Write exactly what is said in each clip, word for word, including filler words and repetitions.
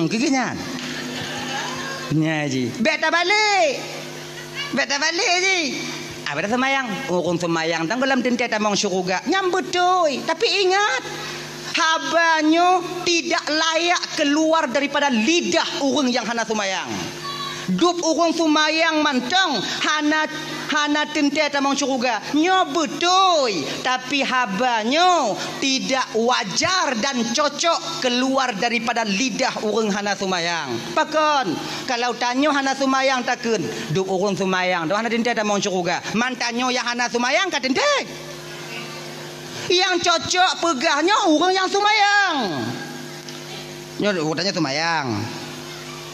Keu geuh nyan. Nyan ji. Bèk tabalek. Bèk tabalek ji. Abéh dah seumayang. Ureueng seumayang dan gohlom teuntèe tamong syeuruga. Nyan beutôi. Tapi ingat, haba nyoe tidak layak keluar daripada lidah ureueng nyang hana seumayang. Dub ureueng seumayang mantong hana, hana teuntèe tamong syeuruga. Nyoe beutôi, tapi haba nyoe tidak wajar dan cocok keluar daripada lidah ureueng hana seumayang. Pakon? Kalau tanyoe hana seumayang takheun, dub ureueng seumayang tu hana teuntèe tamong syeuruga. Man tanyoe nyang hana seumayang ka teuntèe. Nyang cocok peugah nyoe ureueng nyang seumayang. Nyoe urotannya seumayang.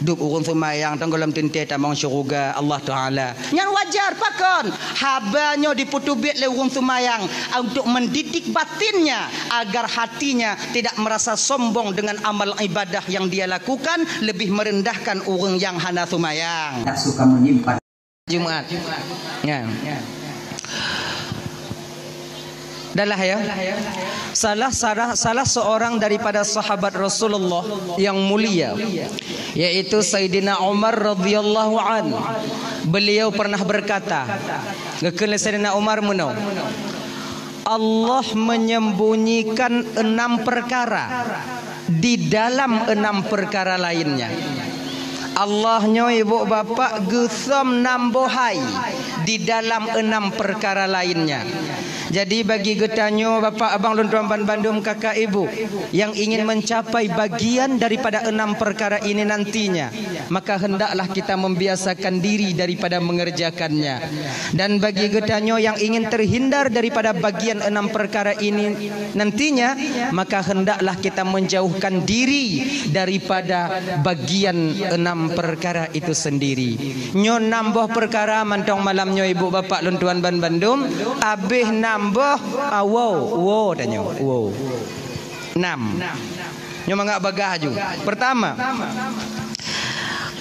Dub ureueng seumayang tong gohlom teuntèe tamong syeuruga Allah Taala. Nyan wajar pakon? Haba nyoe dipeuteubiet lé ureueng seumayang untuk mendidik batinnya agar hatinya tidak merasa sombong dengan amal ibadah yang dia lakukan, lebih merendahkan ureueng nyang hana seumayang. Tak suka menyimpan Jumat. Ya. Dah lah ya. Salah, salah, salah seorang daripada sahabat Rasulullah yang mulia, yaitu Sayyidina Umar radhiyallahu an. Beliau pernah berkata, geukheun lé Sayyidina Umar meunoe, Allah menyembunyikan enam perkara di dalam enam perkara lainnya. Allah nyoe ibu bapak geusöm nam boh hai di dalam enam perkara lainnya. Jadi bagi geutanyoe bapak abang lôn tuan ban bandum kakak ibu yang ingin mencapai bagian daripada enam perkara ini nantinya, maka hendaklah kita membiasakan diri daripada mengerjakannya. Dan bagi geutanyoe yang ingin terhindar daripada bagian enam perkara ini nantinya, maka hendaklah kita menjauhkan diri daripada bagian enam perkara itu sendiri. Nyoe nam boh perkara mantong malam nyoe ibu bapak lôn tuan ban bandum, abéh nam boh, ah, wo, wo tanyoe, wo. Enam. Nyoe mangat bagah aju. Pertama,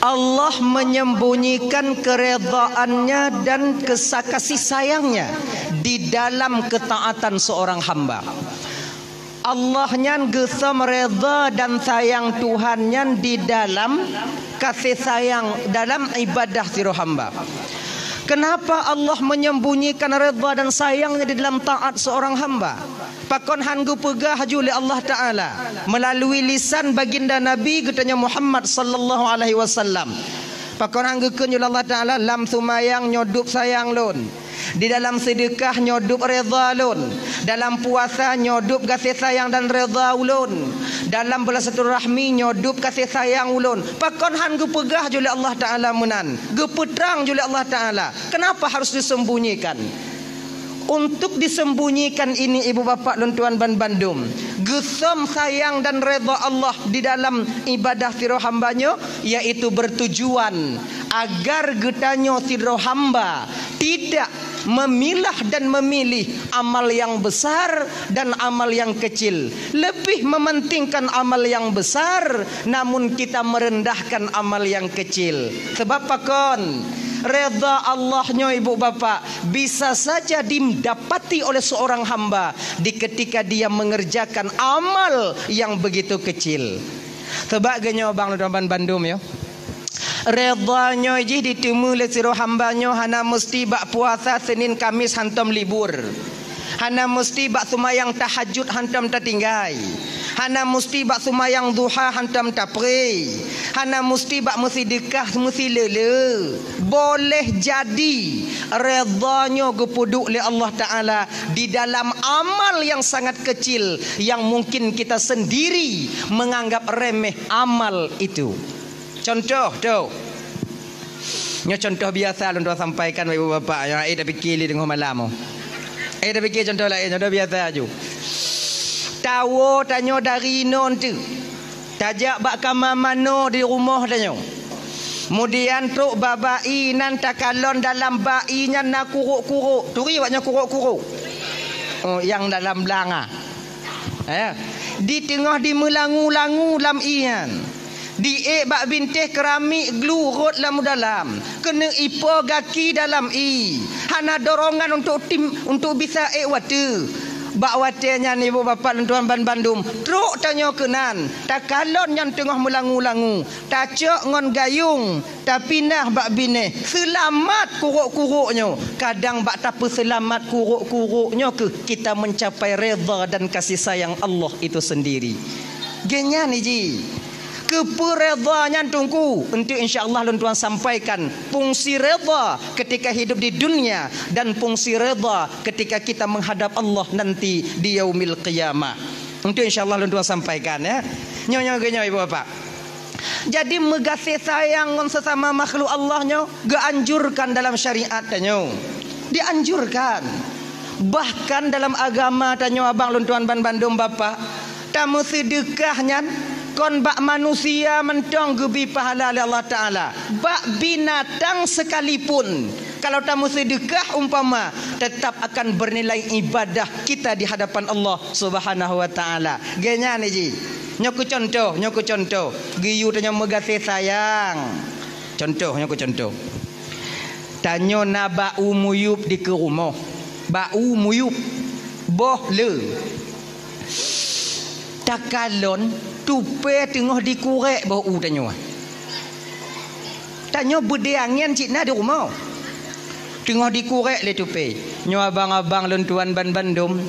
Allah menyembunyikan keredaannya dan kesa-, kasih sayangnya di dalam ketaatan seorang hamba. Allah nyan geusöm reda dan sayang Tuhan nyan di dalam kasih sayang dalam ibadah sidroe hamba. Kenapa Allah menyembunyikan reda dan sayangnya di dalam taat seorang hamba? Pakon han geupeugah ju lé Allah Taala melalui lisan baginda Nabi geutanyoe Muhammad sallallahu alaihi wasallam. Pakon han geukheun ju lé Allah Taala, lam seumayang nyoe dub sayang lôn, di dalam seudeukah nyoe dub reda lôn, dalam puasa nyoe dub gaséh sayang dan reda ulôn, dalam beulasilaturahmi nyoe dub gaséh sayang ulôn. Pakon han geupeugah ju lé Allah Taala meunan, geupeutrang ju lé Allah Taala? Kenapa harus disembunyikan? Untuk disembunyikan ini, ibu bapak lôn tuan ban bandum, geusöm sayang dan reda Allah di dalam ibadah sidroe hamba nyoe, yaitu bertujuan agar geutanyoe sidroe hamba tidak memilah dan memilih amal yang besar dan amal yang kecil, lebih mementingkan amal yang besar, namun kita merendahkan amal yang kecil. Sebab pakon? Reda Allah nyoe ibu bapak bisa saja didapati oleh seorang hamba di ketika dia mengerjakan amal yang begitu kecil. Sebab geuh nyoe bang lôn tuan ban bandum yo. Reda nyoe jih diteumé lé sidroe hamba nyoe hana meusti bak puasa Senin Kamis hantom libur. Hana meusti bak seumayang tahajud hantom tatinggai. Hana meusti bak seumayang duha hantom tapré. Hana meusti bak meuseudeukah meusileule. Boleh jadi reda nyoe geupeuduek lé Allah Taala di dalam amal yang sangat kecil yang mungkin kita sendiri menganggap remeh amal itu. Contoh tu. Nyoe contoh biasa lôn tuan sampaikan bak ibu bapak nyang ai tapike lé teungoh malam. Ai tapike contoh laén, contoh biasa aju. Tawoe tanyoe dari inoe teuk. Tajak bak kama manoe di rumoh tanyoe. Kemudian trok bak bai nan takalon dalam bai nyan na kurok-kurok. Turi awak nyoe kurok-kurok. Oh, nyang dalam blang ah. Ya. Di teungoh dimeulangu-langu lam ié nyan. Diék bak bintéh keramik glu rot lam dalam. Keuneuk ipo gaki dalam ié. Hana dorongan untuk tim, untuk bisa ék wateue. Bak watée nyan, ibu bapak lôn tuan ban bandum, trok tanyoe keunan, takalon nyang teungoh meulangu-langu, tacok ngon gayung, tapinah bak binéh, seulamat kurok-kurok nyoe. Kadang bak tapeuseulamat kurok-kurok nyoe keuh kita mencapai redha dan kasih sayang Allah itu sendiri. Geuhnyan iji. Keupeue redha nyan Teungku? Enteuk insya Allah lôn tuan sampaikan fungsi redha ketika hidup di dunia dan fungsi redha ketika kita menghadap Allah nanti di yaumil qiyamah. Enteuk insya Allah lôn tuan sampaikan, ya. Nyoe, nyoe, nyoe, ibu bapak. Jadi meugaséh sayang ngon sesama makhluk Allah nyoe geuanjurkan dalam syariat tanyoe. Dianjurkan. Bahkan dalam agama tanyoe, abang lôn tuan ban bandum bapak, tameuseudeukah nyan kon bak manusia mantong geubri pahala lé Allah Taala, bak binatang sekalipun. Kalau tameuseudeukah umpama, tetap akan bernilai ibadah kita di hadapan Allah Subhanahu wa Taala. Geuhnyan iji. Nyoe keuh contoh, nyoe keuh contoh. Geuyue tanyoe meugaséh sayang. Contoh, nyoe keuh contoh. Tanyoe na bak u muyueb dikeue rumoh. Bak u muyueb. Boh le. Takalon tupée teungoh dikurek boh u tanyoe. Tanyoe beudée angén cit na di rumoh. Teungoh dikurek lé tupée. Nyoe abang-abang lôn tuan ban bandum,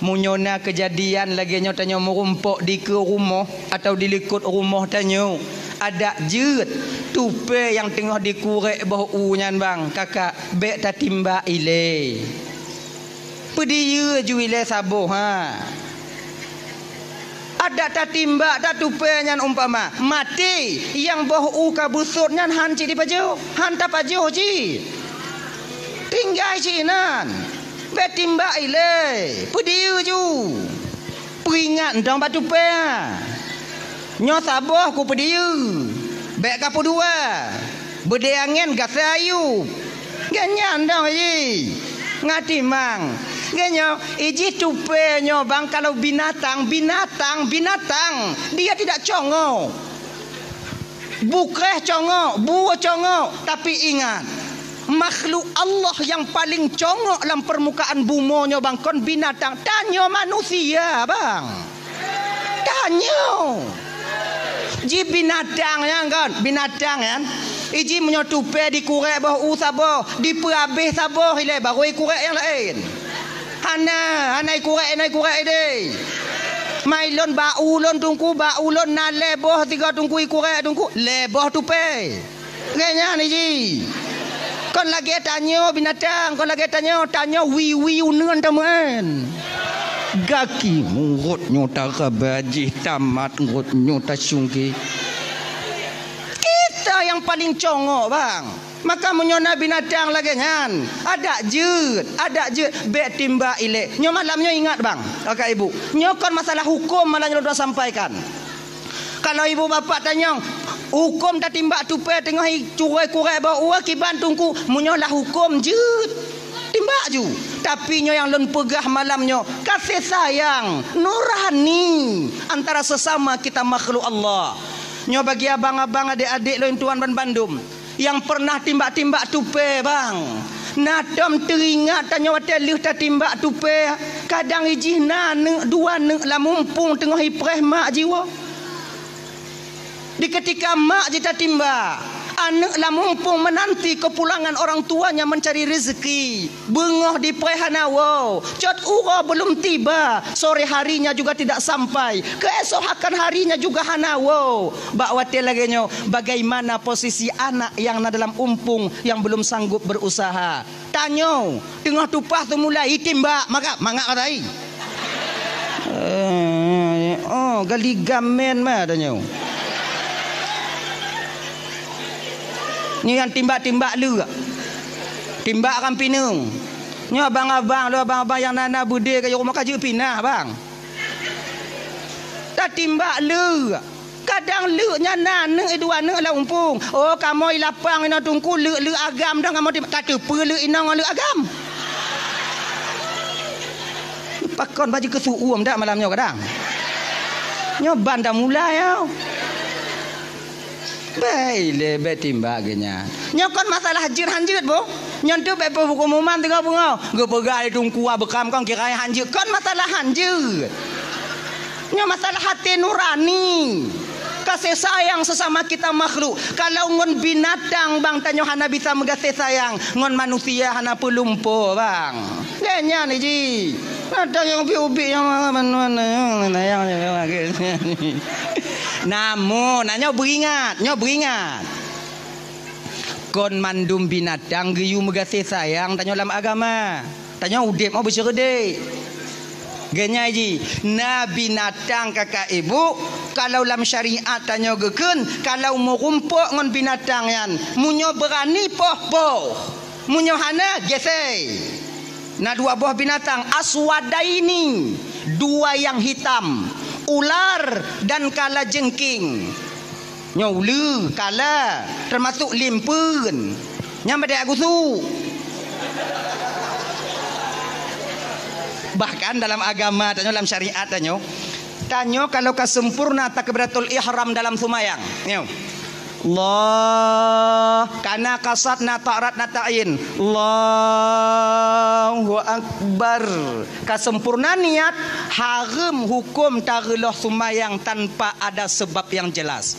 meunyoe na keujadian lagée nyoe tanyoe meurumpok dikeue rumoh atawa di likot rumoh tanyoe, adak jeuet tupée nyang teungoh dikurek boh u nyan bang, kakak, bék tatimbak ilée. Peudiyeu ju ilée saboh, ha. Adak tatimbak that tupée nyan umpama, maté, nyang boh u ka beusôt nyan hán cit jipajoh, hán tapajoh cit. Tinggai cit inan. Bék timbak ilée, peudiyeu ju. Peuingat dong bak tupée. Nyoe saboh kupeudiyeu. Bék kapeudua. Beudée angén gasa ayub. Geuhnyan dong iji. Ngatimang. Geuhnyoe, iji tupée nyoe bang kalau binatang, binatang, binatang. Dia tidak congok. Bukreh congok, bue congok, tapi ingat, makhluk Allah nyang paleng congok lam peurmukaan bumoe nyoe bang kon binatang, tanyoe manusia bang. Tanyoe. Ji binatang nyan kon, binatang nyan. Iji meunyoe tupée dikurek boh u saboh, dipeuhabéh saboh ilée baru ikurek nyang laén. Hana, hana ikurek, hana ikurek ideh. Mai lôn bak u lôn Teungku, bak u lôn na lhée boh sigoe Teungku ikurek Teungku, lhée boh tupée. Lagée nyan iji. Kon lagée tanyoe binatang, kon lagée tanyoe, tanyoe wiwi uneuen tameuén. Gaki murot nyoe taraba jih tamat ngot nyoe tasungke. Kita nyang paleng congok bang. Maka meunyoe na binatang lagée nyan, adak jeuet, adak jeuet, bék timbak ilée. Nyoe malam nyoe ingat bang, kakak ibu. Nyoe kon masalah huköm malam nyoe lôn sampaikan. Kalau ibu bapak tanyong, huköm tatimbak tupée teungoh i curôi kurek boh u kiban Teungku, meunyoe lah huköm jeuet, timbak ju. Tapi nyoe nyang lôn peugah malam nyoe, kasih sayang nurani antara sesama kita makhluk Allah. Nyoe bagi abang-abang, adék-adék lôn tuan ban bandum. Nyang peureunah timbak-timbak tupée, bang. Na tom teuingat tanyoe watée lheueh tatimbak tupée, kadang ijih na aneuk dua aneuk lam mumpung teungoh ipreh mak jiwoe. Di keutika mak jitatimbak, aneuk lam mumpung meunanti keupulangan orang tuanya meuncari reuzeuki. Beungoh dipreh hana woe, cot uroe beulom tiba, sore harinya juga tidak sampai, keuesokan harinya juga hana woe. Bak watée lagée nyoe, bagaimana posisi anak nyang na dalam umpung nyang beulom sanggob beurusaha? Tanyoe, teungoh tupaih teumulai itimbak, mangap, mangap kata i. Eh, oh, gali gamen ma tanyoe. Nyoe nyang timbak-timbak leuk. Timbak ram pineung. Nyoe abang-abang, lôn abang-abang nyang na-na beudé ka jeuet rumoh ka jeuet pinah, bang. Tatimbak leuk. Kadang leuk nyan na aneuk dua aneuk lam umpung. Oh, kamoe i lapang inoe Teungku leuk-leuk agam dong kamoe timbak. Tateupeue leuk inoe ngon leuk agam. Pakon baju keusuum dak malam nyoe kadang. Nyoe ban dah mulai, oh. Bèk ilèe, bèk timbak geuh nyan. Nyoe kon masalah jeuet han jeuet boh. Nyoe teuh bèk peuhuköm-huköman teungoh beungoh. Geupeugah lé teungku Abraham kon kira han jeuet. Kon masalah han jeuet. Nyoe masalah até nurani. Kasih sayang sesama kita makhluk. Kalau ngon binatang bang tanyoe hana bisa meugaséh sayang, ngon manusia hana peulumpo bang. Lé nyan ji. Ada nyang ubit-ubit nyang mana-mana nyang, nyang, nyang, nyang. Namun, nah, nyoe beuingat, nyoe beuingat. Kon mandum binatang geuyue meugaséh sayang tanyoe lam agama. Tanyoe udép mau beusyeurude. Geunyai ji, na binatang kakak ibu, kalau lam syariat tanyoe geukheun, kalau meurumpok ngon binatang nyan, meunyoe beurani poh-poh, meunyoe hana gesei. Na dua boh binatang, aswadaini, dua yang hitam, ular dan kalajengking. Nyoe uleue, kala, teumasuk limpeuen. Nyan bak tajak gusuk. Bahkan dalam agama tanyoe, lam syariat tanyoe, tanyoe kalau ka sempurna takbiratul ihram dalam seumayang. Nyoe. Allah, kana kasat na ta'rat na ta'yin. Allahu Akbar. Ka sempurna niat, hareuem huköm tareuloh seumayang tanpa ada sebab yang jelas.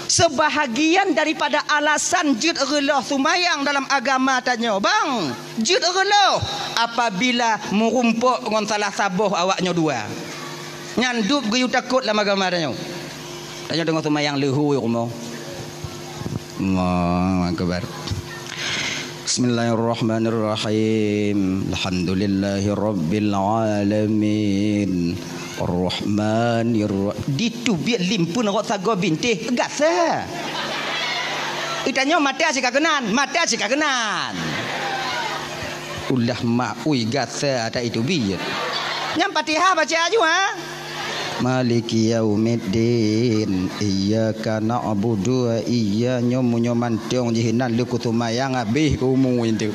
Seubahagian daripada alasan jeuet reuloh seumayang dalam agama tanyoe, bang, jeuet reuloh apabila meurumpok ngon salah saboh awak nyoe dua. Nyan dub geuyue takot lam agama tanyoe. Tanyoe teungoh seumayang leuhô rumoh. Allahu Akbar. Bismillahirrahmanirrahim. Alhamdulillahirabbil alamin. Arrahmanirra-, diteubiet limpeuen rot sagoe bintéh, gasa. Geutanyoe mata cit ka keunan, mata cit ka keunan. Ulah mak ui gasa ata iteubiet. Nyang Fatihah baca aju, ha? Maliki yaumiddin. Iyyaka na'budu wa iyya-, nyoe meunyoe mantong jih nan lé kuseumayang habéh umu itu.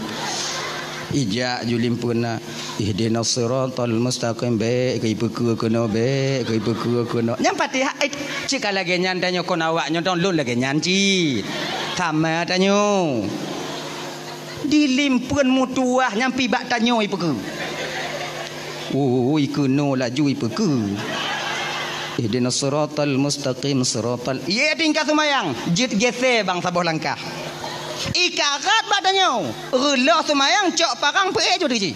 Ijak ju limpeuna, ihdinas siratal mustaqim, bék keu ipeukeue keunoe, bék keu ipeukeue keunoe. Nyang Fatihah, eh, cit ka lagée nyan tanyoe kon awak nyoe dong lôn lagée nyan cit. Sama tanyoe. Di limpeuen meutuwah nyang pih bak tanyoe ipeukeue. Ui, keunoe laju ipeukeue. Ihdinas siratal mustaqim, siratal, ié tingkat seumayang, jeuet gesé bang saboh langkah. Ikarat bak tanyoe, reuloh seumayang cok parang peuék jeuet ji.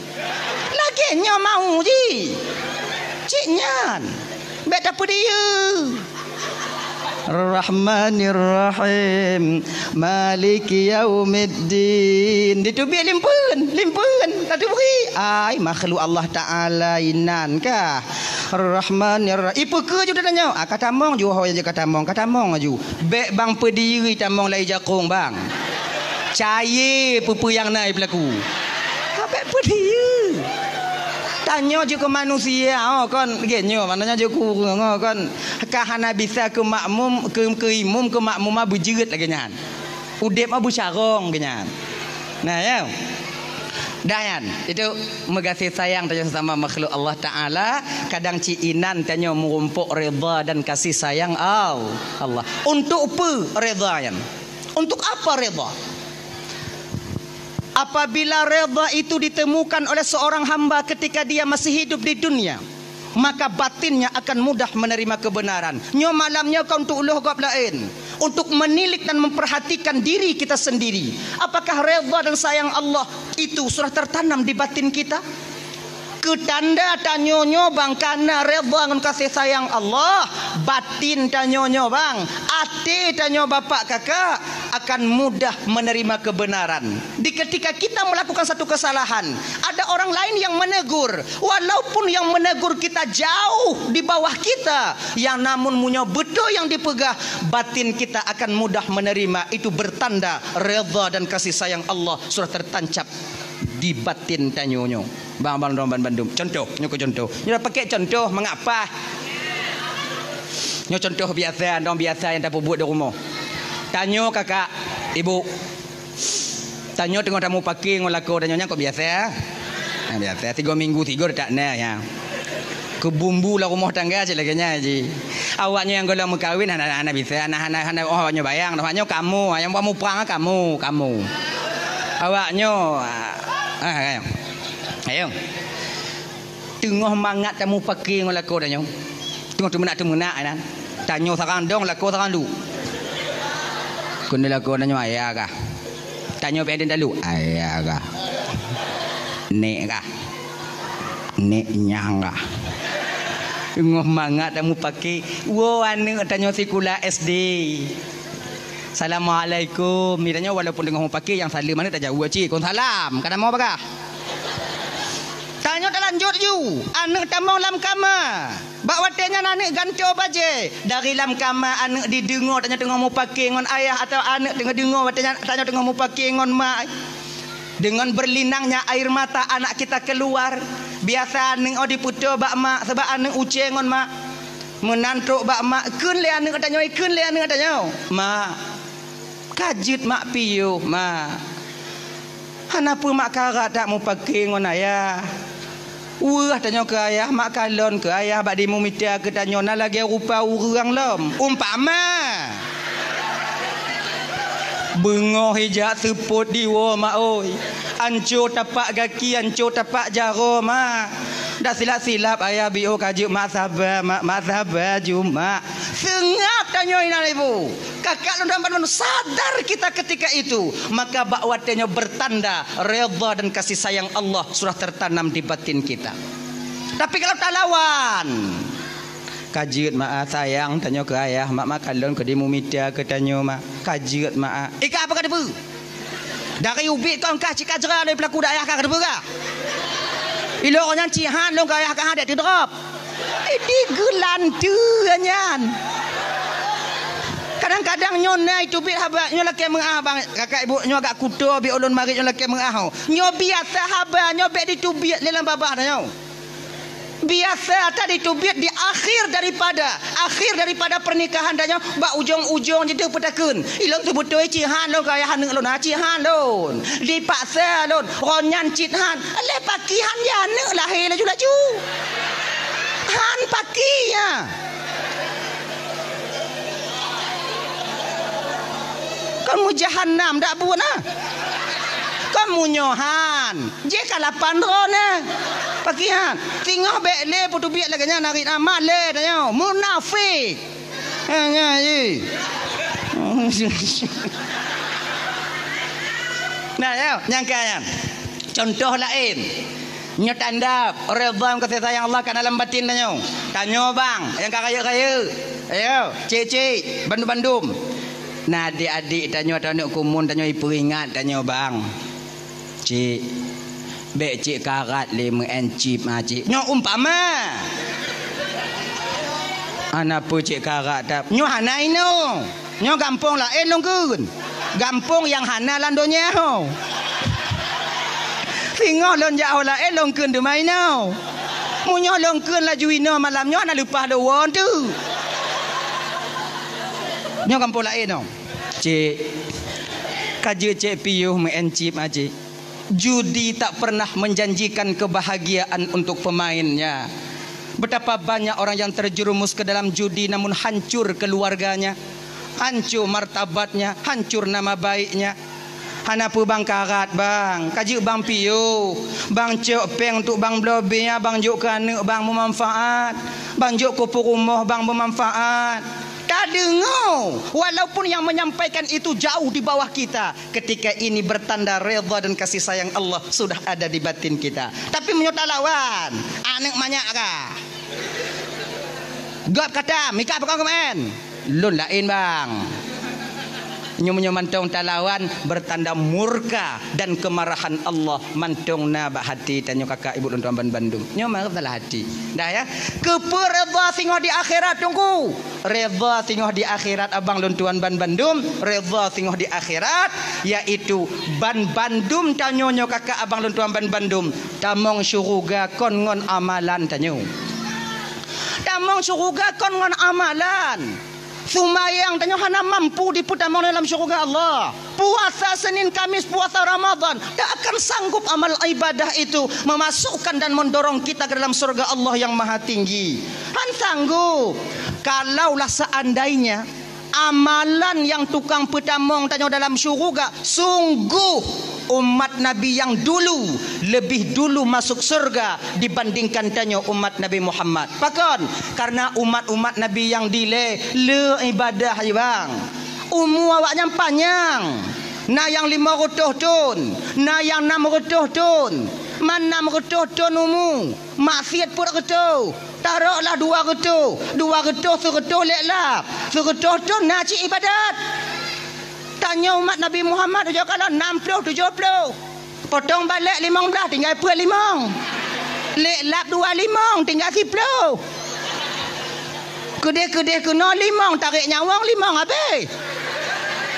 Lagée nyoe mau ji. Cit nyan. Bék tapeudiyeu. Rahmanirrahim. Maliki yaumiddin. Diteubiet limpeuen, limpeuen. Tateubiet. Ai, makhluk Allah Taala inan kah. Rahmanirrahim. Ipeukeue ju tanyoe. Ah, katamong ju, ho, ya, katamong, katamong aju. Bék bang peudiyeu tamong lai jakong bang. Cayée peue-peue nyang na ipeulaku. Ka bék peudiyeu. Tanyoe jeuet keu manusia, oh, kon, lagée nyoe, maknanya jeuet keu ureuëng, oh, kon. Ka hana bisa keu makmum, keu, keu imum, keu makmumah beujeuet lagée nyan. Udeb mah beucarông geuh nyan. Nah, ya. Dah nyan, itu meugaséh sayang tanyoe sesama makhluk Allah Taala, kadang cit inan tanyoe meurumpok redha dan kasih sayang Al-, Allah. Untuk peue redha nyan? Untuk apa redha? Apabila redha itu ditemukan oleh seorang hamba ketika dia masih hidup di dunia, maka batinnya akan mudah menerima kebenaran. Nyoe malam nyoe kon untuk uloh gob laén, untuk menilik dan memperhatikan diri kita sendiri. Apakah redha dan sayang Allah itu sudah tertanam di batin kita? Keu tanda tanyoe nyoe bang kana redha ngon kasih sayang Allah, batin tanyoe nyoe bang, até tanyoe bapak kakak akan mudah menerima kebenaran. Di ketika kita melakukan satu kesalahan, ada orang lain yang menegur, walaupun yang menegur kita jauh di bawah kita, yang namun meunyoe beutôi yang dipeugah, batin kita akan mudah menerima. Itu bertanda redha dan kasih sayang Allah sudah tertancap di batin tanyoe nyoe. Bang, bang, dong ban bandum. Contoh, nyoe keu contoh. Nyoe pakai contoh mengapa? Nyoe contoh biasa, dong biasa nyang tapeubuet di rumoh. Tanyoe kakak, ibu. Tanyoe teungoh tamupake ngon lakoe tanyoe nyan kok biasa. Nah, biasa tiga minggu tiga tak na ya. Keu bumbu lam rumoh tangga cit lagée nyan ji. Awaknyoe nyang gohlom meukawen hana, hana bisa, hana, hana, hana, oh, awaknyoe bayang, awaknyoe kamoe, nyang buat muprang kamoe, kamoe. Awaknyoe, ah, ah, ayo. Ayo. Teungoh mangat tamupake ngon lakoe tanyoe. Teungoh teumeunak-teumeunak inan. Tanyoe sarang dong, lakoe sarang duek. Keuneuk lakoe tanyoe ayah kah? Tanyoe pih talu, ayah kah? Nek kah? Nek nyang kah? Teungoh mangat tamupake, woe aneuk tanyoe sikula S D. Assalamualaikum. Ni tanyoe walaupun teungoh mupake nyang saleuem aneuk tajaweueb cit, kon salam. Ka na mo bagah. Tanyoe talanjut ju, aneuk tamong lam kama. Bak watée nyan aneuk gantoe bajée. Dari lam kama aneuk dideungoe tanyoe teungoh mupake ngon ayah atawa aneuk teungoh deungoe watée nyan tanyoe teungoh mupake ngon ma. Dengan berlinangnya air mata anak kita keluar. Biasa aneuk oh dipeutoe bak mak sabab aneuk ucée ngon mak. Meunan trok bak mak, kheun lé aneuk tanyoe, kheun lé aneuk tanyoe. Mak, ka jeuet mak piôh, mak. Hana peue mak karat that mupake ngon ayah. Weueh tanyoe keu ayah, mak kalon keu ayah bak dimumita keu tanyoe na lagée rupa ureuëng lom. Umpama. Beungoh ijak seupôt diwoe mak oi. Anco tapak gaki, anco tapak jaroe mak. Dak silap-silap ayah biôh ka jeuet mak saba, mak, mak saba ju mak. Seungab tanyoe inan ibu. Kakak lôn dan bandum sadar kita ketika itu. Maka bak watée nyoe bertanda redha dan kasih sayang Allah sudah tertanam di batin kita. Tapi kalau talawan, ka jeuet mak ah, sayang tanyoe keu ayah, mak, mak kalon keu dimumita keu tanyoe mak. Ka jeuet mak ah. Ika apa ka teupeu? Dari ubit kon kah cit ka jra lé peulaku dak ayah kah ka teupeu kah? Ilok nyan cit han lôn keu ayah kah han dek teudrop. Idi geulanteue nyan. Kadang-kadang nyoe na iteubiet haba, nyoe lakée meuah bang, kakak ibu nyoe agak kuto bi ulôn marit nyoe lakée meuah ho. Nyoe biasa haba, nyoe bék diteubiet lé lam babah tanyoe. Biasa that diteubiet di akhir daripada, akhir daripada pernikahan tanyoe, bak ujong-ujong jih peutakheun. Ilôn seubeutôi cit han lôn keu ayah aneuk lôn, ha, cit han lôn. Dipaksa lôn, ron nyan cit han. Lé paki han ya aneuk lahé laju-laju. Han paki ya. Kon meujahanam dak buet na. Kon meunyoe han, jih ka lapan droe na. Paki han, singoh bék lé peuteubiet lagée nyan narit amat lé tanyoe. Munafik. Ha, nyan jih. Nah, ya, nyangka nyan. Contoh laén. Nyoe tanda redha dan kasih sayang Allah ka na lam batin tanyoe. Tanyoe bang, nyang ka rayeuk-rayeuk. Ayo, cik-cik, bandum-bandum. Na adik-adik tanyoe atau aneuk kumun tanyoe ipeuingat tanyoe bang. Cik, bék cik karat lé meu'en cip ma cik. Nyoe umpama. Hana peue cik karat tap. Nyoe hana inoe. Nyoe gampông laén lôn kheun. Gampông nyang hana lam donya ho. Singoh lôn jak ho laén lôn kheun teuma inoe. Meunyoe lôn kheun laju inoe malam nyoe hana leupah lôn woe teuk. Nyoe gampông laén nyoe. Cik, ka jeuet cik piôh meu'en cip ma cik. Judi tak pernah menjanjikan kebahagiaan untuk pemainnya. Betapa banyak orang yang terjerumus ke dalam judi namun hancur keluarganya, hancur martabatnya, hancur nama baiknya. Hana peue bang karat bang, ka jeuet bang piôh, bang cok péng untuk bang bloe bia, bang jok keu aneuk bang beumanfaat, bang jok keu peurumoh bang beumanfaat. Tadeungoe, walaupun yang menyampaikan itu jauh di bawah kita, ketika ini bertanda redha dan kasih sayang Allah sudah ada di batin kita. Tapi meunyoe talawan, aneuk manyak kah? Gob kata, mika peukong keumaén? Lôn laén bang. Nyoe meunyoe mantong talawan, bertanda murka dan kemarahan Allah mantong na bak hati tanyoe kakak ibu lôn tuan ban bandum. Nyoe meusalah hati. Dah ya. Keupeue redha singoh di akhirat teungku? Redha singoh di akhirat abang lôn tuan ban bandum, redha singoh di akhirat, yaitu ban bandum tanyoe nyoe kakak abang lôn tuan ban bandum, tamong syuruga kon ngon amalan tanyoe. Tamong syuruga kon ngon amalan. Seumayang tanyoe hana mampu dipeutamong dalam syuruga Allah. Puasa Senin Kamis, puasa Ramadan, tak akan sanggup amal ibadah itu memasukkan dan mendorong kita ke dalam surga Allah yang Maha Tinggi. Han sanggup. Kalaulah seandainya amalan nyang tukang peutamong tanyoe dalam syuruga, sungguh umat Nabi nyang dulu leubeh dulu masuk syeuruga dibandingkan tanyoe umat Nabi Muhammad. Pakon? Karena umat-umat Nabi nyang dilée le ibadah, bang. Umu awaknyan panyang. Na nyang limong reutôh thon, na nyang nam reutôh thon. Man nam reutôh thon umu, maksiat peuet reutôh. Taroklah dua reutôh, dua reutôh seureutôh lé lap, seureutôh thon na cit ibadat. Tanyoe umat Nabi Muhammad ujoe kalon nam ploh tujoh ploh. Potong balek limong blaih tinggai peuet limong. Lé lap dua limong tinggai siploh. Keudeh-keudeh keunoe limong, tarek nyawöng limong habéh.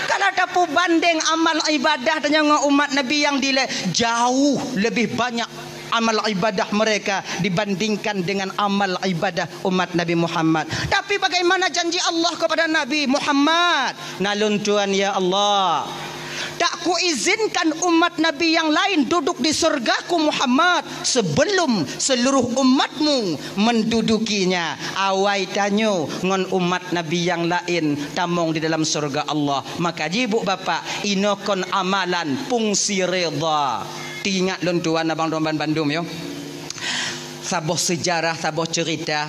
Kalau tapubandeng amal ibadah tanyoe ngon umat Nabi nyang dilée, jauh leubeh banyak amal ibadah mereka dibandingkan dengan amal ibadah umat Nabi Muhammad. Tapi bagaimana janji Allah kepada Nabi Muhammad? Na lôn tuan, ya Allah, tak kuizinkan umat Nabi nyang laén duduk di syeuruga-Ku Muhammad sebelum seluruh umat-Mu mendudukinya. Awai tanyoe ngon umat Nabi nyang laén tamong di dalam syeuruga Allah. Maka jih, bu bapak, inoe kon amalan fungsi ridha. Teuingat lôn tuan abang droe bandum, yo. Saboh seujarah, saboh ceurita.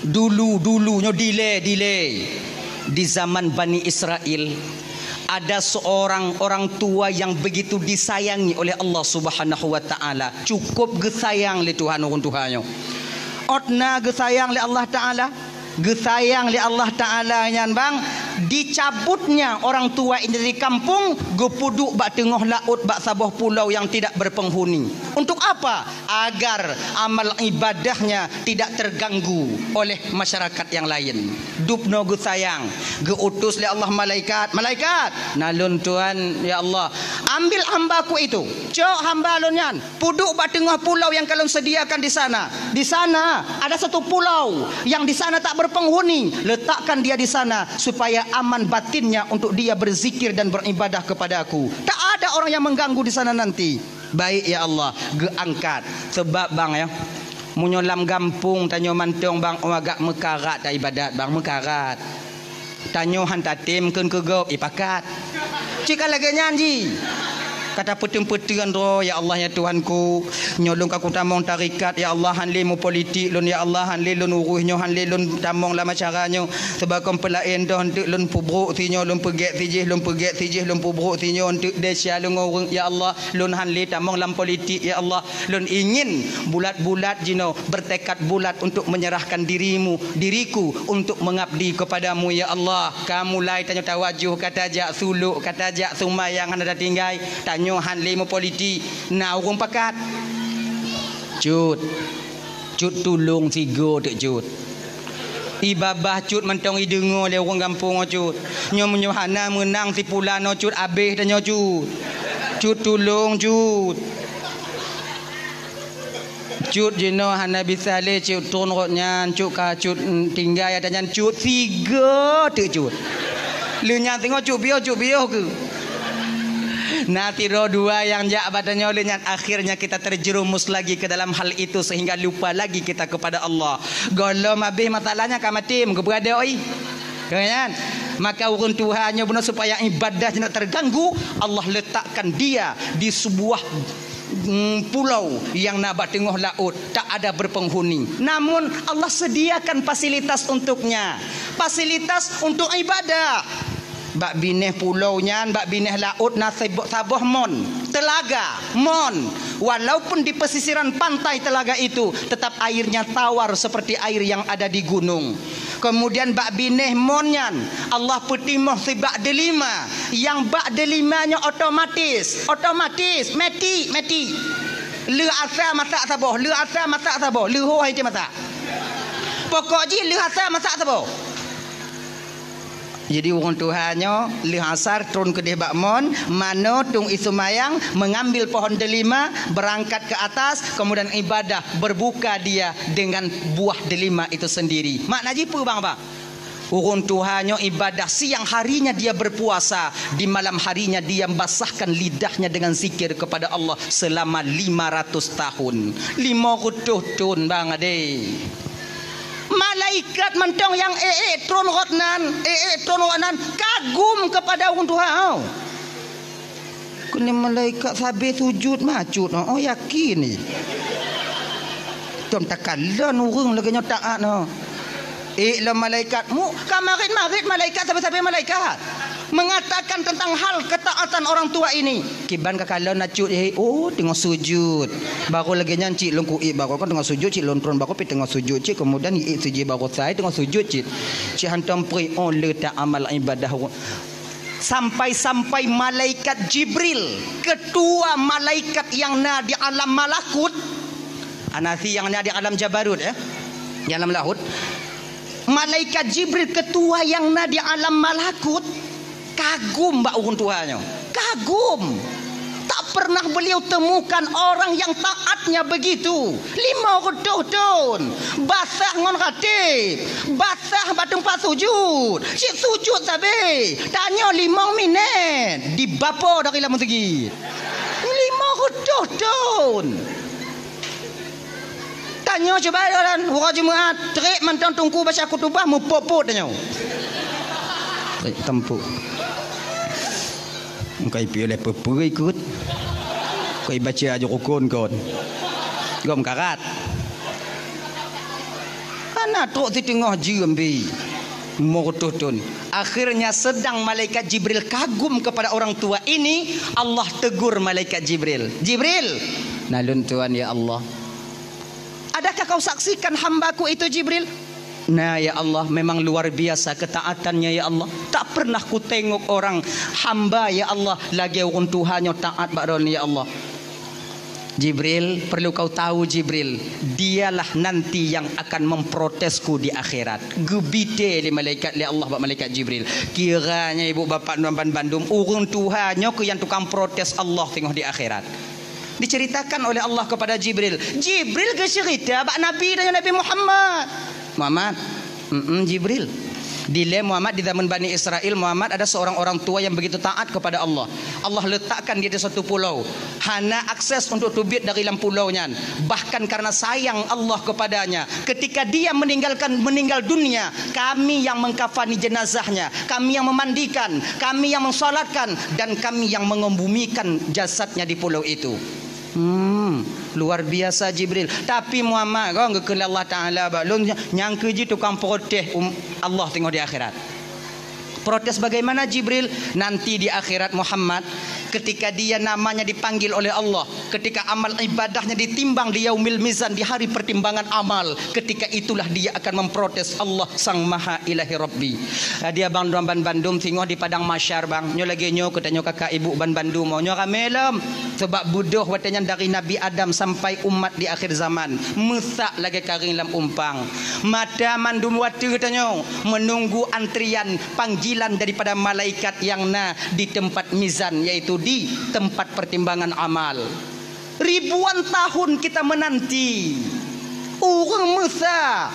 Dulu-dulu nyoe dilée, dilée. Di zaman Bani Israel, ada seorang orang tua yang begitu disayangi oleh Allah Subhanahu wa Ta'ala. Cukup geusayang lé Tuhan ureuëng tuha nyoe. Ôt na geusayang lé Allah Ta'ala, geusayang lé Allah Ta'ala nyan, bang, dicabutnya orang tua ini dari kampung, geupeuduek bak teungoh laôt, bak saboh pulau yang tidak berpenghuni. Untuk apa? Agar amal ibadahnya tidak terganggu oleh masyarakat yang lain. Dubnoe geusayang, geu-utus lé Allah malaikat, "Malaikat, na lôn tuan, ya Allah, ambil hamba-Ku itu, cok hamba lôn nyan, peuduek bak teungoh pulau yang ka lôn sediakan di sana. Di sana ada satu pulau yang di sana tak berpenghuni, letakkan dia di sana supaya aman batinnya untuk dia berzikir dan beribadah kepada-Ku. Tak ada orang yang mengganggu di sana nanti." Baik, ya Allah, geuangkat. Sebab, bang, ya, meunyoe lam gampông tanyoe mantong, bang, oh, agak meukarat taibadat, bang, meukarat. Tanyoe han tatem kheun keu gob, ipakat. Cit ka lagée nyan jih. Ka tapeuteun-peuteun droe, "Ya Allah, ya Tuhanku, nyoe lôn ka kutamong tarekat, ya Allah, han lé meupolitik lôn, ya Allah, han lé lôn urus nyoe, han lé lôn tamong lam acara nyoe. Sebab kon peulaén doh, eunteuk lôn peubrok sinyoe, lôn peugét sijih, lôn peugét sijih, lôn peubrok sinyoe, eunteuk desya lôn ngon ureuëng, ya Allah." Lôn han lé tamong lam politik, ya Allah. Lôn ingin bulat-bulat jinoe, bertekad bulat untuk menyerahkan dirimu, diriku untuk mengabdi kepadamu, ya Allah. Ka mulai tanyoe tawajoh, ka tajak sulok, ka tajak seumayang hana tatinggai. Tanyoe han lé meupolitik, na ureuëng pakat. Cut. Cut tulông sigoe teuk Cut. Ibabah Cut mantong ideungoe lé ureuëng gampông nyoe Cut. Nyoe meunyoe hana meunang si pulan nyoe Cut, abéh tanyoe Cut. Cut tulông Cut. Cut jinoe hana bisa lé Cut tron rot nyan, Cut ka Cut, mm, tinggai ata nyan Cut sigoe teuk Cut. Lheueh nyan teungoh Cut piôh, Cut piôh keuh. Na sidroe dua nyang jak bak tanyoe lheueh nyan, akhirnya kita terjerumus lagi ke dalam hal itu sehingga lupa lagi kita kepada Allah. Gohlom habéh masalahnya ka maté, meugeubeuradok ih. Kan? Maka ureuëng tuha nyoe bunoe supaya ibadah tidak terganggu, Allah letakkan dia di sebuah, mm, pulau yang na bak teungoh laôt, tak ada berpenghuni. Namun Allah sediakan fasilitas untuknya. Fasilitas untuk ibadah. Bak binéh pulo nyan, bak binéh laôt na sebo-, saboh mon, teulaga, mon. Walaupun di pesisiran pantai telaga itu, tetap airnya tawar seperti air yang ada di gunung. Kemudian bak binéh mon nyan, Allah peutimoh sibak deulima. Nyang bak deulima nyoe otomatis, otomatis, meti, meti. Lheueh asa masak saboh, lheueh asa masak saboh, lheueh ho hai masak. Pokok jih lheueh asa masak saboh. Jadi, ureuëng tuha nyoe lheueh asar tron keudeh bak mon, manoe tueng ie seumayang, mengambil pohon delima, berangkat ke atas, kemudian ibadah, berbuka dia dengan buah delima itu sendiri. Makna jih peue, bang, bang? Ureuëng tuha nyoe ibadah, siang harinya dia berpuasa, di malam harinya dia basahkan lidahnya dengan zikir kepada Allah selama lima ratus tahun. Lima ratus tahun, bang, adé. Malaikat Malaikat mantong nyang ék-ék tron rot nan, ék-ék tron rot nan, kagum keupada ureuëng tuha. Keuneuk malaikat sabe sujud macut, oh, yakin ni. Tom takalon ureuëng lagée nyoe taat, oh. Ék lom malaikat, mu ka marit-marit malaikat, sabe-sabe malaikat. Mengatakan tentang hal ketaatan orang tua ini. Kiban ka kalon na cut, eh, oh, teungoh sujud. Baru lagée nyan cit lôn kuék, baru kan teungoh sujud cit lôn tron, baru pi teungoh sujud cit, kemudian iék siji baru sai teungoh sujud cit. Cit hantom pri, oh, le ta amal ibadah. Sampai-sampai malaikat Jibril, ketua malaikat yang na di alam malakut, anasi yang na di alam jabarut, eh, di alam lahut. Malaikat Jibril, ketua yang na di alam malakut, kagum bak ureuëng tuha nyoe. Kagum. Tak pernah beliau temukan orang yang taatnya begitu. Lima reutôh thon. Basah ngon ratib. Basah bak teumpat sujud. Cit sujud sabe. Tanyoe limong minét. Dibapo dari lam meuseujid. Lima reutôh thon. Tanyoe cuba jalan, uroe Jumat, trek mantong teungku baca khutubah, mupot-pot tanyoe. Trek tampuk. Engkai piôh lé peue-peue ikot. Engkai baca aju rukun kon. Gom karat. Hana trok siteungoh jeuem bi. Lima reutôh thon. Akhirnya sedang malaikat Jibril kagum kepada orang tua ini, Allah tegur malaikat Jibril. "Jibril, na lôn tuan ya Allah." "Adakah kau saksikan hambaku itu, Jibril?" "Na, ya Allah, memang luar biasa ketaatannya, ya Allah. Tak pernah kutengok orang hamba, ya Allah, lagée ureuëng tuha nyoe taat bak droeneuh, ya Allah." "Jibril, perlu kau tahu, Jibril, dialah nanti yang akan memprotesku di akhirat." Geubite lé malaikat, lé Allah bak malaikat Jibril. Kiranya ibu bapak nuan ban bandum, ureuëng tuha nyoe keuh nyang tukang protes Allah teungoh di akhirat. Diceritakan oleh Allah kepada Jibril. Jibril geucerita bak Nabi dan Nabi Muhammad. Muhammad, mm Jibril. Dilée Muhammad di zaman Bani Israel, Muhammad ada seorang orang tua yang begitu taat kepada Allah. Allah letakkan dia di satu pulau. Hana akses untuk teubiet dari lam pulau nyan. Bahkan karena sayang Allah kepadanya, ketika dia meninggalkan, meninggal dunia, kami yang mengkafani jenazahnya, kami yang memandikan, kami yang mensalatkan, dan kami yang mengebumikan jasadnya di pulau itu. Hmm, luar biasa Jibril. Tapi Muhammad, kau geukheun Allah Taala bak lôn nyang keuji tukang protes um, Allah teungoh di akhirat. Protes bagaimana Jibril? Nanti di akhirat Muhammad, ketika dia namanya dipanggil oleh Allah, ketika amal ibadahnya ditimbang di yaumil mizan, di hari pertimbangan amal, ketika itulah dia akan memprotes Allah Sang Maha Ilahi Rabbi. Dia bang dua ban bandum singoh di padang mahsyar bang. Nyoe lagée nyoe keu tanyoe kakak ibu ban bandum. Nyoe ramé lom. Sebab beudôh watée nyan dari Nabi Adam sampai umat di akhir zaman. Meusak lagée karing lam umpang. Mata mandum watée tanyoe menunggu antrian panggilan daripada malaikat yang na di tempat mizan, yaitu di tempat pertimbangan amal. Ribuan tahun kita menanti. Ureuëng meusa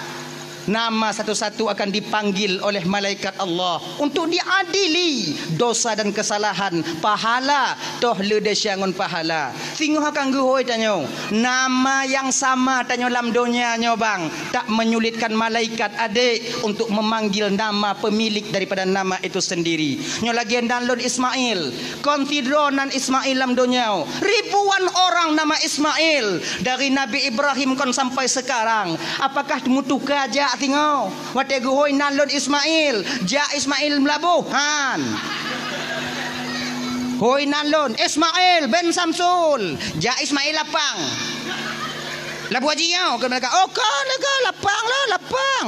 nama satu-satu akan dipanggil oleh malaikat Allah untuk diadili dosa dan kesalahan, pahala toh le desya ngon pahala. Singoh akan geuhôi tanyoe, nama yang sama tanyoe lam donya nyoe bang, tak menyulitkan malaikat adek untuk memanggil nama pemilik daripada nama itu sendiri. Nyoe lagée nan lôn Ismail, kon sidroe nan Ismail lam donya. Ribuan orang nama Ismail dari Nabi Ibrahim kon sampai sekarang. Apakah meutuka jak singoh? Watée geuhôi nan lôn Ismail, jak Ismail Meulaboh, han. Hôi nan lôn Ismail bin Samsul, jak Ismail Lapang. Laboh Haji nyoe keu mereka. Oh kon lagée Lapang lah, Lapang.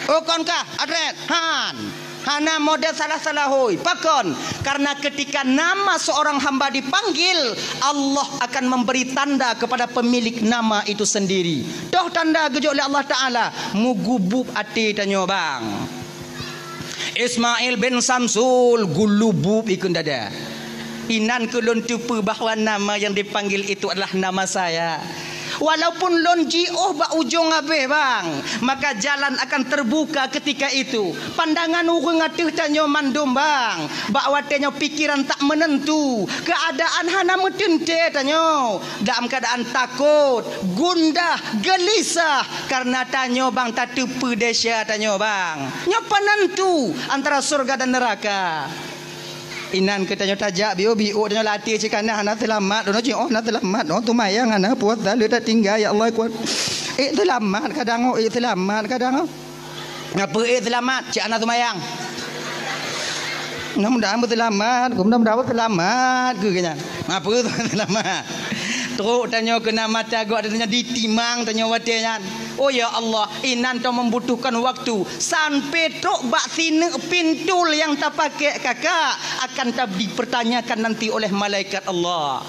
Oh kon kah Adret, han. Hana model salah-salah hôi. Pakon? Karena ketika nama seorang hamba dipanggil, Allah akan memberi tanda kepada pemilik nama itu sendiri. Toh tanda geujok lé Allah Taala, mugubub até tanyoe bang. Ismail bin Samsul gulubub ikun dada. Inan keu lôn teupeue bahwa nama yang dipanggil itu adalah nama saya. Walaupun lôn jiôh bak ujong abéh, bang, maka jalan akan terbuka ketika itu. Pandangan ureuëng ateueh tanyoe mandum, bang. Bak watée nyoe pikiran tak menentu, keuadaan hana meuteuntée tanyoe. Dalam keuadaan takot, gundah, geulisah, kareuna tanyoe, bang, tateupeue desya tanyoe, bang. Nyoe peunentu antara syurga dan neuraka. Inan keu tanyoe tajak biôh-biôh, tanyoe latih cit kana hana seulamat, droeneuh jiôh hana seulamat, droeneuh seumayang hana puasa le tatinggai, ya Allah, kuat. Ék seulamat kadang, oh, ék seulamat kadang, oh. Ngapeue ék seulamat, cit hana seumayang. Mudah-mudahan beuseulamat, mudah-mudahan beuseulamat keu nyan. Ngapeue seulamat. Trok tanyoe keunan mata gok, tanyoe ditimang tanyoe watée nyan. Oh ya Allah, inan tanyoe membutuhkan waktu sampai trok bak sineuk pintul nyang tapakék kakak akan ta-, dipertanyakan nanti oleh malaikat Allah.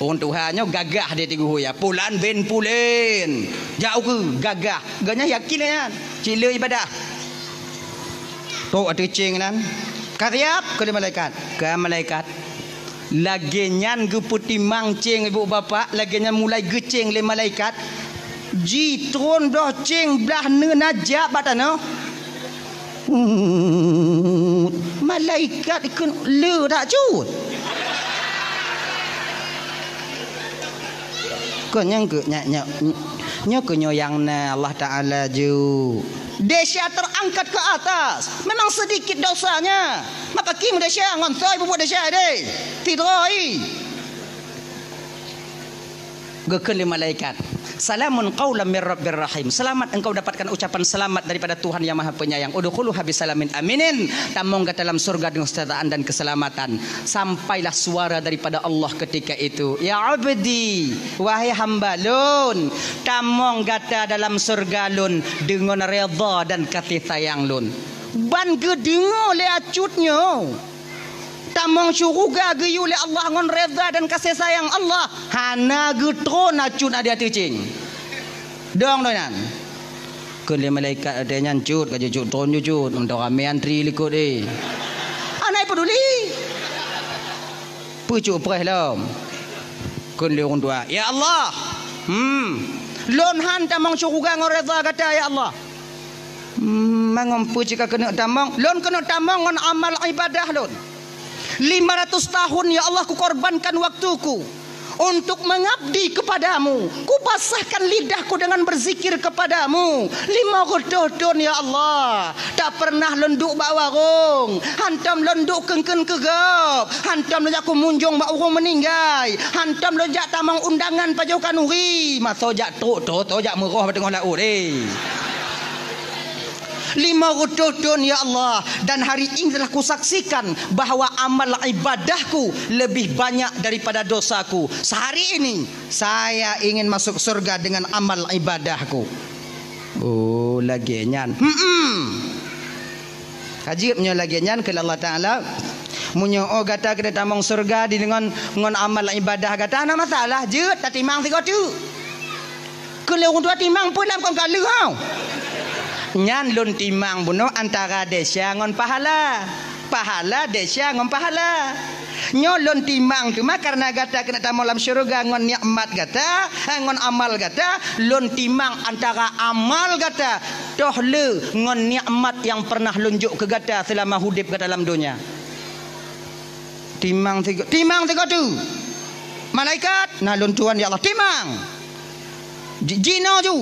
Ureuëng tuha nyoe gagah di tigu ya, pulan bin pulen. Jak ukeue gagah. Geuhnyan yakin nyan. Cit le ibadah. Trok ateueh céng nan. Ka siab keu lé malaikat. Ka malaikat. Lagée nyan geupeutimang céng ibu bapak, lagée nyan mulai geucéng lé malaikat. Jitron doh céng blah neun najak bak tanoh. Malaikat ikheun le dak cut. Kon nyang keu nyak nyak nyoe keu nyoe nyang na Allah Taala ju. Desya terangkat ke atas. Memang sedikit dosanya. Maka kim desya ngon soe bubuet desya deh. Tidroi. Geukheun lé malaikat, "Salamun qaulam mir rabbir rahim." Selamat engkau dapatkan ucapan selamat daripada Tuhan yang Maha Penyayang. "Udkhuluha bisalamin aminin." Tamong gata dalam surga dengan kesejahteraan dan keselamatan. Sampailah suara daripada Allah ketika itu, "Ya abdi, wahai hamba lôn, tamong gata dalam surga lôn deungon redha dan kasih sayang lôn." Ban geudeungoe lé acut nyoe. Tamong syuruga geuyue lé Allah ngon redha dan kasih sayang Allah, hana geutron acut na di ateueh céng. Dong doh nyan. Kheun lé malaikat ateueh nyan, "Cut, ka jeuet cut tron jeuet cut, mantong ramé antri likot eh." Hana peduli. Peucok preh lom. Kheun lé ureuëng tuha, "Ya Allah, hmm, lôn han tamong syuruga ngon redha gata, ya Allah." Hmm, mangon peue cit ka keuneuk tamong? Lôn keuneuk tamong ngon amal ibadah lôn. Lima ratus tahun, ya Allah, kukorbankan waktuku untuk mengabdi kepadamu. Kupasahkan lidahku dengan berzikir kepadamu. Lima reutôh thon, ya Allah, tak pernah lôn duek bak warong. Hantom lôn duek keun-keun keu gob. Hantom lôn jak kumunjong bak ureuëng meuninggai. Hantom lôn jak tamong undangan pajoh khanuri. Masa jak trok, trok, trok jak meuroh bak teungoh laôt, eh. Lima reutôh thon, ya Allah, dan hari ini telah kusaksikan bahwa amal ibadahku lebih banyak daripada dosaku. Sehari ini saya ingin masuk surga dengan amal ibadahku. Oh, lagée nyan. Hmm. Ka jeuet meunyoe lagée nyan keu Allah Taala. Meunyoe oh gata keuneuk tamong surga di deungon ngon amal ibadah gata, hana masalah, jeuet tatimang sigoe teuk. Keu lé ureuëng tuha timang peue lam kon ka lheueh hau. Nyan lôn timang bunoe antara desya ngon pahala. Pahala desya ngon pahala. Nyoe lôn timang teuma kareuna gata keuneuk tamong lam syeuruga ngon nikmat gata, eh, ngon amal gata, lôn timang antara amal gata toh le ngon nikmat nyang pernah lôn jok keu gata seulama udeb gata lam donya. Timang sigo-, timang sigoe teuk. Malaikat, na lôn tuan ya Allah, timang. Ji-, jinoe ju.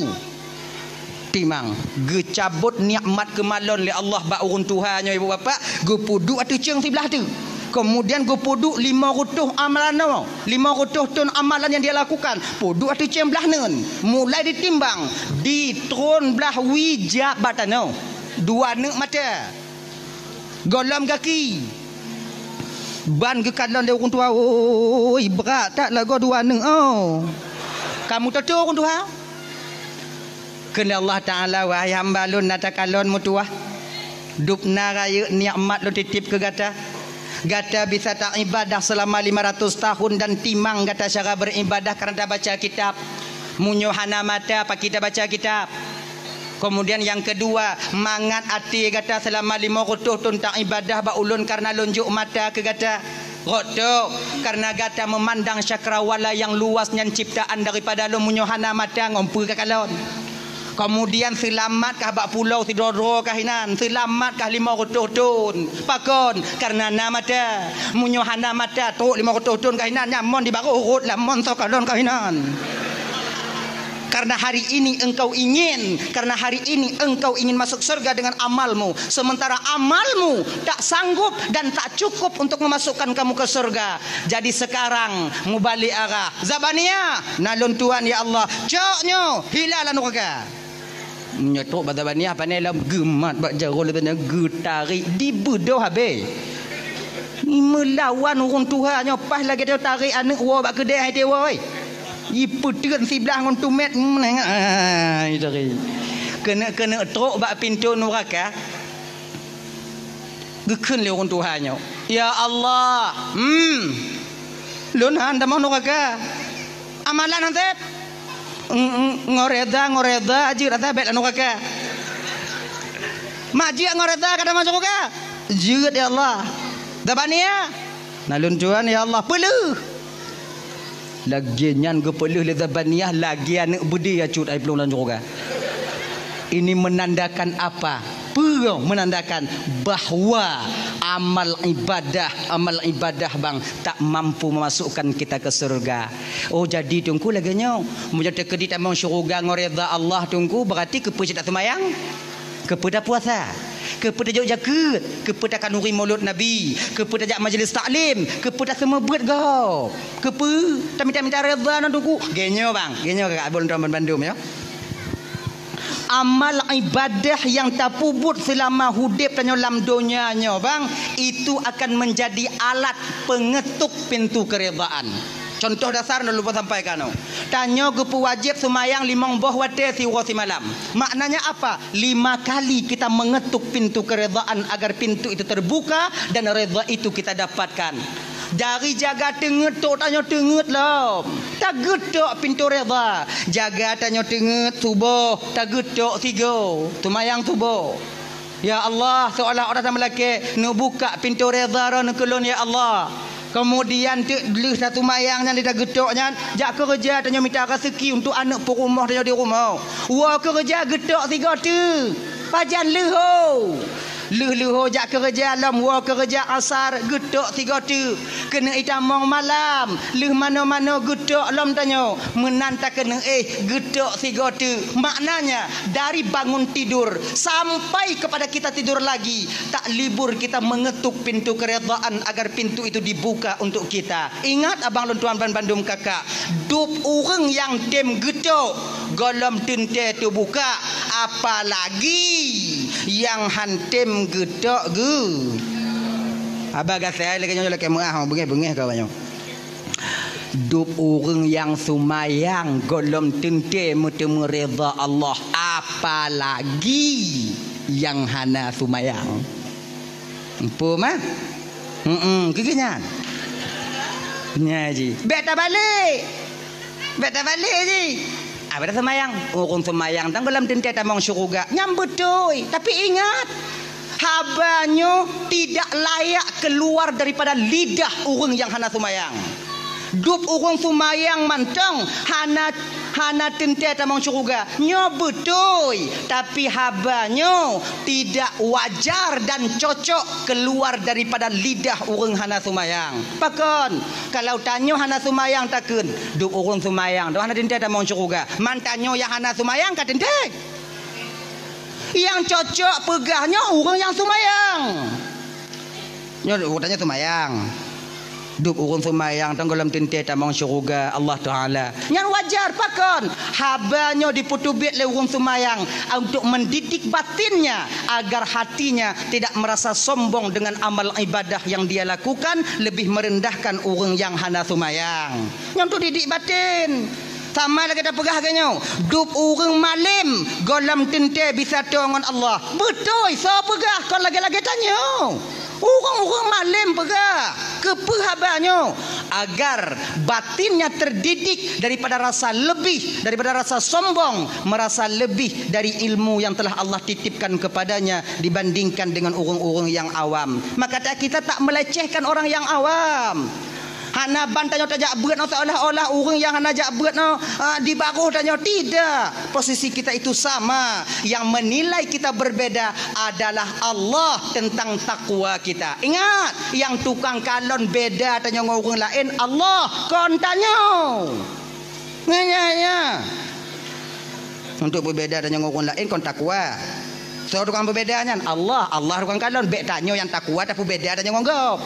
Timang. Geucabot nikmat keumalon lé Allah bak ureuëng tuha nyoe, ibu bapak, geupeuduek ateueh ceueng siblah teuk. Kemudian geupeuduek lima reutôh amalan nyoe, lima reutôh thon amalan nyang dia lakukan. Peuduek ateueh ceueng blah neun. Mulai ditimbang, ditron blah wie jak bak tanoh. Dua neuk mata. Gohlom gaki. Ban geukalon lé ureuëng tuha, "Oi, brat that lagoe dua neuk, oh." Ka meutoto ureuëng tuha. Kheun lé Allah Taala, "Wahai hamba lôn, na takalon meutuwah. Dubna rayeuk nikmat lôn titip keu gata. Gata bisa taibadah seulama lima ratus tahun dan timang gata cara beribadah kareuna tabaca kitab. Meunyoe hana mata, pakri tabaca kitab?" Kemudian yang kedua, mangat até gata seulama lima reutôh thon taibadah bak ulôn kareuna lôn jok mata keu gata. Rot tok, karena gata memandang cakrawala yang luas nyan ciptaan daripada lôn, meunyoe hana mata ngon peue kakalon. Kemudian seulamat kah bak pulo sidroe-droe kah inan, seulamat kah lima reutôh thon. Pakon? Karena na mata. Meunyoe hana mata, trok lima reutôh thon kah inan, nyan mon di barôh rot lam mon soe kalon kah inan. Karena hari ini engkau ingin, karena hari ini engkau ingin masuk surga dengan amalmu, sementara amalmu tak sanggup dan tak cukup untuk memasukkan kamu ke surga. Jadi sekarang, mubalik arah. Zabaniah, na lôn tuan ya Allah. Cok nyoe, hila lam nuraka. Nyoe trok bak Zabaniah, pane lom geumat bak jaroe lom, geutarék, dibeudôh habéh. Meulawan ureuëng tuha nyoe, pas lagée nyoe tarék aneuëk woe bak keudée hai tewoe. Ipeuteun siblah ngon tumét, meunengah, ai, dari. Keuneuk-keuneuk trok bak pintoe nuraka, geukheun lé ureuëng tuha nyoe, "Ya Allah, hmm, lôn han tamong nuraka. Amalan han sép. Ng-, ng-, ngon reda, ngon reda jeuet rasa bék lam nuraka. Mak jeuet ngon reda ka tamong syeuruga. Jeuet, ya Allah. Zabaniah, na lôn tuan, ya Allah, peuleueh." Lagée nyan geupeuleueh lé Zabaniah, lagée aneuëk beudé acut ai plueng lam syeuruga. Ini menandakan apa? Peue menandakan bahwa amal ibadah, amal ibadah bang tak mampu memasukkan kita ke surga. Oh, jadi Teungku lagée nyoe, meunyoe teukeudi tamong syeuruga ngon reda Allah Teungku, berarti keupeue cit taseumayang? Keupeue tapuasa? Keupeue tajok jakeuet? Keupeue takhanuri mulod Nabi? Keupeue tajak majlis taklim? Keupeue taseumeubeut gob? Keupeue tamita-mita reda ngon Teungku? Geuh nyoe bang, geuh nyoe kakak abon tuan bandum ya. Amal ibadah nyang tapeubuet seulama udeb tanyoe lam donya nyoe bang, itu akan menjadi alat pengetuk pintu keredaan. Contoh dasar na lôn sampaikan nyoe. Tanyoe geupeuwajéb seumayang limong boh watée siuroe simalam. Maknanya apa? Lima kali kita mengetuk pintu keredaan agar pintu itu terbuka dan reda itu kita dapatkan. Dari jaga teungeut trok tanyoe teungeut lom. Tageutok pintoe reda. Jaga tanyoe teungeut suboh, tageutok sigoe. Seumayang suboh. Ya Allah, seolah-olah tameulakée, neubukak pintoe reda droeneuh keu lôn, ya Allah. Keumudian teuk lheueh taseumayang nyan di tageutok nyan, jak keureuja tanyoe mita raseuki untuk aneuëk peurumoh tanyoe di rumoh. Woe keureuja geutok sigoe teuk. Pajan leuho? Lheueh leuho jak keureuja lom woe keureuja asar geutok sigoe teuk. Keuneuk itamong malam, lheueh manoe-manoe geutok lom tanyoe. Meunan takeuneuk éh geutok sigoe teuk. Maknanya, dari bangun tidur sampai kepada kita tidur lagi, tak libur kita mengetuk pintu keredaan agar pintu itu dibuka untuk kita. Ingat abang lôn tuan ban bandum kakak, dub ureuëng nyang tem geutok gohlom teuntée teubukak, apalagi nyang han tem geutok geu. Haba gasai lagée nyoe lakée meuah, beungéh-beungéh ka nyoe. Dub ureuëng nyang seumayang gohlom teuntée meuteumé reda Allah, apalagi nyang hana seumayang. Empu mah? Heeh, keu nyan. Nya ji. Bék tabalek. Bék tabalek ji. Abéh taseumayang, ureuëng seumayang tan gohlom teuntée tamong syeuruga. Nyan beutôi, tapi ingat, haba nyoe tidak layak keluar daripada lidah ureuëng nyang hana seumayang. Dub ureuëng seumayang mantong hana, hana teuntée tamong syeuruga. Nyoe beutôi, tapi haba nyoe tidak wajar dan cocok keluar daripada lidah ureuëng hana seumayang. Pakon? Kalau tanyoe hana seumayang takheun, dub ureuëng seumayang, dub hana teuntée tamong syeuruga. Man tanyoe nyang hana seumayang ka teuntée. Nyang cocok peugah nyoe ureuëng nyang seumayang. Nyoe ureuëng tanyoe seumayang. Dub ureuëng seumayang tan gohlom teuntée tamong syeuruga Allah Taala. Nyan wajar pakon? Haba nyoe dipeuteubiet lé ureuëng seumayang untuk mendidik batinnya agar hatinya tidak merasa sombong dengan amal ibadah yang dia lakukan, lebih merendahkan ureuëng nyang hana seumayang. Nyan tu didik batin. Sama lagée tapeugah lagée nyoe, dub ureuëng malém gohlom teuntée bisa toe ngon Allah. Beutôi, soe peugah kon lagée-lagée tanyoe. Ureuëng-ureuëng malém peugah, keupeue haba nyoe? agar batinnya terdidik daripada rasa lebih, daripada rasa sombong, merasa lebih dari ilmu yang telah Allah titipkan kepadanya dibandingkan dengan ureuëng-ureuëng yang awam. Maka ta-, kita tak melecehkan orang yang awam. Hana ban tanyoe tajak beuet nyoe seolah-olah ureuëng nyang hana jak beuet nyoe, ah, di baroh tanyoe. Tidak. Posisi kita itu sama. Yang menilai kita berbeda adalah Allah tentang takwa kita. Ingat, yang tukang kalon beda tanyoe ngon ureuëng laén, Allah, kon tanyoe. Nyan, nyan, nyan. Untuk beubeda tanyoe ngon ureuëng laén kon takwa. Soe tukang beubeda nyan? Allah. Allah tukang kalon. Bék tanyoe nyang takwa tapeubeda tanyoe ngon gob.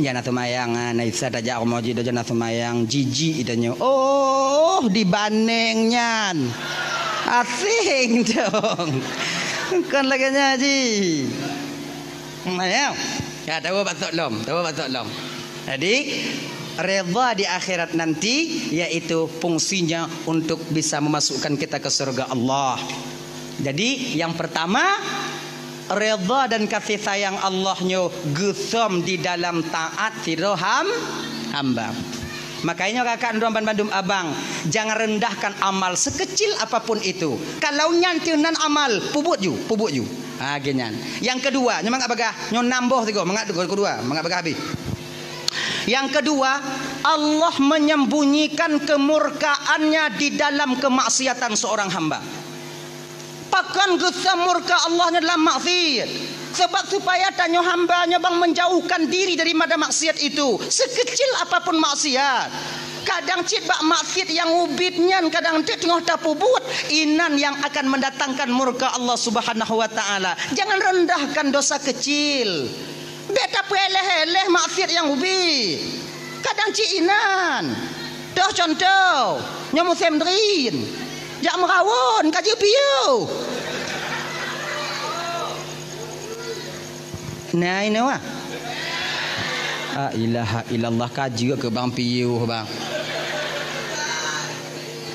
Jana seumayang, ah, na Isa tajak rumoh jih, jana seumayang, jijik tanyoe. Oh, dibandeng nyan. Asing dong. Kon lagée nyan jih. Hmm, ya. Ya, tahu batok lom, tahu batok lom. Jadi, redha di akhirat nanti yaitu fungsinya untuk bisa memasukkan kita ke surga Allah. Jadi, yang pertama, redha dan kasih sayang Allah nyoe geusom di dalam taat sidroe ham-, hamba. Makanya kakak droe bandum abang, jangan rendahkan amal sekecil apapun itu. Kalau nyan teuh nan amal, pubuet ju, pubuet ju. Ha, geuh nyan. Yang kedua, nyoe mangat bagah, nyoe nam boh sigoe, mangat kedua, mangat bagah habéh. Yang kedua, Allah menyembunyikan kemurkaannya di dalam kemaksiatan seorang hamba. Pakon geusom murka Allah nyoe dalam maksiat? Sebab supaya tanyoe hamba nyoe bang menjauhkan diri daripada maksiat itu, sekecil apapun maksiat. Kadang cit bak maksiat nyang ubit nyan kadang cit teungoh tapubuet, inan yang akan mendatangkan murka Allah Subhanahu wa Ta'ala. Jangan rendahkan dosa kecil. Bék tapeuéléh-éléh maksiat nyang ubit. Kadang cit inan. Toh contoh, nyoe musém drien. Jak meurawon, ka jeuet piôh. Nah, inoe wah. La ilaha illallah, ka jeuet keu bang piôh, bang.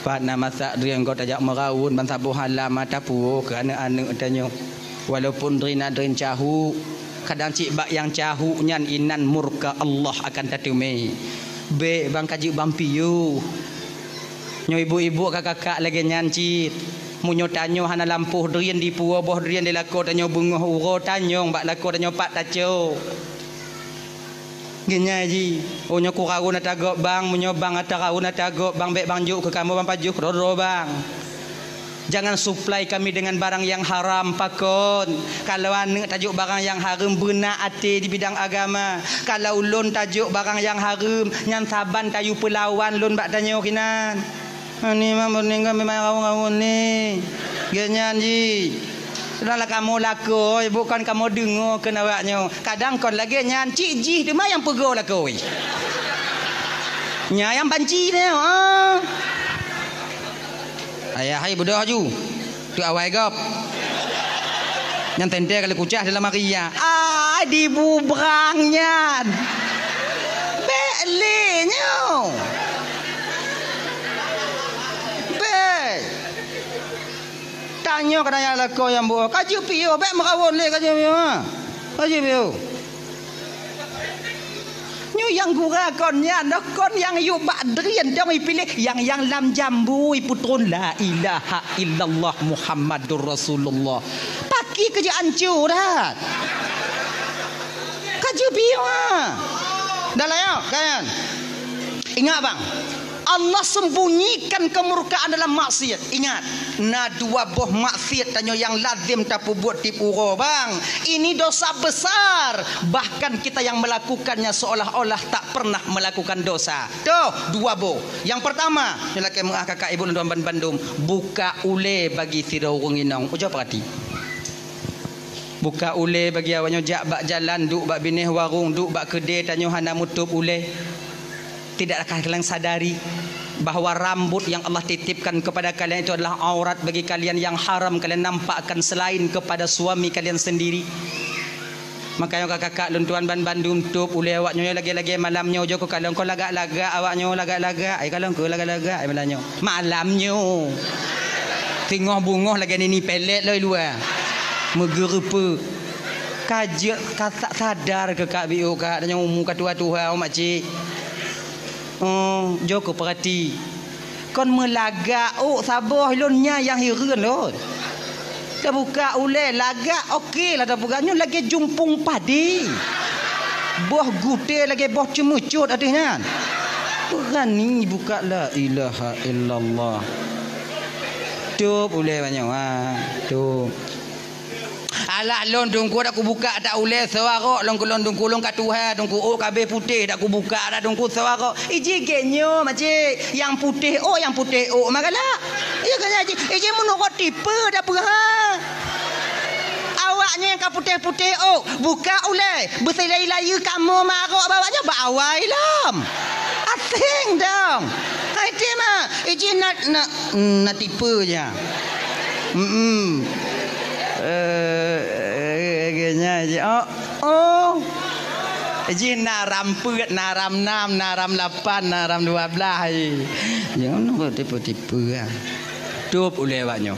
Pat na masak drien gob tajak meurawon, ban saboh alam mata puwoe keu aneuk-aneuk tanyoe. Walaupun drien na drien cahuk, kadang cit bak nyang cahuk nyan inan murka Allah akan tateumé. Bék bang ka jeuet bang piôh. Nyoe ibu-ibu ka kakak lagée nyan cit. Meunyoe tanyoe hana lampôh drien dipuwoe boh drien dilakoe tanyoe beungoh uroe tanyong bak lakoe tanyoe pat tacok. Geunyai jih, oh nyoe kurawon ata gob bang, meunyoe bang ata rawon ata gob bang, bék bang jok keu kamoe bang pajoh keudroe-droe bang. Jangan suplai kami dengan barang yang haram, pakon. Kalau aneuk tajok barang yang hareuem, beuna até di bidang agama. Kalau ulôn tajok barang yang hareuem, nyan saban tayue peulawan lôn bak tanyoe kinan. Ani mah meuneuk ngon memang rawon-rawon ni. Geuh nyan jih. Sudahlah kamoe lakoe, bukan kamoe deungoe keu awaknyoe. Kadang kon lagée nyan, cit jih teuma nyang peugoe lakoe. Nya nyang banci nyoe, ah. Ayah hai beudôh aju. Tu awai gob. Nyang teuntée kali kucah dalam hari ya. Ai dibubrang nyan. Bék lé nyoe. Bék. Tanyoe keu nyan lakoe nyang buoh. Ka jeuet piôh, bék meurawon lé ka jeuet piôh. Ka jeuet piôh. Nyoe nyang gura kon nyan, kon nyang yue bak drien dong ipiléh, nyang, nyang lam jambu ipeutron la ilaha illallah Muhammadur Rasulullah. Paki keu jeuet anco that. Ka jeuet piôh, ha. Dah layak kan? Ingat bang, Allah sembunyikan kemurkaan dalam maksiat. Ingat, na dua boh maksiat tanyoe nyang lazem tapubuet tiep uroe bang. Ini dosa besar. Bahkan kita yang melakukannya seolah-olah tak pernah melakukan dosa. Toh, dua boh. Yang pertama, nyoe lakée meuah kakak ibu lôn ban bandum, buka ulée bagi sidroe ureuëng inong. Ujoe peurati. Buka ulée bagi awaknyoe jak bak jalan, duek bak binéh warong, duek bak keudée tanyoe hana meutôb ulée. Tidakkah kalian sadari bahwa rambut yang Allah titipkan kepada kalian itu adalah aurat bagi kalian yang haram kalian nampakkan selain kepada suami kalian sendiri? Makanya kakak-kakak lôn tuan ban bandum tôb ulée awaknyoe lagée-lagée malam nyoe jok kalon kon lagak-lagak awaknyoe lagak-lagak, ai kalon kon lagak-lagak ai malam nyoe. Malam nyoe. Teungoh beungoh lagée nini pelet loi luwa. Meugeureupeuk. Ka jeuet ka sa-, sadar keu Kak Biu, Kak, tanyoe umu ka tuha-tuha, oh, makcik. Oh, jok keu peurati. Kon meulagak ôk saboh lôn nyan nyang hireuen lôn. Tabuka ulée lagak, oke lah tapeugah, nyoe lagée jumpung padi. Boh gutée lagée boh ceumeucot ateueh nyan. Beurani buka, la ilaha illallah. Tôb ulée banyoe, ha, tôb. Alah lôn Teungku dak kubuka dak ulée suarok lôn keu lôn Teungku, lôn ka tuha Teungku, ôk ka abéh putéh dak kubuka dak Teungku suarok. Iji gét nyoe makcik, nyang putéh ôk, nyang putéh ôk mah galak. Iya kan iji, iji meunurot tipe dak peue ha. Awak nyoe nyang ka putéh-putéh ôk, buka ulée, beusilai-layeue kamoe marok bak awak nyoe bak awai lom. Aséng dong. Hai ti mah, iji na, na Na tipe nya. Hmm. Eh, geunya ji. Oh, oh. Ji na ram peuet, na ram enam, na ram lapan, na ram dua belas. Jangan tipe-tipe ah. Tôb ulée awak nyoe.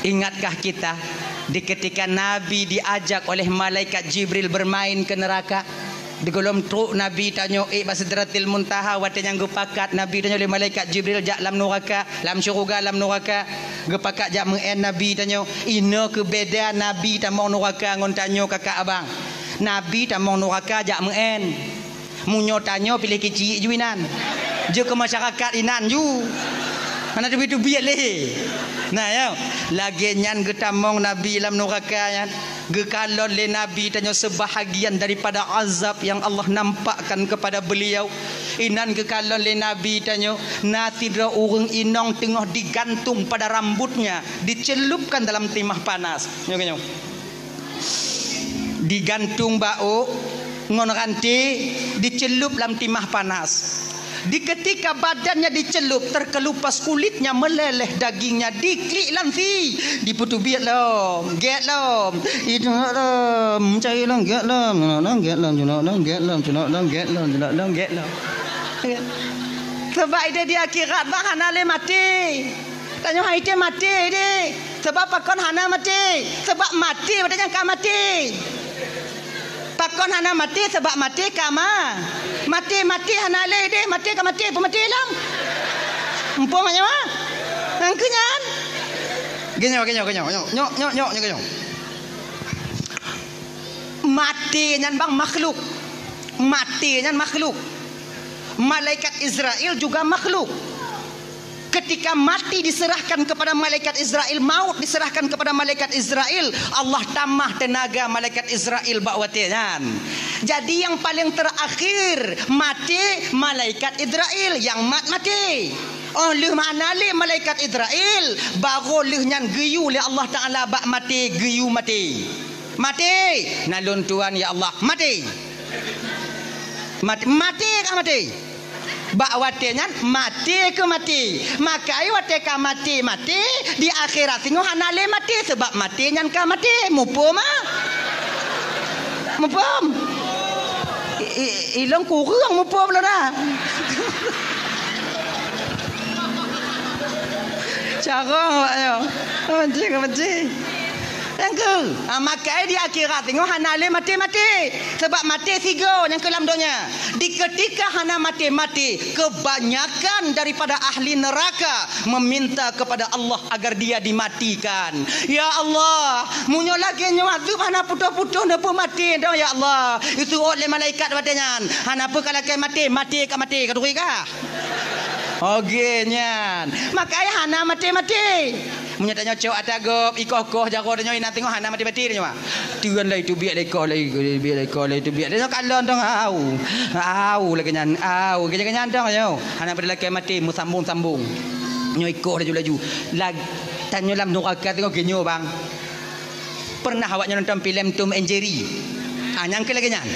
Ingatkah kita di ketika Nabi diajak oleh malaikat Jibril bermain ke neraka? Di gohlom trok Nabi tanyoe ék bak Sidratil Muntaha, watée nyang geupakat Nabi tanyoe lé malaikat Jibril jak lam nuraka, lam syeuruga lam nuraka, geupakat jak meu'én Nabi tanyoe. Inoe keu beda Nabi tamong nuraka ngon tanyoe kakak abang. Nabi tamong nuraka jak meu'én. Meunyoe tanyoe piléh keuchik ju inan. Jeuet keu masyarakat inan ju. Hana teubiet-teubiet lé. Nah, ya. Lagée nyan geutamong Nabi lam nuraka nyan. Geukalon lé Nabi tanyoe seubahagian daripada azab nyang Allah nampakkan keupada beuliau. Inan geukalon lé Nabi tanyoe na sidroe ureuëng inong teungoh digantung pada rambutnya, dicelupkan dalam timah panas. Nyoe, nyoe. Digantung bak ôk ngon ranté, dicelup lam timah panas. Di ketika badannya dicelup, terkelupas kulitnya, meleleh dagingnya, diklik lam sie, dipeuteubiet lom, gét lom, inong lom, cai lom, gét lom, inong lom, gét lom, cunok lom, gét lom, cunok lom, gét lom, cunok lom, gét lom. Sabab ideh di akhirat bah hana lé maté. Tanyoe hai tém maté deh. Sabab pakon hana maté? Sabab maté watée nyang ka maté. Pakon hana maté? Sabab maté ka ma-, maté, maté hana lé deh, maté ka maté, peumaté lom. Muphom nyoe? Nyang keu nyan? Geuh nyoe, geuh nyoe, geuh nyoe, nyoe, nyoe, nyoe, nyoe, geuh nyoe. Maté nyan bang makhluk. Maté nyan makhluk. Malaikat Israel juga makhluk. Ketika mati diserahkan kepada malaikat Israel, maut diserahkan kepada malaikat Israel, Allah tamah tenaga malaikat Israel bak watée nyan. Jadi nyang paleng terakhir maté malaikat Israel nyang mat maté. Oh lheueh hana lé malaikat Israel, baru lheueh nyan geuyue lé Allah Taala bak maté, geuyue maté. Maté, na lôn tuan ya Allah, maté. Mat-, maté kah maté? Bak watée nyan maté keu maté. Makai watée ka maté, maté, di akhirat singoh hana lé maté, sabab maté nyan ka maté. Muphom ah? Muphom? I, i, ilong kureueng muphom lôn dah. Carong awak nyoe. Benci, benci. Nyang keu, ha, makai di akhirat singoh hana lé maté-maté. Sabab maté sigoe nyang keu lam donya. Di ketika hana maté-maté, kebanyakan daripada ahli neraka meminta kepada Allah agar dia dimatikan. Ya Allah, meunyoe lagée nyoe azeueb hana putôh-putôh neupeumaté dong ya Allah. Iseuôt lé malaikat watée nyan. Hana peue ka lakée maté, maté ka maté, ka turi kah? Oge nyan. Makai hana maté-maté. Meunyoe tanyoe cok ata gob, ikoh-koh jaroe tanyoe inan teungoh hana maté-maté tanyoe. Tuan lé itu biet lé ikoh lé, biet lé ikoh lé itu biet. Tanyoe kalon dong au. Au lagée nyan, au. Lagée nyan dong nyoe. Hana pada lakée maté meusambong-sambong. Nyoe ikoh laju-laju. Lag-, tanyoe lam nuraka teungoh geunyoe bang. Pernah awak nyoe nonton filem Tom and Jerry? Ah, nyang keu lagée nyan.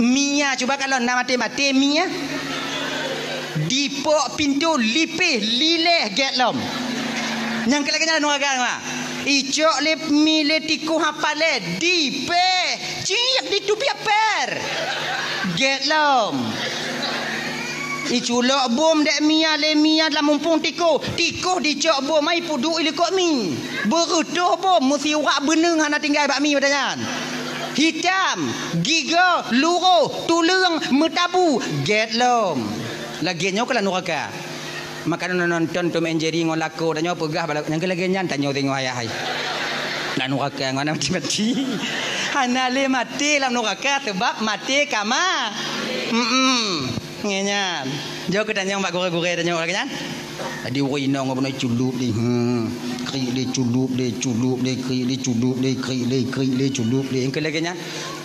Mia, cuba kalon na maté-maté Mia. Dipok pintoe lipéh lileh gét lom. Nyang keu lagée nyan nuraka mah. Icok lé mi lé tikoh hapalé dipéh ciek ditubiet pér. Gét lom. Iculok bom dek Mia lé Mia lam mumpung tikoh. Tikoh dicok bom ai puduk ilikot mi. Beureutoh bom meusiwak beuneueng hana tinggai bak mi pada nyan. Hitam, gigoe, luroh, tuleueng, meutabu, gét lom. Lagée nyoe keuh lam nuraka. Maka nonton Tom and Jerry ngon lakoe tanyoe peugah bak lakoe, nyang keu lagée nyan tanyoe singoh ayah hai. Lam nuraka ngon aneuk maté-maté. Hana lé maté lam nuraka sabab maté ka ma-, mm-mm. Ngieng nyan. Jok keu tanyong bak gurée-gurée tanyong lagée nyan. Jadi ureuëng inong ngon bunoe culub deh. Hmm. Krik deh culub deh, culub deh, krik deh culub deh, krik deh, krik deh culub deh. Engkeu lagée nyan.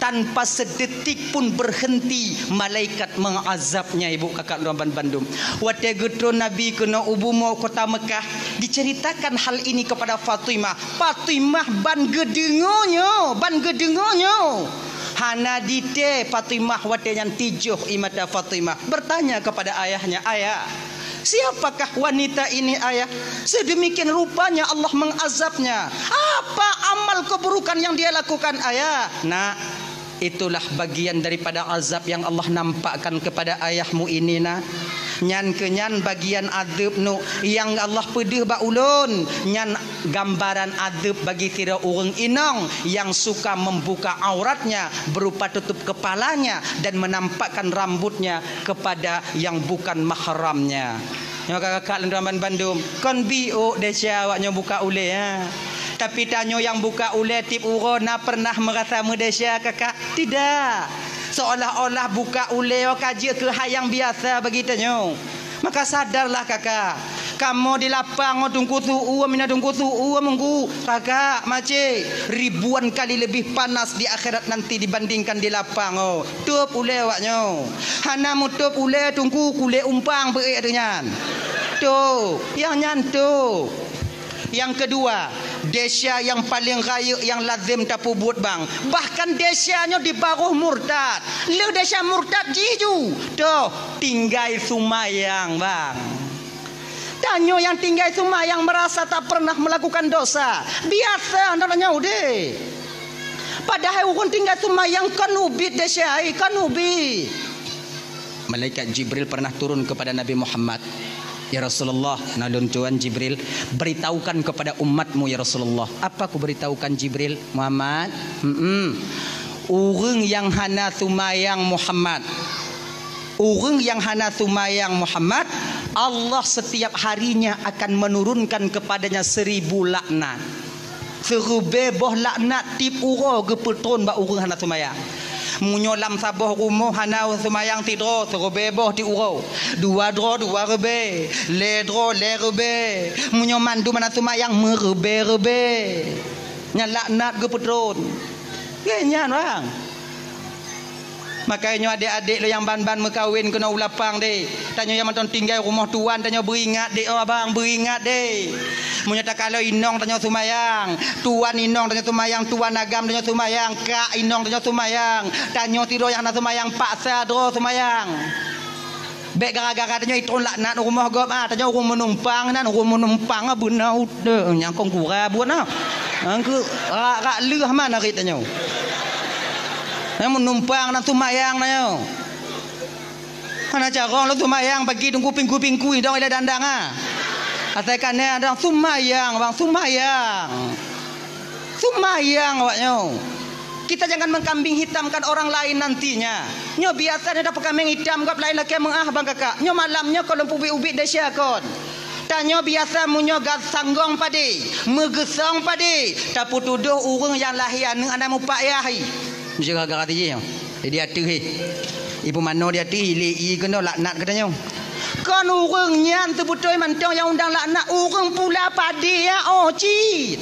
Tanpa sedetik pun berhenti malaikat mengazabnya, ibu kakak lôn bandum. Watée geutron Nabi keunoe u bumoe kota Mekah, diceritakan hal ini kepada Fatimah. Fatimah ban geudeungoe nyoe, ban geudeungoe nyoe. Hana ditée Fatimah watée nyan tijoh ie mata Fatimah. Bertanya kepada ayahnya, "Ayah, siapakah wanita ini, Ayah? Sedemikian rupanya Allah mengazabnya. Apa amal keburukan yang dia lakukan, Ayah?" "Nak, itulah bagian daripada azab yang Allah nampakkan kepada ayahmu ini, Nak. Nyan keuh nyan bagian adeueb, Nuk, nyang Allah peudeuh bak ulôn. Nyan gambaran adeueb bagi sidroe ureuëng inong yang suka membuka auratnya berupa tutup kepalanya dan menampakkan rambutnya kepada yang bukan mahramnya." Nyoe kakak-kakak lôn tuan bandum, kon biôk desya awak nyoe buka ulée, ha. Tapi tanyoe nyang buka ulée tieb uroe na pernah meurasa meudesya, kakak? Tidak. Seolah-olah buka ulée ka jeuet keu hai nyang biasa bagi tanyoe. Maka sadarlah kakak, kamoe di lapang ngon teungku su'uem, mina teungku su'uem, teungku, kakak, makcik, ribuan kali lebih panas di akhirat nanti dibandingkan di lapang, oh. Tôb ulée awak nyoe. Hana meutôb ulée teungku, kulét umpang beuék teuh nyan. Tôb, nyang nyan tôb. Nyang keudua, desya nyang paleng rayeuk nyang lazem tapeubuet bang. Bahkan desya nyoe di barôh murtad. Lheueh desya murtad jih ju. Toh, tinggai seumayang bang. Tanyoe nyang tinggai seumayang meurasa tak pernah meulakukan dosa. Biasa na tanyoe udeb. Padahai ureuëng tinggai seumayang kon ubit desya, ai, kon ubit. Malaikat Jibril pernah turun kepada Nabi Muhammad. "Ya Rasulullah, na lôn tuan Jibril, beritahukan kepada umatmu, ya Rasulullah." "Apa kuberitahukan, Jibril?" "Muhammad, mm-mm, ureuëng nyang hana seumayang, Muhammad, ureuëng nyang hana seumayang, Muhammad, Allah setiap harinya akan menurunkan kepadanya seribu laknat." Siribée boh laknat tieb uroe geupeutron bak ureuëng hana seumayang. Meunyoe lam saboh rumoh hana seumayang sidroe, siribée boh tieb uroe. Dua droe, dua ribée. Lhée droe, lhée ribée. Meunyoe mandum hana seumayang, meuribée-ribée. Nyan laknat geupeutron. Nyan, bang. Makajih nyoe adék-adék lôn nyang ban-ban meukawen keunoe u lapang deh. Tanyoe nyang mantong tinggai rumoh tuan, tanyoe beuingat deh, oh abang, beuingat deh. Meunyoe takalon inong tanyoe seumayang, tuan inong tanyoe seumayang, tuan agam tanyoe seumayang, kak inong tanyoe seumayang, tanyoe sidroe nyang hana seumayang, paksa droe seumayang. Bék gara-gara tanyoe itron laknat rumoh gob, ah, tanyoe ureuëng meunumpang nan, ureuëng meunumpang, ah, beuna udeb nyang kon gura buet na. Angkeu rak-rak leuh man arit tanyoe. Nyang meunumpang nan seumayang tanyoe. Hana carông lôn seumayang pagi teungku pingkui-pingkui dong ilée dandang, ah. Asai kanée dong seumayang, bang, seumayang. Seumayang awak nyoe. Kita jangan mengkambing hitamkan orang lain nantinya. Nyoe biasa nyoe tapeukameng itam gob laén lakée meuáh bang kakak. Nyoe malam nyoe kon lôn peubiet-ubiet desya kon. Tanyoe biasa meunyoe gat sanggong padé, meugeusong padé, tapeutudôh ureuëng nyang lahé aneuëk hana mupak yah. Meusti gara-gara tijih nyoe. Di ateueh, eh. Ipeumanoe di ateueh, ilée ie keunoe laknat keu tanyoe. Kon ureuëng nyan teubeutôi mantong nyang undang laknat, ureuëng pula padé, ya, oh, cit.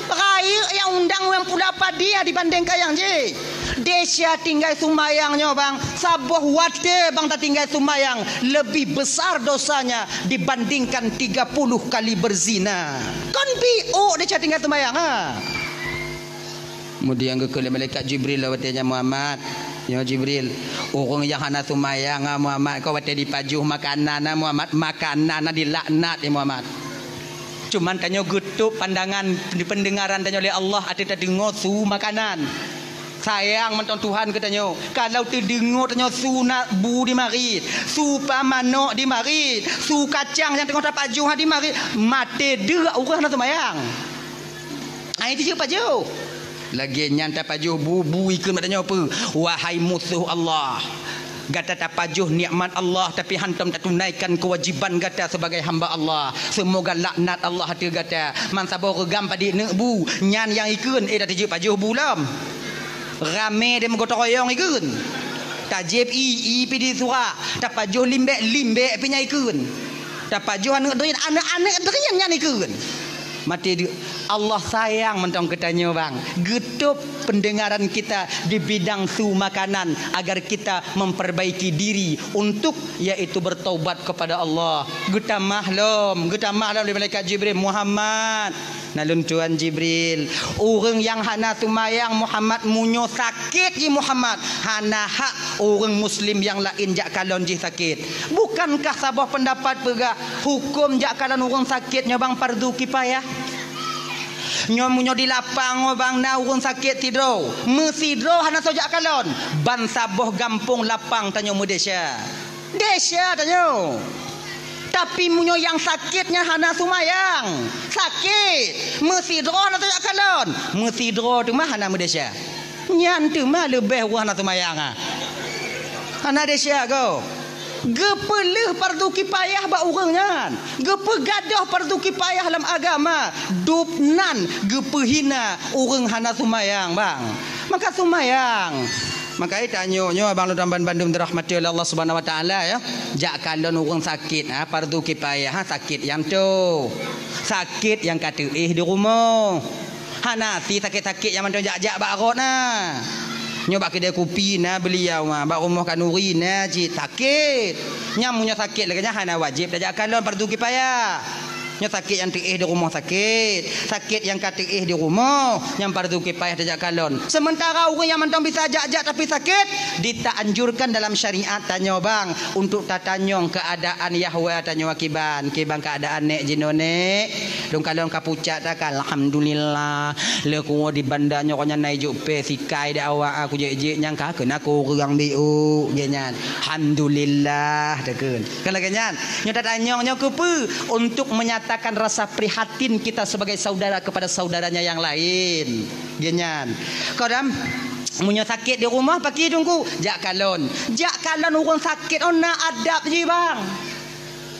Rayeuk nyang undang ureuëng pula padé, ya, dibandingkan nyang jih. Desya tinggai seumayang nyoe, bang. Saboh watée, bang, tatinggai seumayang, lebih besar dosanya dibandingkan tiga puluh kali berzina. Kon biôk desya tinggai seumayang, ha? Kemudian geukheun lé malaikat Jibril lom watée nyan, "Muhammad, nyoe Jibril, ureuëng nyang hana seumayang, ah, Muhammad, kon watée jipajoh makanan, ah, Muhammad, makanan, ah, dilaknat, eh, Muhammad." Cuman tanyoe geutôb pandangan, peundengaran tanyoe lé Allah ateueh tadeungoe su makanan. Sayang mantong Tuhan keu tanyoe. Kalau teudeungoe tanyoe su na bu di marit, su pa manok di marit, su kacang nyang teungoh tapajoh di marit, maté deuk ureuëng hana seumayang. Ai tijeuet pajoh. Lagée nyan tapajoh bu, bu ikheun bak tanyoe peue? Wahai musoh Allah, gata tapajoh nikmat Allah, tapi hantom tatunaikan keuwajiban gata sebagai hamba Allah. Seumoga laknat Allah ateueh gata. Man saboh reugam padit neuk bu, nyan nyang ikheun, eh, dak teujeuet pajoh bu lom. Ramé deh meugoto royong ikheun. Tajieb i, i pih di surak. Tapajoh limbek, limbek pih nyan ikheun. Tapajoh aneuk drien, aneuk-aneuk drien nyan ikheun. Maté di Allah sayang mantong keu tanyoe, bang. Geutôb pendengaran kita di bidang su makanan agar kita memperbaiki diri untuk, yaitu bertaubat kepada Allah. Geutamah lom, geutamah lom lé malaikat Jibril, "Muhammad, na lôn tuan Jibril, ureuëng nyang hana seumayang Muhammad, meunyoe sakét jih Muhammad, hana hak ureuëng muslim nyang laén jak kalon jih sakét." Bukankah saboh pendapat peugah huköm jak kalon ureuëng sakét nyoe bang fardu kifayah? Nyoe meunyoe di lapang nyoe bang na ureuëng sakét sidroe, meusidroe hana soe jak kalon, ban saboh gampông lapang tanyoe meudesya. Desya tanyoe. Tapi meunyoe nyang sakét nyan hana seumayang, sakét, meusidroe hana soe jak kalon, meusidroe teuma hana meudesya. Nyan teuma leubeh ureuëng hana seumayang, ha. Hana desya goe. Geupeuleueh fardu kifayah bak ureuëng nyan. Geupeugadôh fardu kifayah lam agama. Dub nan geupeuhina ureuëng hana seumayang, bang. Maka seumayang. Maka tanyoe nyoe abang lôn bandum dirahmati oleh Allah Subhanahu Wa Taala, ya. Jak kalon ureuëng sakét, ha, fardu kifayah, ha, sakét nyang toe. Sakét nyang ka teuéh di rumoh. Hana si sakét-sakét nyang mantong jak-jak bak rot na. Nyoe bak keudè kupi na beuliau, ha, bak rumoh khanuri na cit sakét. Nyan meunyoe sakét lagèe nyan hana wajéb tajak kalon, fardu kifayah. Nyoe sakét nyang teuéh di rumoh sakét, sakét nyang ka teuéh di rumoh, nyan fardu kifayah tajak kalon. Sementara ureuëng nyang mantong bisa jak-jak tapi sakét, ditaanjurkan dalam syariat tanyoe bang untuk tatanyong keuadaan yahwa tanyoe kiban, kiban keuadaan nèk jinoe nèk. Lôn kalon ka pucak takan, alhamdulillah. Lé kuwoe di banda nyoe nyan na ijok pèh sikai di awak aku jek-jek nyang ka keunan kureueng biuk, gèt nyan. Alhamdulillah, takheun. Kan lagèe nyan. Nyoe tatanyong nyoe keupeue? Untuk menyatakan rasa prihatin kita sebagai saudara kepada saudaranya yang lain. Gèt nyan. Kadang meunyoe sakét di rumoh, pakri teungku, jak kalon. Jak kalon ureuëng sakét, oh, na adab jih, bang.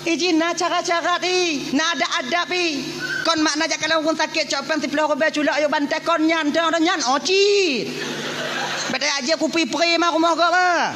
Iji na cara-cara i, na adab-adab i. Kon makna jak kalon ureuëng sakét cok pèng siplôh ribèe culok ayok bantai kon nyan, dong, dong, nyan, oh, cit. Bèk tajak jép kupi pri ma rumoh gob, ah.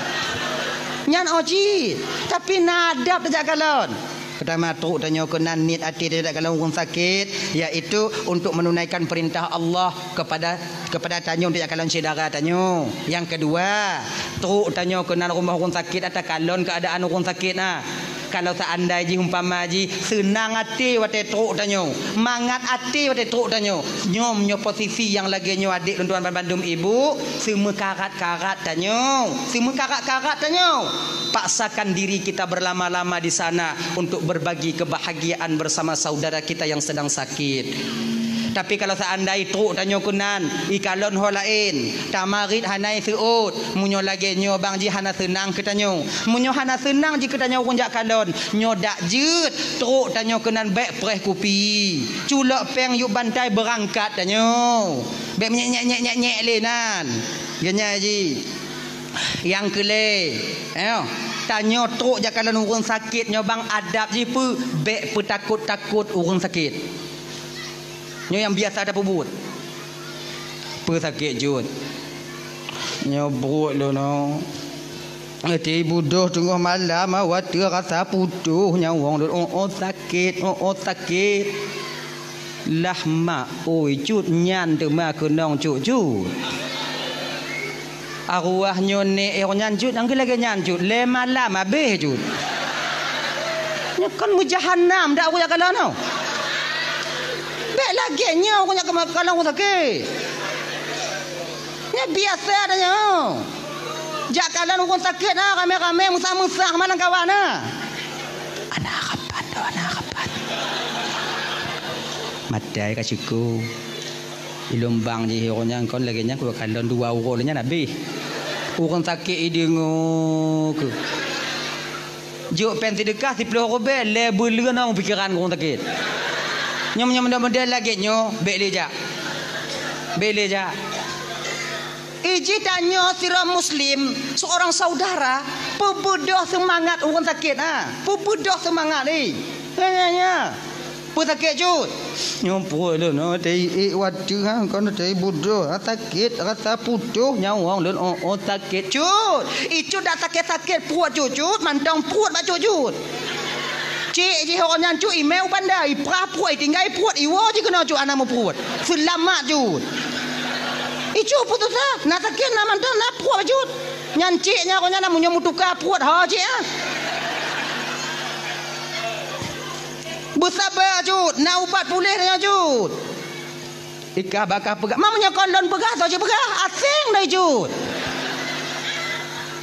Nyan, oh, cit. Tapi na adab tajak kalon. Peutama, trok tanyoe keunan niet até tajak kalon ureuëng sakét, yaitu untuk menunaikan perintah Allah kepada kepada tanyoe untuk jak kalon syedara tanyoe. Nyang keudua, trok tanyoe keunan rumoh ureuëng sakét, takalon keuadaan ureuëng sakét na. Kalau seandai jih umpama jih seunang até watèe trok tanyoe, mangat até watèe trok tanyoe, nyoe, nyoe posisi nyang lagèe nyoe adék lôn tuan bandum ibu, seumeukarat-karat tanyoe, seumeukarat-karat tanyoe. Paksakan diri kita berlama-lama di sana untuk berbagi kebahagiaan bersama saudara kita yang sedang sakit. Tapi kalau seandai trok tanyoe keunan, ikalon ho laén, tamarit hana iseuôt, meunyoe lagèe nyoe bang jih hana seunang keu tanyoe. Meunyoe hana seunang jih keu tanyoe ureuëng jak kalon, nyoe dak jeuet, trok tanyoe keunan bèk preh kupi. Culok pèng yub bantai beurangkat tanyoe. Bèk nyek-nyek-nyek-nyek lé nan. Geunyai jih. Nyang keulhèe, eh, tanyoe trok jak kalon ureuëng sakét nyoe bang adab jih peue, bèk peutakot-takot ureuëng sakét. Nyoe nyang biasa tapeubuet. Peue sakét jeuet? Nyoe buet lôn nyoe. Ati budôh teungoh malam, watèe rasa putôh nyawöng lôn, oh, oh, sakét, oh, oh, sakét. Lah mak, oi, cut nyan teuma keunong cut-cut. Arwah nyoe nèk eh nyan cut, nyang lagèe nyan cut, lhèe malam habéh cut. Nyoe kon meujahanam dak ureuëng jak kalon nyoe. Bèk lagèe nyoe ureuëng jak kalon ureuëng sakét. Nyoe biasa dah nyoe. Jak kalon ureuëng sakét na, ramé-ramé, meusah-meusah, malang kawan na. Ana kapan doh, ana kapan? Matai ka syukur. Di lumbang jih ureuëng nyan kon lagèe nyan, kukalon dua uroe nyan habéh. Ureuëng sakét ideungoe keu. Jok pèng seudeukah siplôh ribèe, lhèe buleuen ngon pikeran ureuëng sakét. Nyoe, nyoe, nyoe, model lagèe nyoe, bèk lé jak. Bèk lé jak. Iji tanyoe sidroe muslim, seorang saudara, peubeudoh seumangat ureuëng sakét, ha. Peubeudoh seumangat, eh. Nya, nya, nya. Peue sakét cut? Nyoe pruet lôn, oh, teuiék watée, ha, kon teuiék budoh, ha, sakét, rasa putôh nyawöng lôn, oh, oh, sakét cut. Icut dak sakét-sakét pruet cut, cut, mantong pruet bak cut, cut. Cék jih awak nyan cut, imé u banda, iprah pruet, itinggai pruet, iwoe jih keunoe cut, hana meupruet. Seulamat cut. Icut putosa, na sakét, na mantong, na pruet cut. Nyan cék nyan, awak nyan na meunyoe meutuka pruet, ho cék, ah. Beusaba cut, na ubat puléh nyan cut. Ikah bakah peugah, ma meunyoe kon lôn peugah, soe cit peugah, aséng dai cut.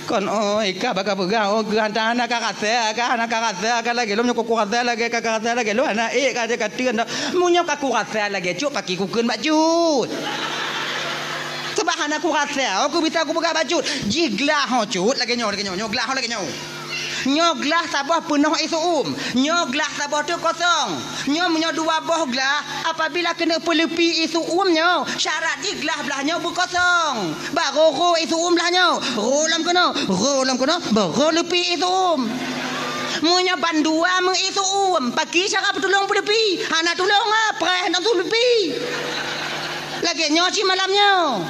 Kon, oh, ikah bakah peugah, oh, geuh hana, hana ka rasa, ka hana ka rasa, ka lagée lôn nyoe ku rasa lagée ka, ka rasa lagée lôn, hana ék ka, ka teun dah. Meunyoe ka kurasa lagée cut, pakri kukheun bak cut. Sabab hana kurasa, oh, ku bisa kupeugah bak cut. Jih glah ho cut, lagée nyoe, lagée nyoe, nyoe glah ho lagée nyoe. Nyoe glah saboh peunoh ié su'um. Nyoe glah saboh teuk kosong. Nyoe meunyoe dua boh glah, apabila keuneuk peuleupi ié su'um nyoe, syarat jih glah blah nyoe beukosong. Barô rô ié su'um blah nyoe. Rô lom keunoe, rô lom keunoe, barô leupi ié su'um. Meunyoe bandua meu ié su'um, pakri cara peutulông peuleupi? Hana tulông, ah, preh ngon tuleupi. Lagée nyoe cit malam nyoe.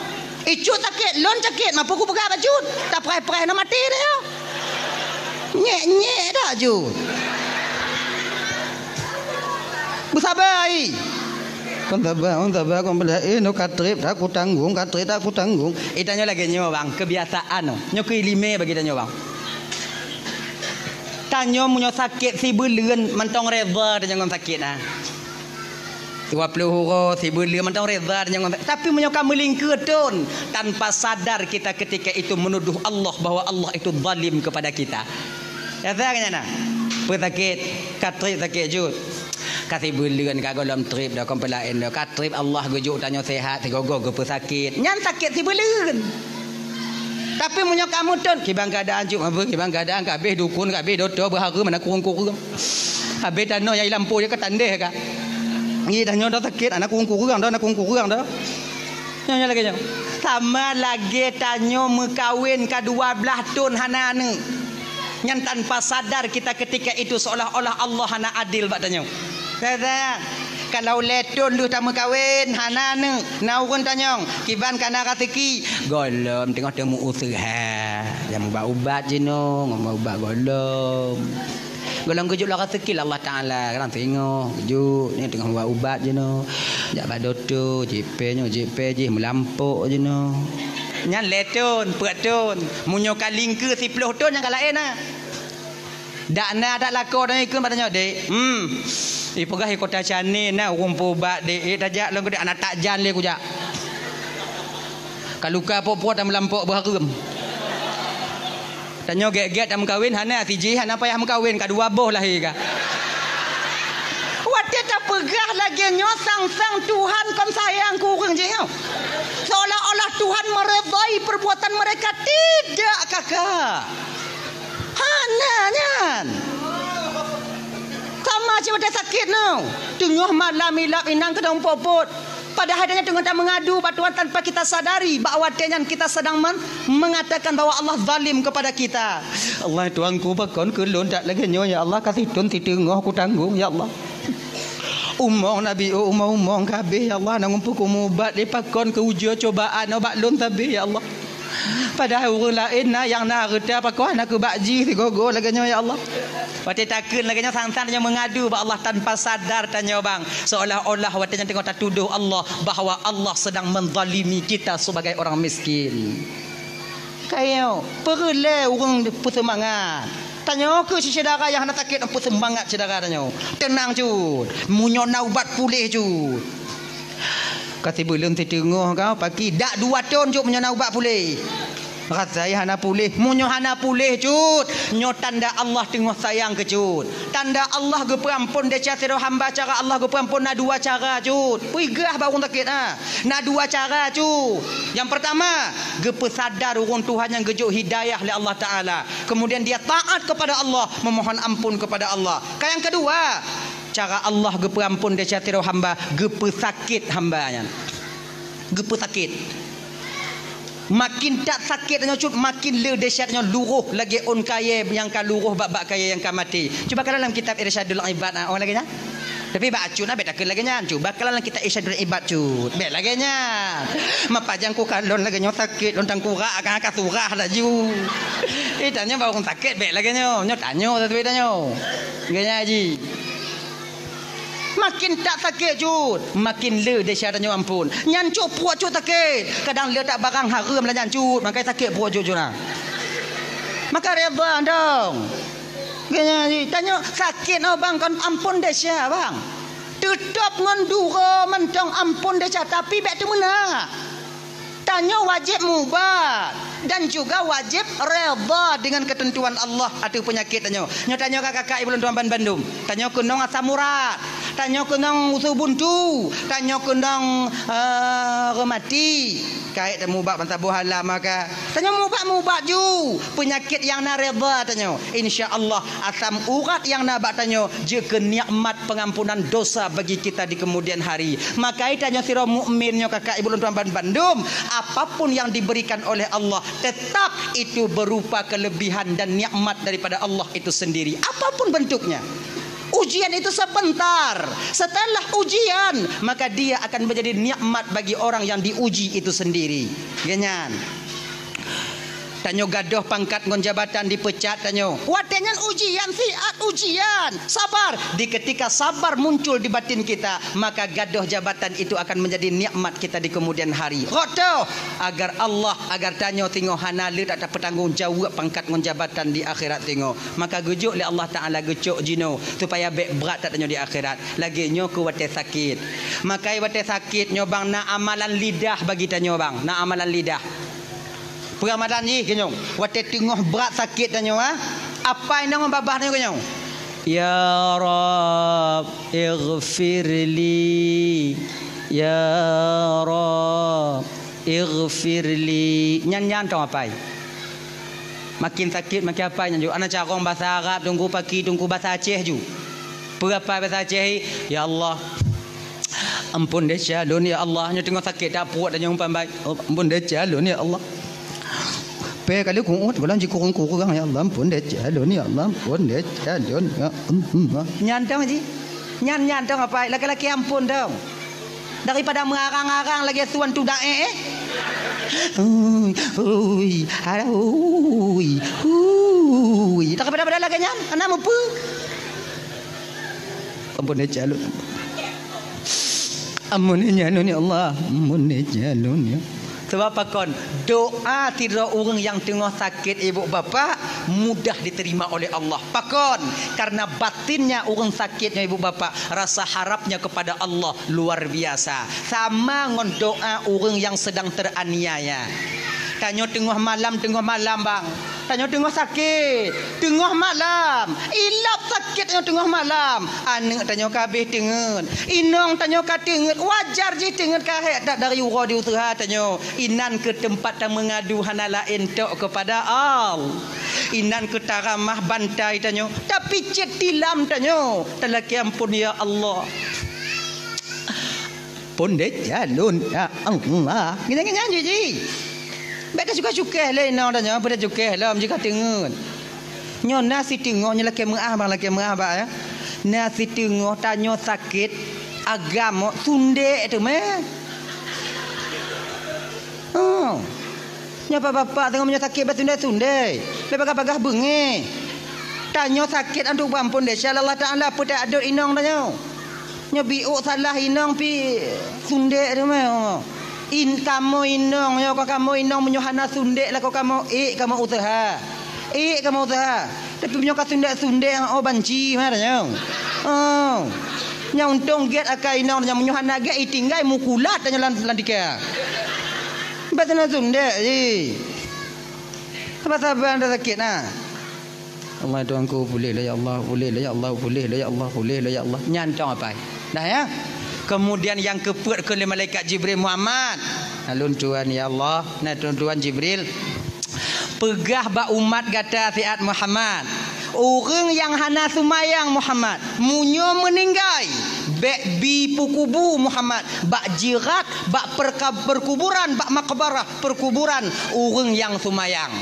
Icut sakét, lôn sakét, ma peue kupeugah bak cut. Tapreh-preh na maté dah nyoe. Nyék-nyék dah cut. Beusaba ai. Kon saba, kon saba, kon beulah, eh, nyoe ka treb dah kutanggong, ka treb dah kutanggong. Eh, tanyoe lagée nyoe, bang, keubiasaan nyoe. Nyoe keuiéleumé bagi tanyoe, bang. Tanyoe meunyoe sakét sibeuleuen mantong reda tanyoe ngon sakét, ah. Dua ploh uroe sibeuleuen mantong reda tanyoe ngon sakét. Tapi meunyoe ka meulingkeue thon, tanpa sadar kita ketika itu menuduh Allah bahwa Allah itu zalim kepada kita. Ya, saya kata, nah. Peue sakét, ka treb sakét cut. Ka sibeuleuen ka gohlom treb dah, kon peue laén dah. Ka treb Allah geujok tanyoe sehat, sigoe-goe geupeusakét. Nyan sakét sibeuleuen. Tapi meunyoe ka meuthon, kiban keuadaan cut, apa kiban keuadaan, ka habéh dukon, ka habéh dokto, beuhareuem, hana kureueng-kureueng. Habéh tanoh nyang i lampôh jih ka tandeh ka. Ngi dah nyoe dah sakét, hana kureueng-kureueng dah, hana kureueng-kureueng dah. Nyoe, nyoe lagée nyoe. Sama lagée tanyoe meukawen ka dua blaih thon hana aneuëk. Nyan tanpa sadar kita ketika itu seolah-olah Allah hana adil bak tanyoe. Teuka, kalau lhée thon lheueh tameukawen, hana aneuëk, na ureuëng tanyong, kiban ka na raseuki, gohlom teungoh teumeuuseuha, nyang ubat-ubat jinoe, ngon ubat gohlom. Gohlom geujok lom raseuki lé Allah Taala, kadang singoh geujok, nyan teungoh ubat-ubat jinoe. Jak bak dokto, jipée nyoe, jipée jih, meulampok jinoe. Nyan lhée thon, peuet thon. Meunyoe ka lingkeue siploh thon, nyan ka laén na. Dak na, dak lakoe tanyoe ikheun bak tanyoe, "Dek, hmm, ipeugah i Kota Chane na ureuëng peuubat, Dek, eh, tajak lôn keu Dek, hana tajak lé kujak. Ka luka pok-pok tameulampok beuhareuem. Tanyoe gét-gét tameukawen, hana sijih, hana payah meukawen, ka dua boh lahé ka." Watée tapeugah lagée nyoe, sang-sang Tuhan kon sayang keu ureuëng jih nyoe. Seolah-olah Tuhan meredai perbuatan mereka, tidak, kakak. Hana nyan. Sama cit watée sakét nyoe. Teungoh malam ilap inong keudong pot-pot. Padahai tanyoe teungoh tameungadu bak Tuhan tanpa kita sadari bahwa watée nyan kita sedang men-, mengatakan bahwa Allah zalim kepada kita. "Allah Tuhanku, pakon keu lôn that lagée nyoe, ya Allah, ka sithon siteungoh kutanggong, ya Allah. Umong Nabi, oh, umong-umong ka habéh, ya Allah, na ngumpul kumubat lé pakon keu ujoe cobaan bak lôn sabe, ya Allah." Padahai ureuëng laén na nyang na hareuta pakon hana keu bak jih sigoe-goe lagée nyoe, ya Allah. Watée takheun lagée nyoe, sang-sang tanyoe meungadu bak Allah tanpa sadar tanyoe bang, seolah-olah watée nyan teungoh tatudoh Allah bahwa Allah sedang menzalimi kita sebagai orang miskin. Kayo, peureulée ureuëng peuseumangat. Tanyoe keu syedara nyang hana sakét, peuseumangat syedara tanyoe. Teunang cut, meunyoe na ubat puléh cut. Ka sibeuleuen siteungoh ka, pakri dak dua thon cut meunyoe na ubat puléh. Rasai hana puléh, meunyoe hana puléh cut, nyoe tanda Allah teungoh sayang keu cut. Tanda Allah geupeuamphon desya sidroe hamba, cara Allah geupeuamphon na dua cara cut. Peugah bak ureuëng sakét, ha. Na dua cara cut. Nyang peurtama, geupeusadar ureuëng Tuhan nyang geujok hidayah lé Allah Taala. Kemudian dia taat kepada Allah, memohon ampun kepada Allah. Ka nyang keudua, cara Allah geupeuamphon desya sidroe hamba, geupeusakét hamba nyan. Geupeusakét. Makin that sakét tanyoe cut, makin le dahsyat nyoe, luroh lagée ôn kayée nyang ka luroh bak-bak kayée nyang ka maté. Cuba kalon lam kitab Irsyadul Ibad, ah, oh lagée nyan. Tapi bak acut na bék takheun lagée nyan. Cuba kalon lam kitab Irsyadul Ibad cut. Bék lagée nyan. Mapajang ku kalon lagée nyoe sakét lôn tangkurak, akan ka surah laju. Eh, tanyoe bak ureuëng sakét bék lagée nyoe. Nyoe tanyoe, tapi tanyoe. Lagée nyan ji. Makin that sakét cut, makin le dahsyat tanyoe ampôn. Nyan cut pruet cut sakét. Kadang le that barang hareuem lah nyan cut, maka sakét pruet cut cut na. Maka redha dong. Geunya tanyoe sakét nyoe bang kon ampôn dahsyat bang. Teutap ngon duro mantong ampôn dahsyat, tapi bék teumeuna. Tanyoe wajéb mubat dan juga wajéb redha dengan ketentuan Allah ateueh peunyakét tanyoe. Nyoe tanyoe ka kakak ibu lôn tuan ban bandum. Tanyoe keunong asam urat, tanyoe keunong usu buntu, tanyoe keunong, eh, reumati. Kait mubat ban saboh hala maka. Tanyoe mubat-mubat ju peunyakét nyang na redha tanyoe. Insya Allah asam urat nyang na bak tanyoe jeuet keu nikmat pengampunan dosa bagi kita di kemudian hari. Maka tanyoe sidroe mukmin nyoe kakak ibu lôn tuan ban bandum, apapun yang diberikan oleh Allah tetap itu berupa kelebihan dan nikmat daripada Allah itu sendiri. Apapun bentuknya. Ujian itu sebentar. Setelah ujian, maka dia akan menjadi nikmat bagi orang yang diuji itu sendiri. Geunya nyan. Tanyoe gadôh pangkat ngon jabatan, dipeucat tanyoe. Watée nyan ujian, siat ujian. Sabar. Di ketika sabar muncul di batin kita, maka gadôh jabatan itu akan menjadi nikmat kita di kemudian hari. Rot toh, agar Allah, agar tanyoe singoh hana le that tapeutanggong jaweueb pangkat ngon jabatan di akhirat singoh. Maka geujok lé Allah Taala geucok jinoe supaya bék brat that tanyoe di akhirat. Lagée nyoe keu watée sakét. Maka watée sakét nyoe bang na amalan lidah bagi tanyoe bang, na amalan lidah. Peuramadan jih keunoe, watée teungoh brat sakét tanyoe, ha? Apai nong babah tanyoe keunoe. Ya Rabb, ighfirli. Ya Rabb, ighfirli. Nyan nyan tong apai. Makin sakét makin apai nyan ju. Ana carong bahasa Arab, tungku paki, tungku bahasa Aceh ju. Peue apai bahasa Aceh, ya Allah. Ampôn desya lôn ya Allah. Nyoe teungoh sakét that pruet dan nyoe umpan bai. Oh, ampôn desya lôn ya Allah. Pé kali kuut gohlom jikurang-kurang ya Allah. Ampôn desya lôn ya Allah. Ampôn desya lôn ya Allah. Nyan tong ji. Nyan nyan tong apai laki-laki ampôn tong. Daripada meurang-arang lagée suan tudak eh. Ui, ui, alah, ui, ui. Daripada-pada lagée nyan, hana mupeue. Ampôn desya lôn. Ampôn desya lôn ya Allah. Ampôn desya lôn ya. Sebab pakon, doa sidroe ureuëng nyang teungoh sakét ibu bapak mudah diterima oleh Allah. Pakon, karena batinnya ureuëng sakét nyoe ibu bapak rasa harapnya kepada Allah luar biasa. Sama ngon doa ureuëng nyang sedang teraniaya. Tanyoe teungoh malam, teungoh malam bang. Tanyoe teungoh sakét, teungoh malam, ilab sakét tanyoe teungoh malam. Aneuëk tanyoe ka habéh teungeut, inong tanyoe ka teungeut, wajar jih teungeut ka hék that dari uroe di useuha tanyoe. Inan keu teumpat tameungadu hana laén tok keupada Allah. Inan keu taramah bantai tanyoe, tapicét tilam tanyoe, talakée ampôn ya Allah. Pondét jalon ya Allah. Ngieng-ngieng jih jih. Bék teucukéh-cukéh lé inong tanyoe, bék teucukéh lom jih ka teungeut. Nyoe na siteungoh nyoe lakée meuáh bang, lakée meuáh bang ya. Na siteungoh tanyoe sakét agam sundék teumé. Oh. Nyoe bapak-bapak teungoh meunyoe sakét bak sundék-sundék. Bék bagah-bagah beungéh. Tanyoe sakét antu bang pondét, insya Allah Taala peutak adot inong tanyoe. Nyoe biôk salah inong pi sundék teumé. In kamoe inong nyoe ka kamoe inong meunyoe hana sundék lakoe kamoe ék kamoe useuha. Ék kamoe useuha. Tapi meunyoe ka sundék-sundék oh banci mah tanyoe. Oh. Nyang untông gét akai inong nyang meunyoe hana gét itinggai mukulat tanyoe lam lam tika. Bah tanyoe sundék jih. Sabar-sabar anda sakét nah. Allah Tuhanku, pulih lah ya Allah, pulih lah ya Allah, pulih lah ya Allah, pulih lah ya Allah. Nyan tong apai. Dah ya. Kemudian nyang keupeuet keu lé malaikat Jibril, Muhammad. Alun Tuhan ya Allah, nah Tuhan, Tuhan Jibril. Peugah bak umat gata siat Muhammad. Ureuëng nyang hana seumayang Muhammad, meunyoe meuninggai, Bék bi peukubu Muhammad bak jirat, bak perka-, perkuburan, bak makbarah, perkuburan ureuëng nyang seumayang.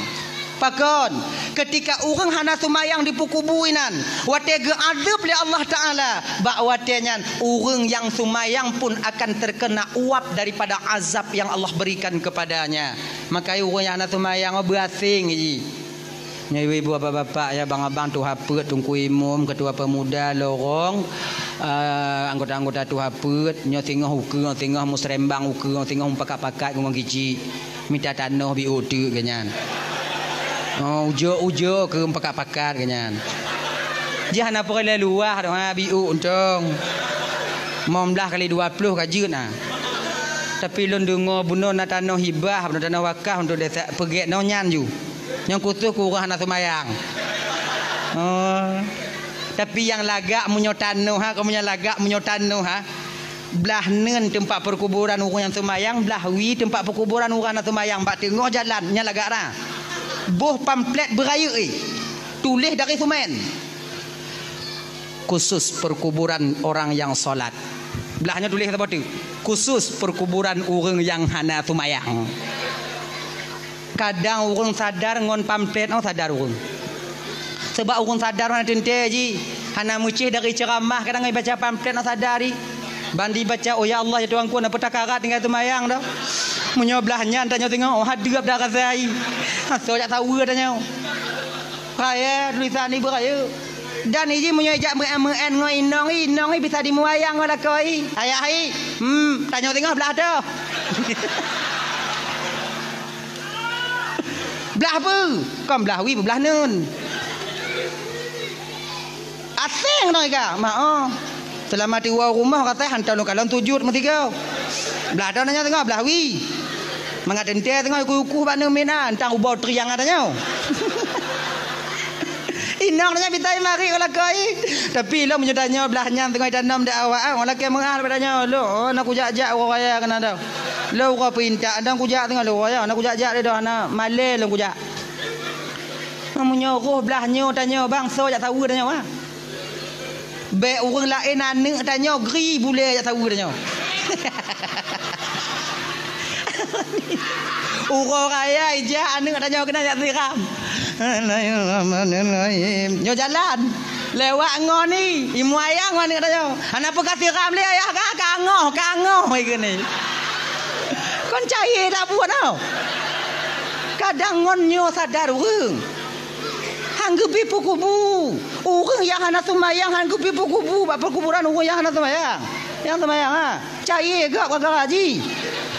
Pakon? Keutika ureuëng hana seumayang dipeukubu inan, watée geuadab lé Allah Taala, bak watée nyan ureuëng nyang seumayang pun akan terkena uap daripada azab yang Allah berikan kepadanya. Maka ureuëng nyang hana seumayang, oh, beuasing jih. Nyoe ibu-ibu, bapak-bapak, ya, abang-abang, tuha peuet, teungku imum, ketua pemuda, lorong, eh, anggota-anggota tuha peuet, nyoe singoh ukeue, singoh musrembang ukeue, singoh mupakat-pakat ngon kicik. Mita tanoh biôk teuk geuh nyan. Oh, ujoe-ujoe keu mupakat-pakat geuh nyan. Jih hana peureulée luwah doh, ha, biôk untông. Lima belas kali dua puluh ka jeuet, ha. Tapi lôn deungoe bunoe na tanoh hibah, bunoe tanoh wakaf untuk desa peugét nyoe nyan ju. Nyang khusos keu ureuëng hana seumayang. Oh. Tapi nyang lagak meunyoe tanoh ha, keu meunyoe lagak meunyoe tanoh ha. Blah neun teumpat peukuburan ureuëng nyang seumayang, blah wie teumpat peukuburan ureuëng hana seumayang bak teungoh jalan nyang lagak ra. Boh pamflet beurayeuk, eh. Tuléh dari seumén. Khusus perkuburan orang yang salat. Blah nyoe tuléh saboh teuk. Khusus perkuburan ureuëng nyang hana seumayang. Kadang ureuëng sadar ngon pamflet, oh, sadar ureuëng. Sebab ureuëng sadar hana teuntée jih, hana meucéh dari ceuramah, kadang ibaca pamflet, oh, sadar jih. Ban dibaca, "Oh ya Allah, ya Tuhanku, na peutakarat tinggai seumayang dah." Meunyoe blah nyan tanyoe singoh, oh, hadeup dah rasa jih. Asoe jak saweue tanyoe. Raya tulisan ibu raya. Dan iji meunyoe jak meu'en-meu'en ngon inong i, inong i bisa dimuayang ngon lakoe i. Ayah i, hmm, tanyoe singoh blah toh. Blah peue? Kon blah wie, blah neun. Aseng nong iga, ma oh. Seulama tiwoe rumoh katai hantom lôn kalon sujut meusigoe. Blah toh tanyoe singoh, blah wie. Mangat teuntée singoh kuku-kuku bak neumina, entang ubau triang tanyoe. Inong nyan bitai marit u lakoe. Tapi lôn meunyoe tanyoe blah nyan teungoh tanom di awak, ah, lakée meu'ah bak tanyoe, "Lôn, oh, na kujak-jak uroe raya keunan dah. Lôn uroe peuintat, dong kujak teungoh lôn uroe raya, na kujak-jak lé dah, na malée lôn kujak." Meunyoe roh blah nyoe tanyoe, bang, soe jak saweue tanyoe, ah. Bék ureuëng laén aneuëk tanyoe gri bulée jak saweue tanyoe. Uroe raya ijak aneuëk tanyoe keunan jak siram. Bismillahirrahmanirrahim. Nyoe jalan. Lewat ngon ni, imuayang ngon aneuëk tanyoe. Hana peue ka siram lé ayah ka, kangoh, kangoh ikeu ni. Kon cai tabuet tau. Kadang ngon nyoe sadar ureuëng. Han geubi peukubu. Ureuëng nyang hana seumayang han geubi peukubu bak peukuburan ureuëng nyang hana seumayang. Nyang seumayang, ha. Cai gob gara-gara jih.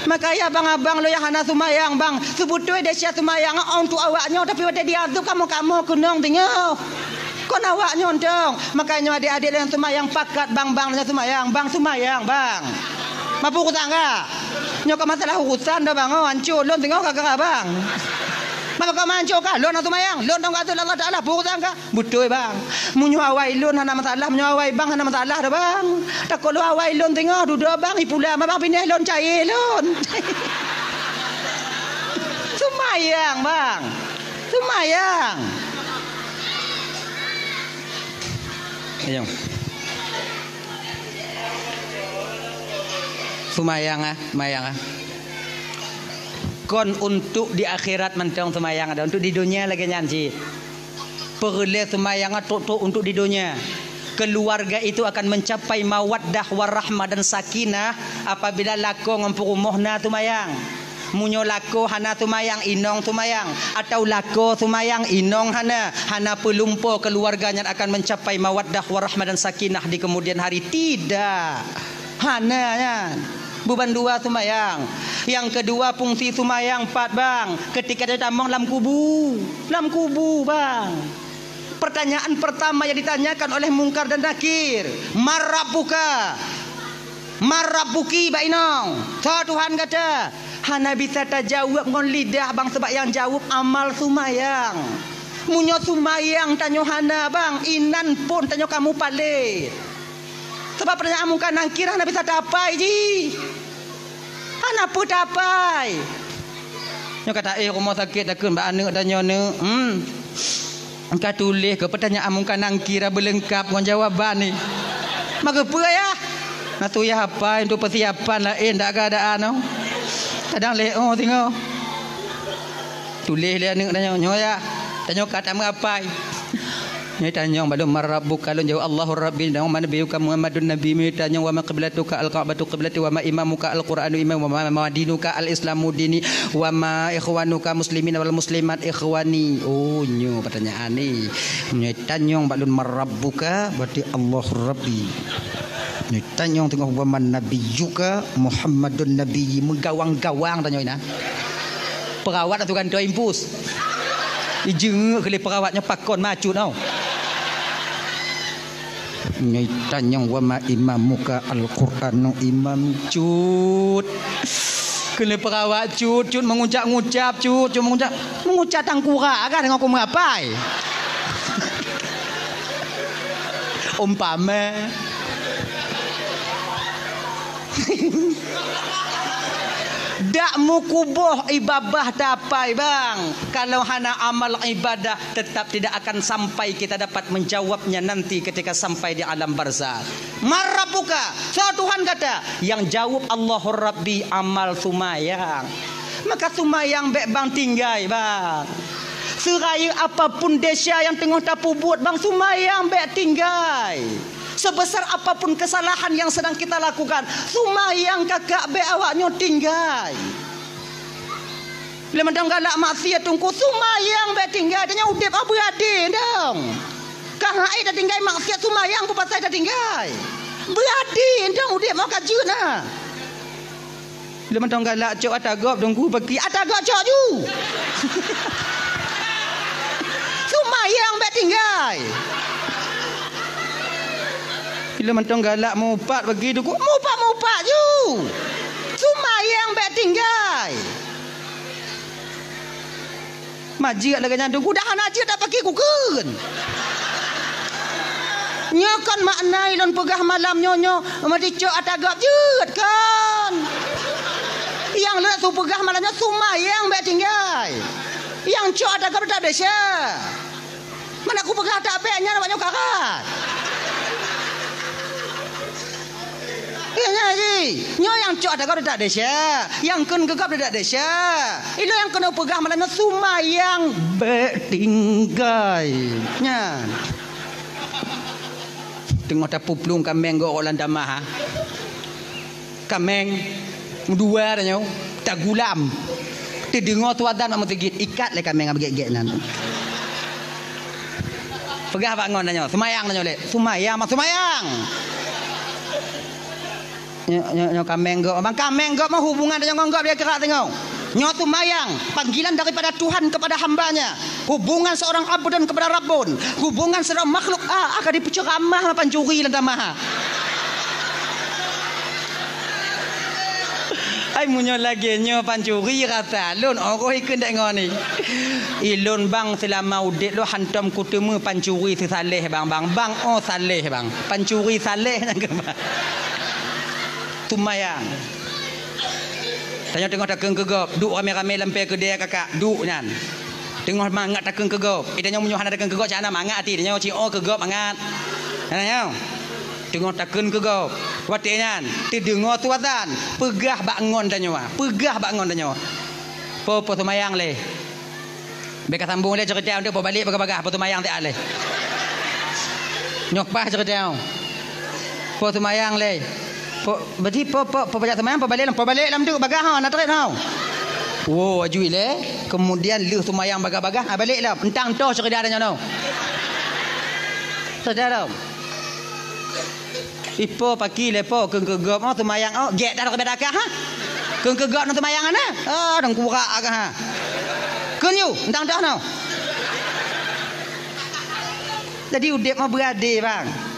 Makanya abang-abang lôn nyang hana seumayang, bang, seubeutôi desya seumayang untuk awak nyoe, tapi watée diazeueb kamoe-kamoe keunong teungoh. Kon awak nyoe dong. Makanya adék-adék lôn nyang seumayang pakat, bang, bang, lôn nyang seumayang, bang, seumayang, bang. Mapu urusan ka? Nyoe ka masalah urusan dah, bang, oh, hancô lôn teungoh gara-gara bang. Maka kau manco kah? Lôn hana seumayang. Lôn dong kata Allah Taala, peue urusan kah? Beutôi, bang. Meunyoe awai lôn hana masalah, meunyoe awai bang hana masalah dah, bang. Takot lôn awai lôn teungoh dudoe bang, ipula ma bang pineh lôn cai lôn. Seumayang, bang. Seumayang. Ayo. Seumayang ah, seumayang ah. Kon untuk di akhirat mantong seumayang ada, untuk di dunia lagée nyan cit. Peureulée seumayang trok-trok untuk di dunia. Keluarga itu akan mencapai mawaddah warahmah dan sakinah apabila lakoe ngon peurumoh na seumayang. Meunyoe lakoe hana seumayang, inong seumayang, atau lakoe seumayang, inong hana, hana peulumpo keluarga nyan akan mencapai mawaddah warahmah dan sakinah di kemudian hari. Tidak. Hana nyan. Buban dua seumayang. Nyang keudua fungsi seumayang pat, bang, keutika tamong lam kubu. Lam kubu, bang. Pertanyaan pertama yang ditanyakan oleh Mungkar dan Nakir, "Man rabbuka?" Man rabbuki, bak inong. Soe Tuhan gata? Hana bisa tajaweueb ngon lidah, bang, sebab nyang jaweueb amal seumayang. Meunyoe seumayang tanyoe hana, bang, inan phon tanyoe ka mupalét. Sabab pertanyaan Mungkar Nakir hana bisa tapai jih. Hana peue tapai. Nyoe ka taéh rumoh sakét takheun bak aneuëk tanyoe, "Neuk, hmm, ka tuléh keu pertanyaan Mungkar Nakir beulengkap ngon jawaban ni." Maka peue yah? Na tu ya hapai untuk persiapan laén dak keadaan tu. Kadang lé oh singoh. Tuléh lé aneuk tanyoe, nyoe ya. Tanyoe ka tameuapai. Nyoe tanyong bak lôn, "Man rabbuka?" Lôn jaweueb, "Allahu Rabbi." Nyoe, "Man nabiyyuka?" "Muhammadun nabiyyi." Nyoe tanyong, "Wa ma qiblatuka?" "Al-Ka'batu qiblati." "Wa ma imamuka?" "Al-Qur'anu imami." "Wa ma, ma dinuka?" "Al-Islamu dini." "Wa ma ikhwanuka muslimin wal muslimat ikhwani?" Oh, nyoe pertanyaan ni. Nyoe tanyong bak lôn, "Man rabbuka?" Berarti, "Allahu Rabbi." Nyoe tanyong teungoh, "Wa man nabiyyuka?" "Muhammadun nabiyyi." Meugawang-gawang tanyong inan. Perawat atau gantoe impus. Ijeungeuk keu lé perawat nyoe pakon macut tau. Nyoe tanyong, "Wa ma imamuka?" "Al-Qur'anu imami." Cut. Keu lé perawat cut, cut mengucap-ngucap cut, cut mengucap. Mengucap tangkurak kan ngon kumeuapai. Umpama. Dak meukuboh ié babah tapai, bang. Kalau hana amal ibadah, tetap tidak akan sampai kita dapat menjawabnya nanti ketika sampai di alam barzakh. "Man rabbuka?" Soe Tuhan gata? Nyang jaweueb, "Allahu Rabbi," amal seumayang. Maka seumayang bék bang tinggai, bang. Seurayeuk apapun desya nyang teungoh tapeubuet, bang, seumayang bék tinggai. Sebesar apapun kesalahan yang sedang kita lakukan, seumayang kakak bék awak nyoe tinggai. Lé mantong galak maksiat teungku, seumayang bék tinggai, tanyoe udeb ah beuadé dong. Ka hai tatinggai maksiat seumayang peue pasai tatinggai. Beuadé dong udeb meuh ka jeuet na. Lé mantong galak cok ata gob teungku paki, ata gob cok ju. Seumayang bék tinggai. Lé mantong galak meuupat paki teungku, meuupat-meuupat ju. Seumayang bék tinggai. Majeuet lagée nyan teungku, dah hana jeuet dak paki kukheun. Nyoe kon makna ilôn peugah malam nyoe, nyoe meudicok ata gob jeuet kon. Nyang lôn su peugah malam nyoe seumayang bék tinggai. Nyang cok ata gob dak desya. Mana kupeugah dak bék nyan awak nyoe karat. Iya, nyan ji. Nyoe nyang cok ata gob dak desya, nyang kheun keu gob dak desya. Ilôn nyang keuneuk peugah malam nyoe seumayang bék tinggai. Nyan. Teungoh tapuplueng kaméng gob lam tamah, ha. Kaméng meudua tanyoe, tagulam. Teudeungoe su azan bak meuseujid, ikat lé kaméng nyang beugét-gét nyan. Peugah bak ngon tanyoe, seumayang tanyoe lé. Seumayang, mak seumayang. Nyoe, nyoe, nyoe kaméng gob. Bang, kaméng gob mah hubungan tanyoe ngon gob dia keurak tanyoe. Nyoe seumayang, panggilan daripada Tuhan kepada hamba-Nya. Hubungan seorang abdun kepada Rabbun. Hubungan seorang makhluk, ah, akan dipeuceuramah pancuri lam tamah. Ai, meunyoe lagée nyoe pancuri rasa lôn, oh, ikheun dek ngon ni. Ilôn bang, seulama udeb lôn hantom kuteumé pancuri seusaléh bang, bang, bang, oh, saléh bang. Pancuri saléh nyang keu bang. Seumayang. Tanyoe teungoh takheun keu gob, duek ramé-ramé lam pée keudée kakak, duek nyan. Teungoh mangat takheun keu gob. Eh, tanyoe meunyoe hana takheun keu gob, cak hana mangat até tanyoe, ciôh keu gob mangat. Hana nyoe. Teungoh takheun keu gob. Watée nyan, teudeungoe su azan, peugah bak ngon tanyoe, peugah bak ngon tanyoe. Po, po seumayang lé. Bék ka sambong lé ceurita untuk po balek bagah-bagah, po seumayang siat lé. Nyoe paih ceurita nyoe. Po seumayang lé. Po, berarti po, po, po pajak seumayang, po balek lom, po balek lom tu bagah ha, na trép ha. Wo, aju ilée, kemudian lheueh seumayang bagah-bagah, ha, balek lom. Entang toh ceurita tanyoe nyoe. Ceurita lom. Ipo paki lé po, kheun keu gob, oh, seumayang, oh, gék dah ribet akah, ha? Kheun keu gob nang seumayang, ana? Ah, tangkurak akah, ha? Kheun yu, entang dah, no. Jadi, udeb mah beuadé, bang.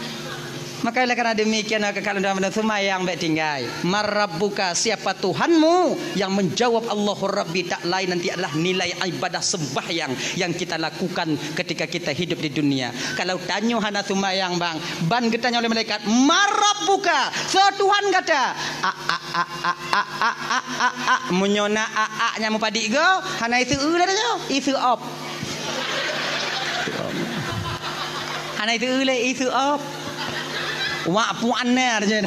Maka, oleh karena demikian, maka kalau dalam seumayang, bék tinggai. "Man rabbuka?" Siapa Tuhanmu? Yang menjawab, "Allahu Rabbi," tak lain nanti adalah nilai ibadah sembahyang yang kita lakukan ketika kita hidup di dunia. Kalau tanyoe hana seumayang, bang, ban geutanyoe lé malaikat, "Man rabbuka?" Soe Tuhan gata? A, a, a. Meunyoe na a, a nyang meupadik go, hana iseu lé tanyoe, iseu op. Hana iseu lé, iseu op. Wak puan na je.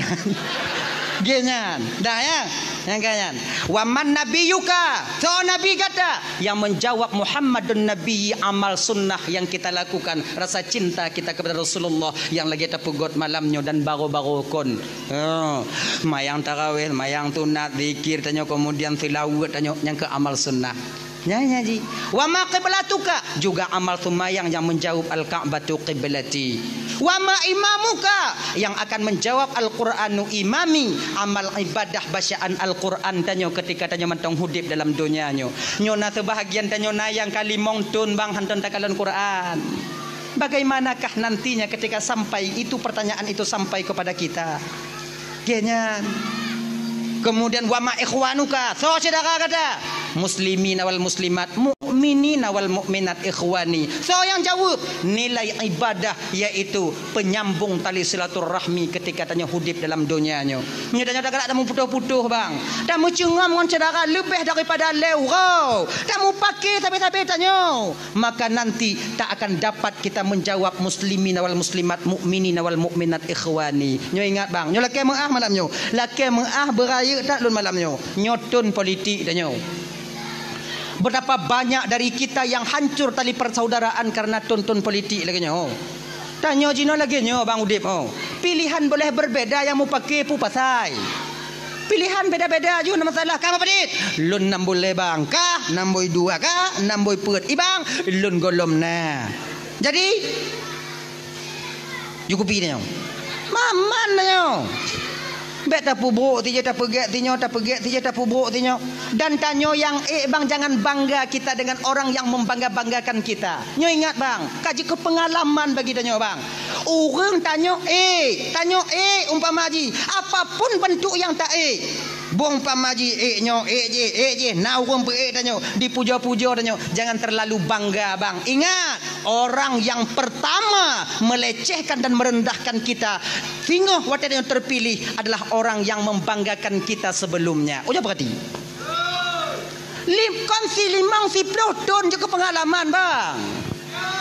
Geuh nyan. Dah ya? Nyang ka nyan. "Wa man nabiyyuka?" Soe nabi gata? Yang menjawab, "Muhammadun Nabi, amal sunnah yang kita lakukan, rasa cinta kita kepada Rasulullah yang lagi tapeugot malam nyoe dan baru-baru kon." Oh, mayang tarawih, mayang sunat, zikir tanyoe, kemudian seulaweuet tanyoe, nyang keu amal sunnah. Nyan, nyan ji. "Wa ma qiblatuka?" Juga amal seumayang yang menjawab, "Al-Ka'batu qiblati." "Wa ma imamuka?" Yang akan menjawab, "Al-Qur'anu imami." Amal ibadah bacaan Al-Qur'an tanyoe ketika tanyoe mantong hudép dalam donya nyoe. Nyoe na seubahagian tanyoe na nyang ka limong thon bang hántom takalon Qur'an. Bagaimanakah nantinya ketika sampai itu pertanyaan itu sampai kepada kita? Geuh nyan. Kemudian, "Wa ma ikhwanuka?" Soe syedara gata? "Muslimina wal muslimat, mukminina wal mukminat ikhwani." Soe nyang jaweueb? Nilai ibadah, yaitu penyambung tali silaturahmi ketika tanyoe hudép dalam donya nyoe. Meunyoe tanyoe tagalak tameuputoh-putoh, bang, tameucungam ngon syedara leubeh daripada lhèe uroe, tamupake sabe-sabe tanyoe, maka nanti tak akan dapat kita menjawab, "Muslimina wal muslimat, mukminina wal mukminat ikhwani." Nyoe ingat, bang, nyoe lakèe meu'ah malam nyoe. Lakèe meu'ah beurayeuk that lôn malam nyoe. Nyoe thon politik tanyoe. Betapa banyak dari kita yang hancur tali persaudaraan karena thon-thon politik lagèe nyoe. Tanyoe jinoe lagèe nyoe, bang, udép, oh. Pilihan boleh berbeda nyang mupake peue pasai. Pilihan beda-beda ju na masalah. Ka meupadit? Lôn nam buleue bang. Ka nam bui dua, ka nam bui peuet. I bang, lôn gohlom na. Jadi, ju kupi tanyoe. Maman tanyoe. Bèk tapeubrôk sijeuh, tapeugèt sinyoe, tapeugèt sijeuh, tapeubrôk sinyoe. Dan tanyoe nyang ék, bang, jangan bangga kita dengan orang yang membangga-banggakan kita. Nyoe ingat, bang, ka jeuet keu peungalaman bagi tanyoe, bang. Ureueng tanyoe ék, tanyoe ék umpama jih, apapun bentuk nyang ta ék. Bang umpama jih ék nyoe, ék jih, ék jih, na ureueng peuék tanyoe, dipujoe-pujoe tanyoe, jangan terlalu bangga, bang. Ingat, orang yang pertama melecehkan dan merendahkan kita, singoh watèe tanyoe terpilih, adalah orang yang membanggakan kita sebelumnya. Ujoe peurati. Lim-, kon si limong, si ploh thon jeuet keu peungalaman, bang.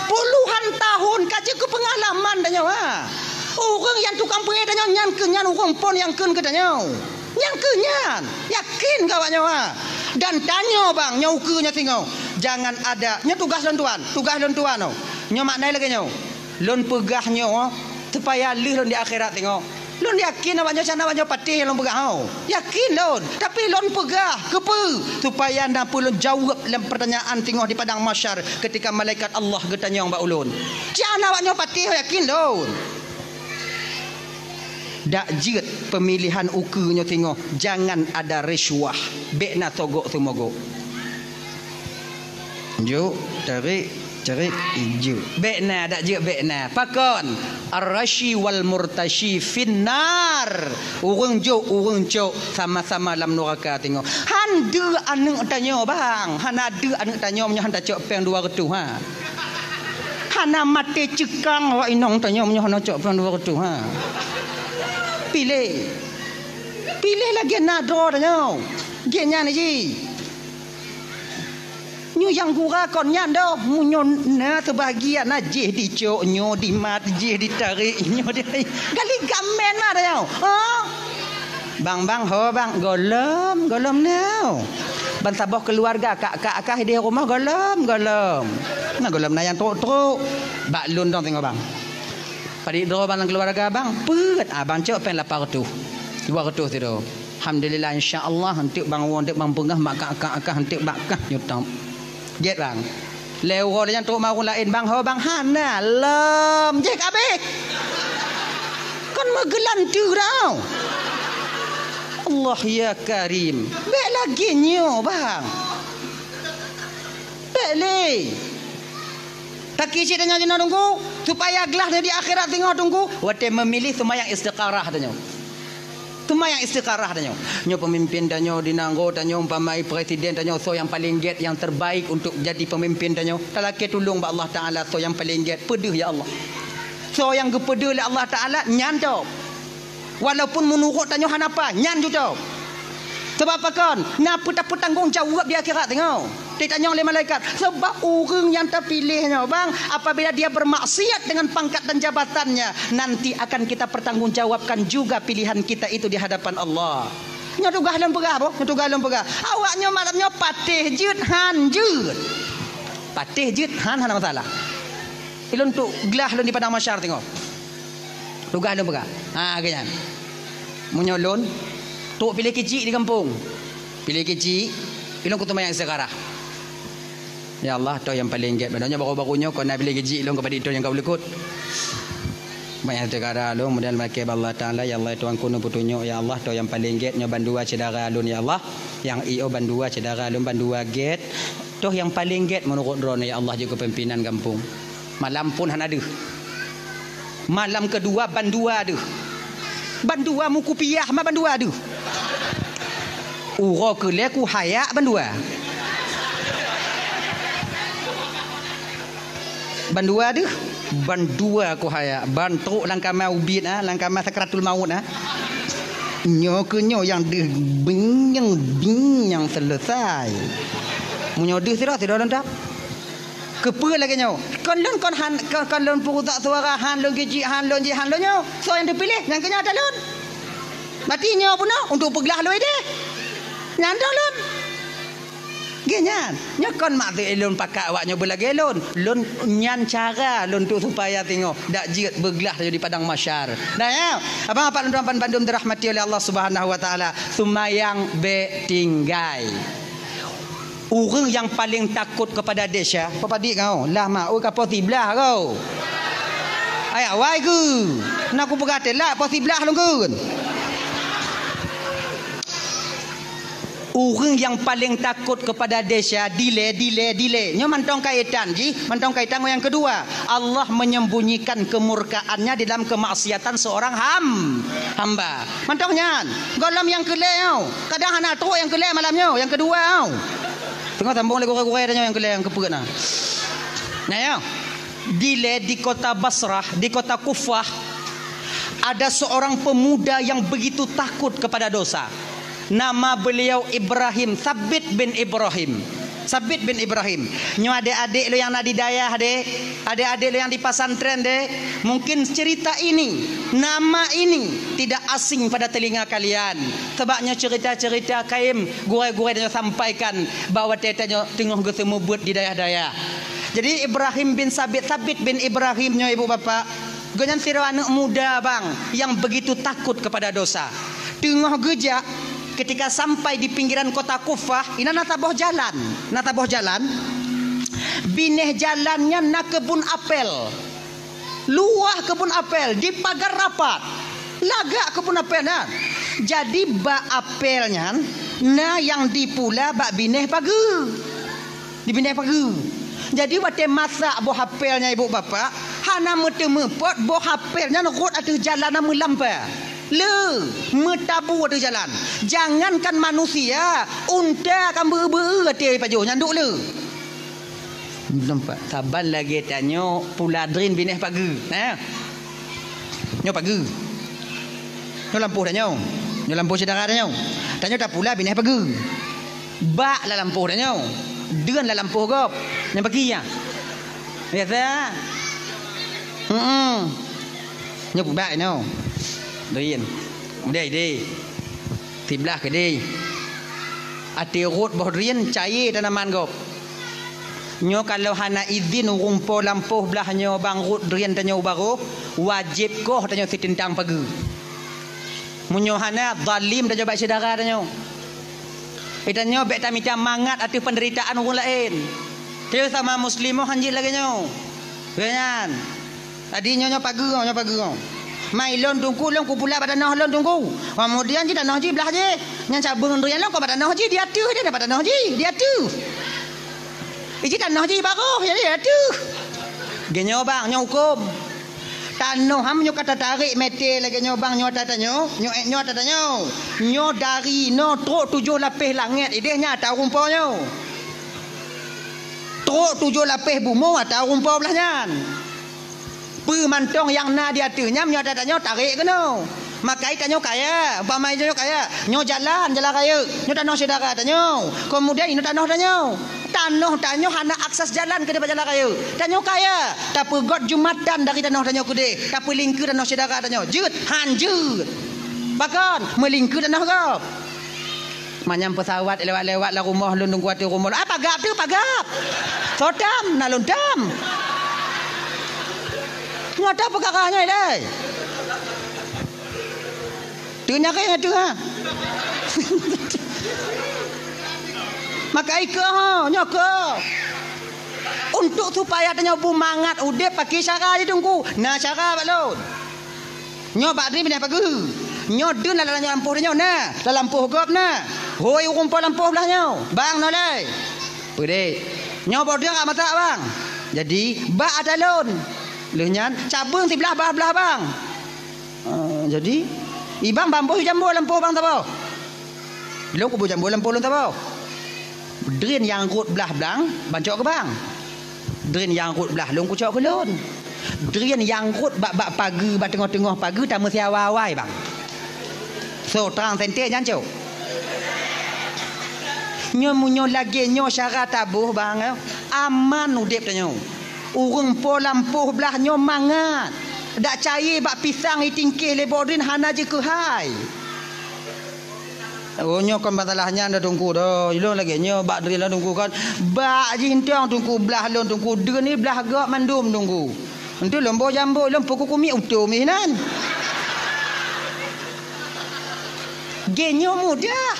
Puluhan tahun ka jeuet keu peungalaman tanyoe, ha. Ureueng nyang tukang peuék tanyoe nyan keuh nyan ureueng phon nyang kheun keu tanyoe. Nyan keuh nyan. Yakin keu awak nyoe, ha. Dan tanyoe, bang, nyoe ukeue nyoe singoh. Jangan ada, nyoe tugaih lôn tuan, tugaih lôn tuan, oh. Nyoe makna lagèe nyoe. Lôn peugah nyoe, oh, supaya lheueh lôn di akhirat singoh. Lôn yakin awak nyoe, awak nyoe patéh lôn peugah, oh. Yakin lôn. Tapi lôn peugah, keupeue? Supaya na peue lôn jaweueb lam pertanyaan singoh di padang mahsyar ketika malaikat Allah geutanyong bak ulôn. Cit hana awak nyoe patéh, yakin lôn. Dak jeuet pemilihan ukeue nyoe singoh, jangan ada risuah. Bèk na sogok seumogok. Juk, tarik, tarik, juk. Bèk na, dak jeuet bèk na. Pakon? Ar-rashi wal murtashi finnar. Ureueng jok, ureueng cok, sama-sama lam nuraka singoh. Han deuh aneuk tanyoe, bang. Hana deuh aneuk tanyoe meunyoe han tacok péng dua reutôh, ha. Hana maté ceukang awak inong tanyoe meunyoe hana cok péng dua reutôh, ha. Piléh. Piléh lagèe na droe tanyoe. Geuh nyan jih. Nyoe nyang gura kon nyan doh, meunyoe na seubahagian na jih dicok, nyoe dimat, jih ditarék, nyoe di-, gali gamen mah dah nyoe. Ha? Bang, bang, ho bang, gohlom, gohlom nyoe. Ban saboh keuluwarga, kak-kak kah di rumoh gohlom, gohlom. Na gohlom na nyang trok-trok. Bak lôn dong singoh bang. Padit droe bang lam keuluwarga bang, peuet abang cok péng lapan reutôh. Dua reutôh sidroe. Alhamdulillah, insya Allah, eunteuk bang woe, eunteuk bang beungoh, mak kak-kak kah, eunteuk bak kah nyoe tôb. Gèt bang. Lhèe uroe lheuh nyan trok mawöng laén, bang ho bang hana lom. Jih ka abéh. Kon meugeulanteu dah. Allah ya Karim. Bèk lagèe nyoe bang. Bèk lé. Taki cit tanyoe jinoe teungku, supaya glah di akhirat singoh teungku, watèe meumiléh seumayang istikharah tanyoe. Seumayang istikharah tanyoe. Nyoe peumimpin tanyoe di nanggroe tanyoe, umpama presiden tanyoe, soe nyang paleng gèt, nyang terbaik untuk jadi peumimpin tanyoe. Talakèe tulông bak Allah Taala, soe nyang paleng gèt, peudeuh ya Allah. Soe nyang geupeudeuh lé Allah Taala, nyan tôb. Walaupun meunurot tanyoe hana paih, nyan ju tôb. Sabab pakon? Na peue tapeutanggong jaweueb di akhirat singoh. Ditanyong lé malaikat, sebab ureuëng nyang tapiléh nyoe, bang, apabila dia bermaksiat dengan pangkat dan jabatannya, nanti akan kita pertanggungjawabkan juga pilihan kita itu di hadapan Allah. Nyoe tugaih lôn peugah, boh, nyoe tugaih lôn peugah. Awak nyoe malam nyoe patéh jeuet han jeuet. Patéh jeuet han hana masalah. Ilôn tu glah lôn di padang mahsyar tengok. Tugaih lôn peugah. Ha, geuh nyan. Meunyoe lôn, trok piléh keuchik di gampông. Piléh keuchik, ilôn kuteumayang istikharah. Ya Allah, toh nyang paleng gét. Padahai nyoe baru-baru nyoe kon na piléh keuchik lôn keupada toh nyang ka ulukot. Banyak istikharah lôn, kemudian lakée bak Allah Taala, ya Allah, Tuhanku, neupeutunyok, ya Allah, toh nyang paleng gét nyoe bandua syedara lôn, ya Allah. Nyang i o bandua syedara lôn bandua gét. Toh nyang paleng gét meunurot droeneuh, ya Allah, jeuet keu pimpinan gampông. Malam phon hana deuh. Malam keudua bandua deuh. Bandua meukupiah ma bandua deuh. Uroe keu lhée kuhayak bandua. Bandua deuh, bandua kuhayak, ban trok lam kama ubit, ah, lam kama sakratul maut, ah. Nyoe keuh nyoe nyang deuh bing nyang bing nyang seuleusai. Meunyoe deuh sidroe, sidroe lôn dap. Keupeue lagée nyoe? Kon lôn kon han, kon, kon lôn peurusak suara, han lôn keuchik, han lôn jih, han lôn nyoe. Soe nyang teupiléh? Nyang keu nyan ata lôn. Berarti nyoe bunoe untuk peuglah lôn ideh. Nyan droe lôn. Geuh nyan. Nyoe kon maksud lôn pakat awak nyoe beulagée lôn. Lôn nyan cara lôn tu supaya singoh dak jeuet beuglah laju di padang mahsyar. Nah, ya. Abang apak lôn tuan bandum dirahmati oleh Allah Subhanahu wa Taala. Seumayang bék tinggai. Ureuëng nyang paleng takot keupada desya, peue padit kau? Lah mak, oi, ka poh siblaih kau. Ai awai keu. Na kupeugah teulat poh siblaih lôn keu. Ureuëng nyang paleng takot keupada desya, dilée, dilée, dilée. Nyoe mantong kaitan jih, mantong kaitan ngon nyang keudua. Allah menyembunyikan kemurkaan-Nya di dalam kemaksiatan seorang ham-, hamba. Mantong nyan, gohlom nyang keu lhée nyoe. Kadang hana trok nyang keu lhée malam nyoe, nyang keudua nyoe. Teungoh sambong lé gurée-gurée tanyoe nyang keu lhée nyang keupeuet na. Nah, ya. Dilée di kota Basrah, di kota Kufah, ada seorang pemuda yang begitu takut kepada dosa. Nama beliau Ibrahim, Sabit bin Ibrahim. Sabit bin Ibrahim. Nyoe adék-adék lôn nyang na di dayah deh, adék-adék lôn nyang di pesantren deh, mungkin cerita ini, nama ini tidak asing pada telinga kalian. Sebab nyoe cerita-cerita kayém gurée-gurée tanyoe sampaikan bak watée tanyoe teungoh geuseumeubeuet di dayah-dayah. Jadi Ibrahim bin Sabit, Sabit bin Ibrahim nyoe ibu bapak, gobnyan sidroe aneuëk muda bang yang begitu takut kepada dosa. Teungoh geujak, ketika sampai di pinggiran kota Kufah, inan na saboh jalan. Na saboh jalan. Binéh jalan nyan na keubun apel. Luwah keubun apel, dipagar rapat. Lagak keubun apel nyan. Jadi bak apel nyan na nyang dipula bak binéh pageue. Di binéh pageue. Jadi watée masak boh apel nyan ibu bapak, hana meuteumeupot boh apel nyan rhot ateueh jalan na meulampa. Le, meutabu ateueh jalan. Jangankan manusia, unta ka beu-beu ateueh pajoh nyan duek le. Nampak? Saban lagée tanyoe pula drien binéh pageue. Nah. Nyoe pageue. Nyoe lampôh tanyoe. Nyoe lampôh syedara tanyoe. Tanyoe tapula binéh pageue. Bak lam lampôh tanyoe. Deuen lam lampôh gob. Nyang bagi ya. Biasa. Hmm. Nyoe pubak nyoe. Drien. Kemudian ideh. Siblaih keudeh. Até rhot boh drien cayée tanaman gob. Nyoe kalau hana idhin ureuëng po lampôh blaih nyoe bang rhot drien tanyoe u barôh, wajéb koh tanyoe siteuntang pageue. Meunyoe hana, zalim tanyoe bak syedara tanyoe. Geutanyoe bék tamita mangat ateueh peundeuritaan ureuëng laén. Tanyoe sama muslim han jeuet lagée nyoe. Lagée nyan. Tadi nyoe, nyoe pageue, nyoe pageue. Mai lôn teungku, lôn kupula bak tanoh lôn teungku. Keumudian jih tanoh jih blaih jih. Nyan cabeueng drien lôn keu bak tanoh jih, di ateueh jih, bak tanoh jih, di ateueh. Iji tanoh jih barôh, jadi di ateueh. Geuh nyoe bang, nyoe huköm. Tanoh ham nyoe ka tatarek mete lagée nyoe bang, nyoe ata tanyoe, nyoe, nyoe ata tanyoe. Nyoe dari noe trok tujoh lapéh langét ideh nyan ata ureuëng po nyoe. Trok tujoh lapéh bumoe ata ureuëng po blaih nyan. Peue mantong nyang na di ateueh nyan, nyoe ata tanyoe tarek keunoe. Makai tanyoe kaya, umpama tanyoe kaya, nyoe jalan, jalan rayeuk, nyoe tanoh syedara tanyoe. Keumudian inoe tanoh tanyoe. Tanoh tanyoe hana akses jalan keudeh bak jalan raya. Tanyoe kaya, tapeugöt jumatan dari tanoh tanyoe keudeh, tapeulingkeu tanoh syedara tanyoe. Jeuet, han jeuet. Pakon, meulingkeu tanoh gob. Manyang peusawat lewat-lewat lam rumoh lôn, Teungku, ateueh rumoh lôn. Ah, pagab teuh, pagab. Soe tam, na lôn tam. Nyoe teuh peukara nyoe ilée. Teunyareng ateueh, ha. Maka ikeu, ha, nyoe keu. Untuk supaya tanyoe beumangat udeb pakai cara jih, Teungku. Na cara bak lôn. Nyoe bak droeneuh pinah pageue. Nyoe deuh lam, lam lampôh tanyoe na, lam lampôh gob na. Hôi ureuëng po lampôh blah nyoe. Bang, nolai. Peudeh. Nyoe boh droeneuh ka masak, Bang. Jadi, bak ata lôn. Lheueh nyan, cabeueng siblah bah blah, Bang. Ah, jadi, ibang bamboh jambo lampôh bang saboh. Lôn kubu jambo lampôh lôn saboh. Drin nyang rhot blah blang, bang cok keu bang. Drin nyang rhot blah lôn kucok keu lôn. Drin nyang rhot bak, bak pageue, bak teungoh-teungoh pageue, tameusiawa awai bang. So, trang sente nyan cok. Nyoe meunyoe lagée nyoe syara taboh bang, aman udeb tanyoe. Ureuëng po lampôh blah nyoe mangat. Dak cayée bak pisang itingkeh lé boh drin hana jikeuhai. Oh, nyoe kon masalah nyan dah Teungku dah. Ilôn lagée nyoe bak drin lôn Teungku kon. Bak jih entong Teungku blah lôn Teungku. Drin ni blah gob mandum Teungku. Entu lôn boh jambo, lôn peuku kumiek utom inan. Geuh nyoe mudah.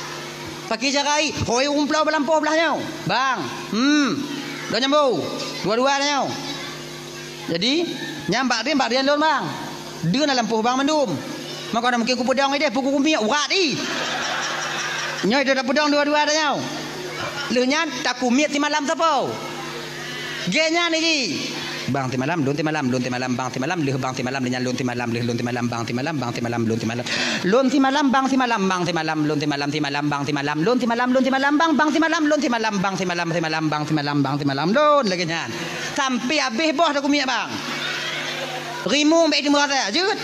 Pakai jarai, hôi umplau balampôh blah nyoe. Bang, hmm, dua jambo, dua-dua nyoe. Jadi, nyang bak drin, bak drin lôn, bang. Deuh na lampôh bang mandum. Maka na mungkin kupeudong ideh, puku kumiek, urat i. Nyoe ideh tapeudong dua-dua tanyoe. Lheueh nyan, takumiet simalam sapo. Geuh nyan ni ji. Bang simalam, lôn simalam, lôn simalam, bang simalam, lheueh bang simalam, lheueh nyan lôn simalam, lheueh lôn simalam, bang simalam, bang simalam, lôn simalam. Lôn simalam, bang simalam, bang simalam, lôn simalam, simalam, bang simalam, lôn simalam, lôn simalam, bang, bang simalam, lôn simalam, bang simalam, simalam, bang simalam, bang simalam, lôn lagée nyan. Sampai habéh boh takumiek, bang. Rimueng bék teumeu rasa, jeuet.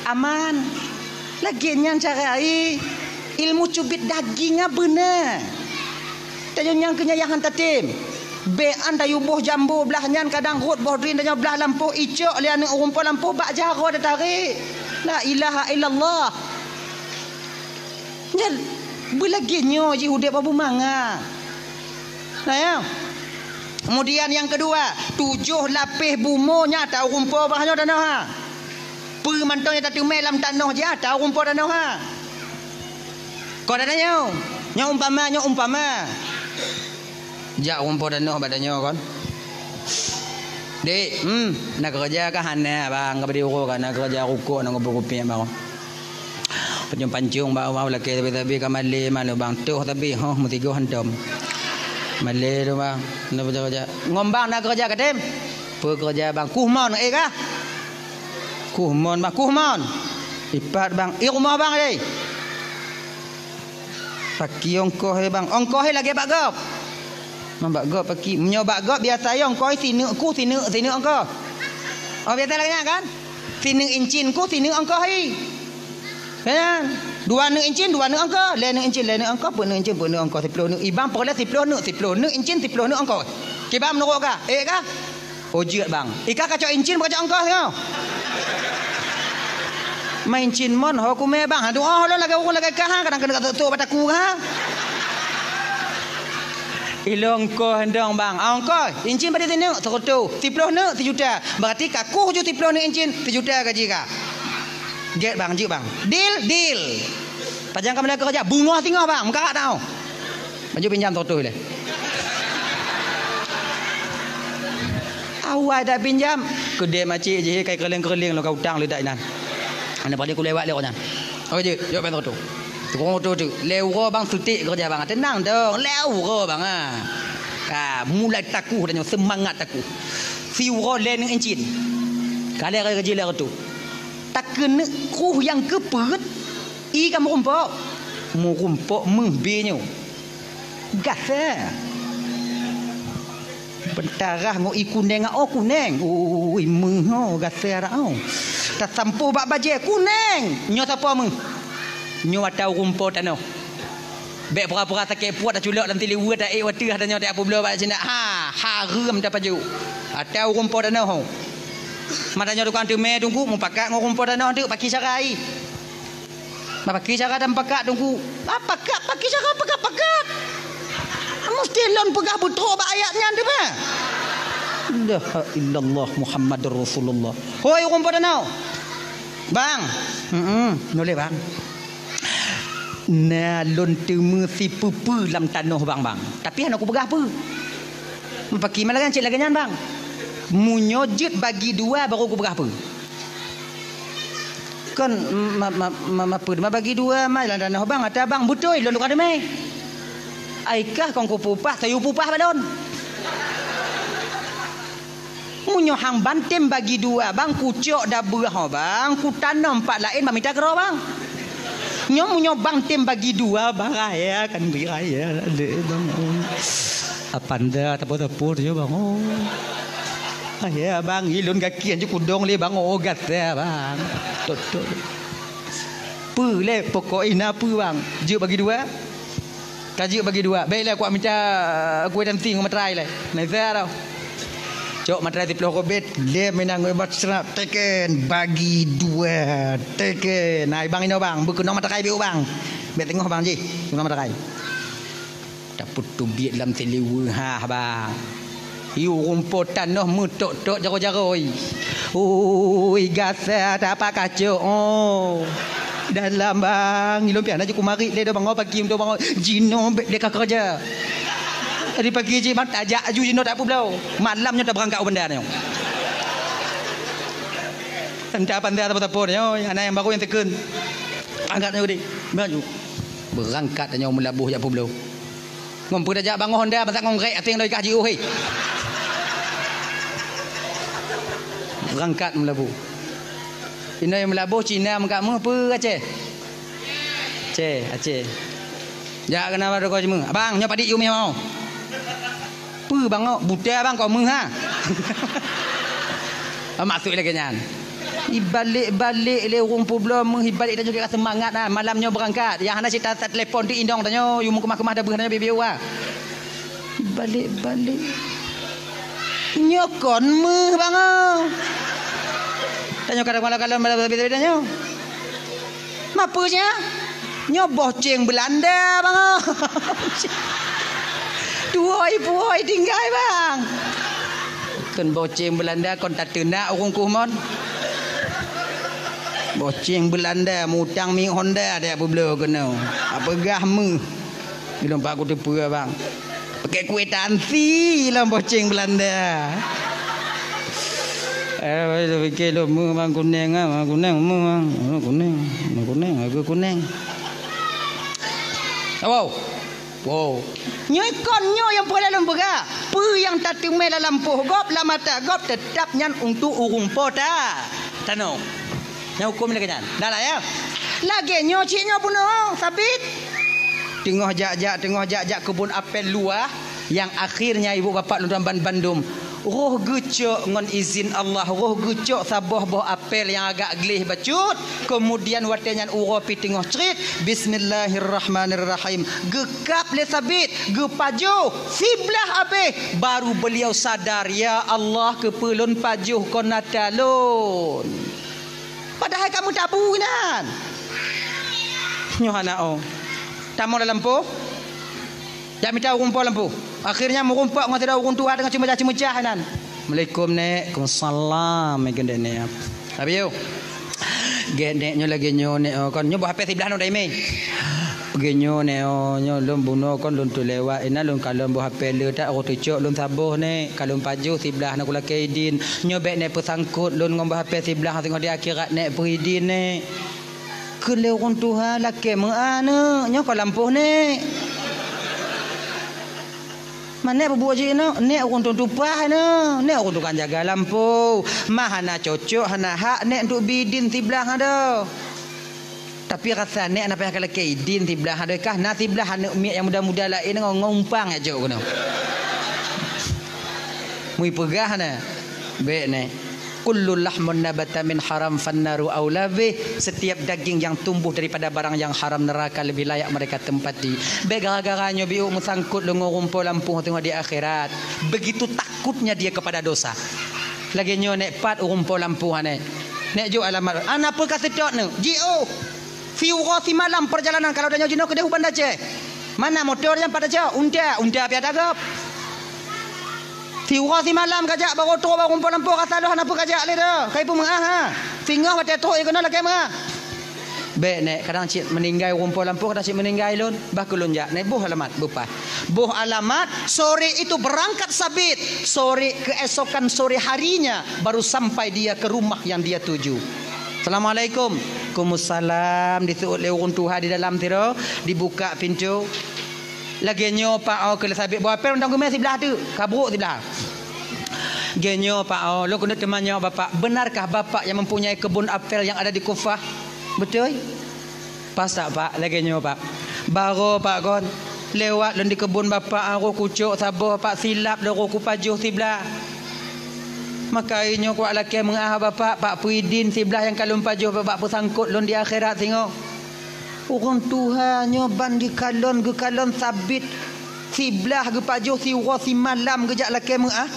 Aman. Lagée nyan cara ai. Ilmu cubit daging nyan beuna. Tanyoe nyang keu nyan nyang han tatem. Bék an tayue boh jambo blah nyan kadang rhot boh drin tanyoe blah lampôh icok lé aneuëk ureuëng po lampôh bak jaroe tatarek. La ilaha illallah. Nyan beulagée nyoe jih udeb beumangat. Nah, ya. Kemudian nyang keudua, tujoh lapéh bumoe nyang ata ureuëng po bak nyoe tanoh ha. Peue mantong nyang tateumé lam tanoh jih ata ureuëng po tanoh ha. Kon ata nyoe, nyoe umpama, nyoe umpama. Jak ureuëng po tanoh bak tanyoe kon. Dek, hmm, na keureuja kah? Hana, bang, ka bri uroe ka na keureuja rukok, na kupeue kupiek, bang. Pancong-pancong bak awak lakée sabe-sabe ka malée manoe bang, toh sabe, hoh, meusigoe hantom. Malée tu bang, na keureuja. Ngon bang na keureuja katem? Peue keureuja bang? Kuh mon, eh kah? Kuh mon bang, kuh mon. Ipat bang, i rumoh bang deh. Paki ongkoh he bang, ongkoh he lagée bak gob. Mang bak gob paki, meunyoe bak gob biasa he ongkoh he sineuk kuh, sineuk, sineuk ongkoh. Oh, biasa lagée nyan kan? Sineuk incin kuh, sineuk ongkoh hi. Kan? Dua neuk incin, dua neuk ongkoh, lhée neuk incin, lhée neuk ongkoh, peuet neuk incin, peuet neuk ongkoh, siploh neuk. Ibang peureulée siploh neuk, siploh neuk incin, siploh neuk ongkoh. Kiban meunurot kah? Eh kah? Oh, jeuet bang. Ika kacok incin, kacok ongkoh singoh. Main incin mon ho kumé bang. Aduh, oh, lôn lagée ureuëng lagée kah, kadang keuneuk tok-tok bak taku ha. Ilong ongkoh dong bang. Ah, ongkoh, incin padum sineuk? Seureutôh. Siploh neuk? Sijuta. Berarti ka kuh ju siploh neuk incin, sijuta gaji ka. Gét bang, jeuet bang. Deal, deal. Pajan ka meulakée keureuja, beungoh singoh bang, meukarat tau. Maju pinjam seratus ilée. Awai dak pinjam, keudeh macik jih kai keureuling-keureuling lôn ka utang leudak inan. Aneuk paling kulewat lé nyan. Oke jeuet, jok bang seratus. Tukang oto tu, lhée uroe bang sutik keureuja bang. Teunang dong, lhée uroe bang ah. Ka mulai takuh dan nyoe seumangat takuh. Siuroe lhée neuk incin. Ka lhée gaji lhée reutôh. Takeuneuk kuh nyang keu peuet, i ka meurumpok. Meurumpok meuh bie nyoe. Gasa. Beutarah ngon i kuneng, oh kuneng. Ui, meuh, oh, gasa arak, oh. Tasampôh bak bajée, kuneng. Nyoe sapo meuh? Nyoe ata ureuëng po tanoh. Bèk pura-pura sakét pruet taculok lam siliweuet, taék watèe, tanyoe tapubloe bak sinan. Ha, hareuem tapajoh. Ata ureueng po tanoh. Mata nyoe tukang teumè teungku, mupakat ngon ureueng po tanoh teuk, pakri cara ai. Bah, pakri cara dan pakat teungku. Ah, pakat, pakri cara pakat-pakat. Musti lôn peugah beutrok bak ayat nyan teuma. La ilaha illallah Muhammadur Rasulullah. Hoi ureueng po tanoh. Bang. Heeh, noleh bang. Na lôn teumè sipeue-peue lam tanoh bang, bang. Tapi hana kupeugah peue. Pakri ma lagèe cit lagèe nyan bang. Meunyoe jeuet bagi dua baru kupeugah peue. Kon ma, ma, ma, ma peue ma bagi dua ma lam tanoh bang, ata bang beutôi lôn tukang teumè. Ai kah kon kupeupah, tayue peupah bak lôn. Meunyoe hang ban tem bagi dua bang, kucok dabeuh ho bang, kutanom pat laén bang mita keudroe bang. Nyoe meunyoe bang tem bagi dua bang, raya kan bri raya lé bang. Apanda tapo-tapo tu bang. Oh. Raya bang, ilôn gaki anjing kudong lé bang, oh gata bang. Tok tok. Peue lé pokok ina peue bang? Jeuet bagi dua. Ka jeuet bagi dua. Bèk lé kuat mita kueh tanti ngon materai lé. Naiza tau. Cok materai siplôh ribèe, lé meunan ngon ibat seurap, teken, bagi dua, teken. Nah, bang inoe bang, beukeunong materai biôh bang. Bèk teungoh bang jih, keunong materai. Tapeuteubiet lam siliweuet ha bang. Yue ureueng po tanoh meutok-tok jaroe-jaroe. Ui, gasa tapak kacok, oh. Dalam bang, ilôn pian aju kumarit lé do bang, oh, pagi untuk bang, oh, jinoe bèk lé ka keureuja. Jadi pagi jih bang, tajak aju jinoe tak peubloe. Malam nyoe tabeurangkat u banda nyoe. Entah apa entah apa-apa nyoe, aneuk nyang baru nyang teukeun. Angkat nyoe geude. Maju. Beurangkat nyoe meulaboh jak peubloe. Ngon peue tajak bangoh honda, masa ngon rek até ngon logika jiôh, hei. Beurangkat meulaboh. Inoe meulaboh Cina meukat meuh peue Aceh? Aceh, Aceh. Jak keunan bak toko jimeung. Abang, nyoe padit yue meuh mau. Peue bang, oh, buta bang, kok meuh ha? Maksud lagèe nyan. Ibalek-balek lé ureueng peubloe meuh, ibalek tanyoe ka seumangat na. Malam nyoe beurangkat. Nyang hana cit ta-, tatelepon di inong tanyoe, yue meukeumah-keumah dabeuh tanyoe bieu-bieu wa. Ibalek-balek. Nyoe kon meuh bang, oh. Tanyoe kadang malam-malam malam beda-beda nyoe. Mapeue nya? Nyoe boh ceng Beulanda bang, oh. Tuwoi-puwoi tinggai bang. Kon boh ceng Beulanda kon tateunak ureueng kuh mon. Boh ceng Beulanda mutang miet honda dak peubloe keunoe. Apeugah meuh. Ilôn pat kuteupeue bang. Pakèk kueh tanti lam boh ceng Beulanda. Eh, pikir lôn meuh bang kuneng ah, bang kuneng meuh bang. Kuneng, kuneng, aku kuneng. Wow. Wow. Nyoe kon nyoe nyang peureulèe lôn peugah. Peue nyang tateumé lam lampôh gob, lam mata gob, teutab nyan untuk ureueng po ta-, tanoh. Nyang huköm lagèe nyan. Dah lah ya. Lagèe nyoe cit nyoe bunoe sabit. Teungoh jak-jak, teungoh jak-jak keubon apel luwah, nyang akhirnya ibu bapak lôn tuan ban-, bandum roh geucok ngon izin Allah, roh geucok saboh boh apel nyang agak gleh bacut. Keumudian watèe nyan uroe pih teungoh crit, bismillahirrahmanirrahim. Geukab lé sabit, geupajoh, siblah abéh, baru beliau sadar, "Ya Allah, keupeue lôn pajoh kon ata lôn?" Padahai ka meutabu inan. Nyoe hana oh. Tamong lam lampôh. Jak mita ureueng po lam lampôh. Akhirnya meurumpok ngon sidroe ureueng tuha teungoh ceumeucah-ceumeucah inan. "Assalamualaikum, Nèk." "Waalaikumsalam," meukeunong Nèk. Habéh yoh. "Gèt Nèk, nyoe lagèe nyoe Nèk, oh, kon nyoe boh H P siblah nyoe daimé." "Lagèe nyoe Nèk, oh, nyoe lôn bunoe kon lôn teulewat, inan lôn kalon boh H P le that, oh, teucok lôn saboh Nèk, ka lôn pajoh siblah na kulakèe idin. Nyoe bèk Nèk peusangkot lôn ngon boh H P siblah, teungoh di akhirat Nèk peuidin Nèk." Kheun lé ureueng tuha, "Lakèe meu'ah neuk, nyoe kon lampôh Nèk." "Ma Nèk peubuet jih neuk, Nèk ureueng tueng tupaih neuk, Nèk ureueng tukang jaga lampôh. Ma hana cocok, hana hak Nèk untuk bidin siblah adoe. Tapi rasa Nèk hana payah kalakèe idin siblah adoe kah, na siblah aneuk miet nyang muda-muda laén ngon, ngon umpang nyang jok keunoe." Meuipeugah na, "Bèk Nèk." "Kullu lahmun nabata min haram fannaru aula bih." Setiap daging yang tumbuh daripada barang yang haram, neraka lebih layak mereka tempati. Bék gara-gara nyoe biôk meusangkot lôn ngon ureuëng po lampôh teungoh di akhirat. Begitu takutnya dia kepada dosa. Lagée nyoe, Nek, pat ureuëng po lampôh, Nek. Nek, jok alamat. Hana peue ka seutôt, Nek. Jiôh. Siuroe simalam perjalanan, kalau tanyoe jinoe keudeh u Banda Aceh. Mana motor nyan pat tacok? Unta, unta piah tagap. Siuroe simalam kajak, baru trok bak ureuëng po lampôh, rasa lôn hana peue kajak lé dah. Kai peumeuáh, ha. Singoh watée trok ie keunoe lakée meuáh. Bék, Nek, kadang cit meuninggai ureuëng po lampôh, kadang cit meuninggai lôn. Bah keu lôn jak, Nek, boh alamat, beupaih. Boh alamat, sore itu berangkat Sabit. Sore, keesokan sore harinya baru sampai dia ke rumah yang dia tuju. "Assalamualaikum." "Waalaikumsalam." Diseuôt lé ureuëng tuha di dalam sidroe, dibuka pintoe. "Lagée nyoe, Pak, oh, keu lé Sabit, boh apel mantong geumé siblah teuk, ka brok siblah." "Lagée nyoe, Pak, oh, lôn keuneuk teumanyong Bapak, benarkah Bapak yang mempunyai kebun apel yang ada di Kufah?" "Beutôi." "Pasak, Pak, lagée nyoe, Pak. Barô, Pak, kon lewat lôn di keubon Bapak, roh kucok saboh, Pak, silap lôn roh kupajoh siblah. Maka nyoe kuwat lakée meuáh Bapak, Pak, peuidin siblah nyang ka lôn pajoh Bapak peusangkot lôn di akhirat singoh." Ureuëng tuha nyoe ban geukalon, geukalon Sabit siblah geupajoh siuroe simalam geujak lakée meuáh.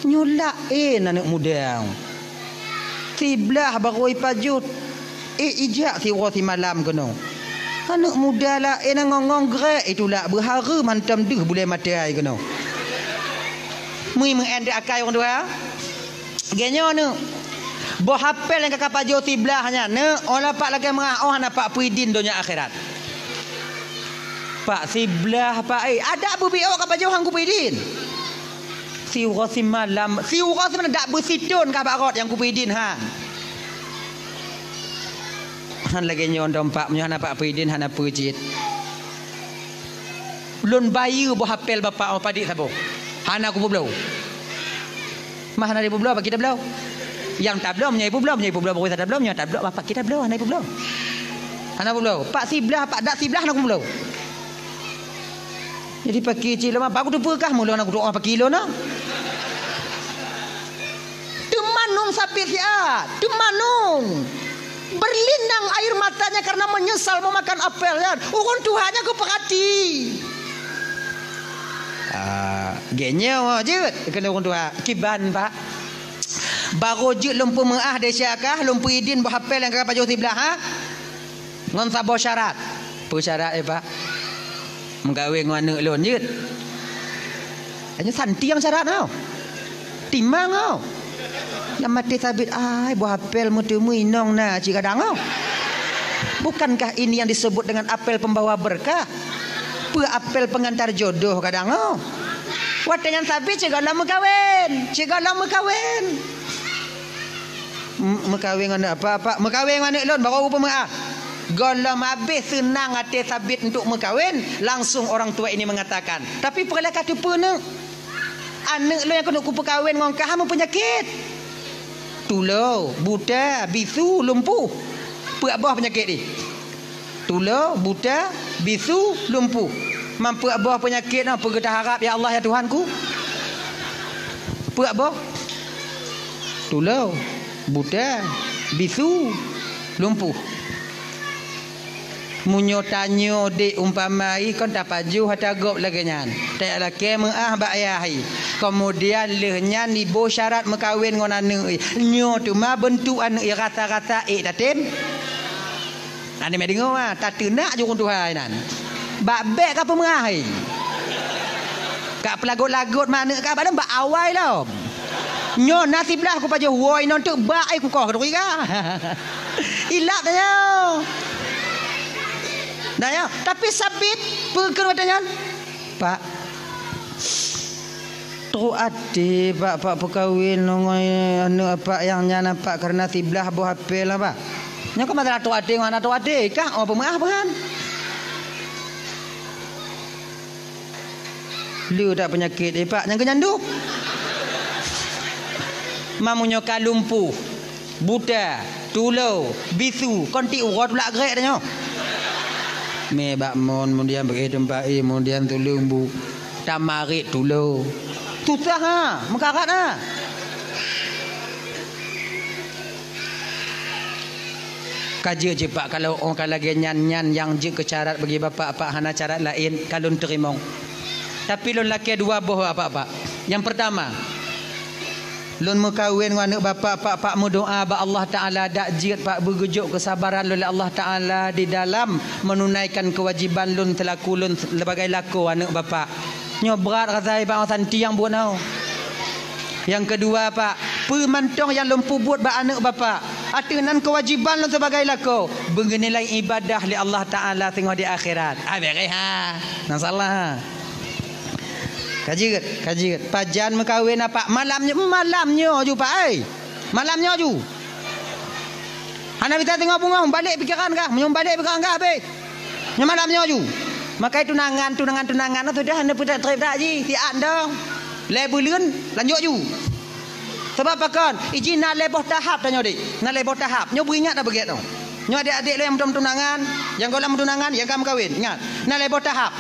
Nyoe laén aneuëk muda. Siblah barô ipajoh, éh, ijak siuroe simalam keunoe. Aneuëk muda laén ngong-ngong grek itulak beuhareuem hantom deuh bulée maté ai keunoe. Mui meu'en di akai ureuëng tuha. Lagée nyoe, Neuk. Boh apel nyang ka kapajoh siblah nyan, Neuk, oh la Pak lakée meuáh, oh hana Pak peuidin donya akhirat. Pak, siblah, Pak, eh, adak beubiôh kapajoh han kupeuidin. Siuroe simalam, siuroe simalam dak beusithon ka bak rot nyang kupeuidin han. Han lagée nyoe dong Pak, meunyoe hana Pak peuidin hana peue cit. Lôn bayeue boh apel Bapak oh padit saboh. Hana kupeubloe. Mah hana ipeubloe, Pak, kita bloe. Nyang tabloe, meunyoe ipeubloe, meunyoe ipeubloe, baru tabloe, meunyoe tabloe, Bapak, kita bloe, hana ipeubloe. Hana peubloe. Pak siblah, Pak dak siblah hana kupeubloe. Jadi paki cit lom, apa aku teupeue kah meulôn aku doa paki lôn, ah? Teumanung Sabit siat, teumanung. Berlinang air matanya karena menyesal memakan apel nyan. Ureuëng tuha nyan geupeurati. Ah, geuh nyoe jeuet keuneuk ureuëng tuha. Kiban, Pak. Barô jeuet lôn peumeuáh desya kah, lôn peuidin boh apel nyang ka pajoh siblah, ha? Ngon saboh syarat. Peue syarat, eh, Pak? Meukawen ngon aneuëk lôn jeuet. Hanya santiang syarat nyoe. Timang nyoe. Nyang maté Sabit, ai, boh apel meuteumui inong na cit kadang nyoe. Bukankah ini yang disebut dengan apel pembawa berkah? Peue apel pengantar jodoh kadang nyoe. Watée nyan Sabit cit gohlom meukawen, cit gohlom meukawen. M-, meukawen ngon apa, Pak? Meukawen ngon aneuëk lôn, barô peumeuáh. Gohlom habéh seunang até Sabit untuk meukawen, langsung orang tua ini mengatakan, "Tapi peue lé ka teupeue, Neuk? Aneuëk lôn nyang keuneuk kupeukawen ngon kah meupeunyakét. Tulo, buta, bisu, lumpuh. Peuet boh peunyakét jih." Tulo, buta, bisu, lumpuh. Mampu boh peunyakét nyoe, peue geuta harab, ya Allah, ya Tuhanku? Peuet boh. Tulo, buta, bisu, lumpuh. Meunyoe tanyoe dék umpama i kon tapajoh ata gob lagée nyan. Tajak lakée meuáh bak ayah i. Keumudian lheueh nyan iboh syarat meukawen ngon aneuëk i. Nyoe teuma beuntuk aneuëk i rasa-rasa ék tatem. Aneuk meudeungoe, ah, tateunak jurông tuha inan. Bak bék ka peumeuáh, hei. Ka peulagot-lagot ma aneuk ka, padahai bak awai lom. Nyoe na siblah kupajoh woe inon teuk bak ai kukoh keuduri ka. Ilap tanyoe. Dah ya, tapi Sabit peue kheun watée nyan? Pak, trok até, Pak, Pak peukawen ngon aneuk Apak nyang nyan, Pak, kareuna siblah boh apel, Pak. Nyoe ka masalah trok até ngon hana trok até, kah oh peumeuáh peuhan. Le that peunyakét, eh, Pak, nyang keu nyan duek. Mamu nyoe ka lumpuh. Buta, tulo, bisu, kon ti uroe tulak grek tanyoe. Mé bak mon, kemudian beuéh teumpat éh, kemudian tuleueng bu, tamarit tulo. Susah ha, meukarat ha. Ka jeuet jih, Pak, kalau oh ka lagée nyan, nyan nyang jeuet keu syarat bagi Bapak, Pak, hana syarat laén ka lôn teurimong. Tapi lôn lakée dua boh, Bapak, Pak. Nyang peurtama, lôn meukawen ngon aneuëk Bapak, Pak, Pak, meudoá bak Allah Taala dak jeuet, Pak, beugeujok keusabaran lôn lé Allah Taala di dalam meununaikan keuwajiban lôn seulaku lôn sebagai lakoe aneuëk Bapak. Nyoe brat rasa bak santi nyang buet nyoe. Nyang keudua, Pak, peue mantong nyang lôn peubuet bak aneuëk Bapak, ateueh nan keuwajiban lôn sibagai lakoe, beunilai ibadah lé Allah Taala singoh di akhirat. Ah, beres ha. Masalah. Ka jeuet, ka jeuet. Pajan meukawen, Pak? Malam nyoe, malam nyoe ju, Pak, ai. Malam nyoe ju. Hana bisa teungoh beungoh, balek pikeran kah? Meunyoe balek pikeran kah, habéh. Nyoe malam nyoe ju. Makai tunangan, tunangan, tunangan, sudah hana peudak trép dak ji, siat dong. Lhée buleuen, lanjut ju. Sabab pakon? Iji na lhée boh tahap tanyoe, Dek. Na lhée boh tahap. Nyoe beuingat dah beugét dong. Nyoe adék-adék lôn nyang meutunangan, nyang gohlom meutunangan, nyang ka meukawen. Ingat, na lhée boh tahap.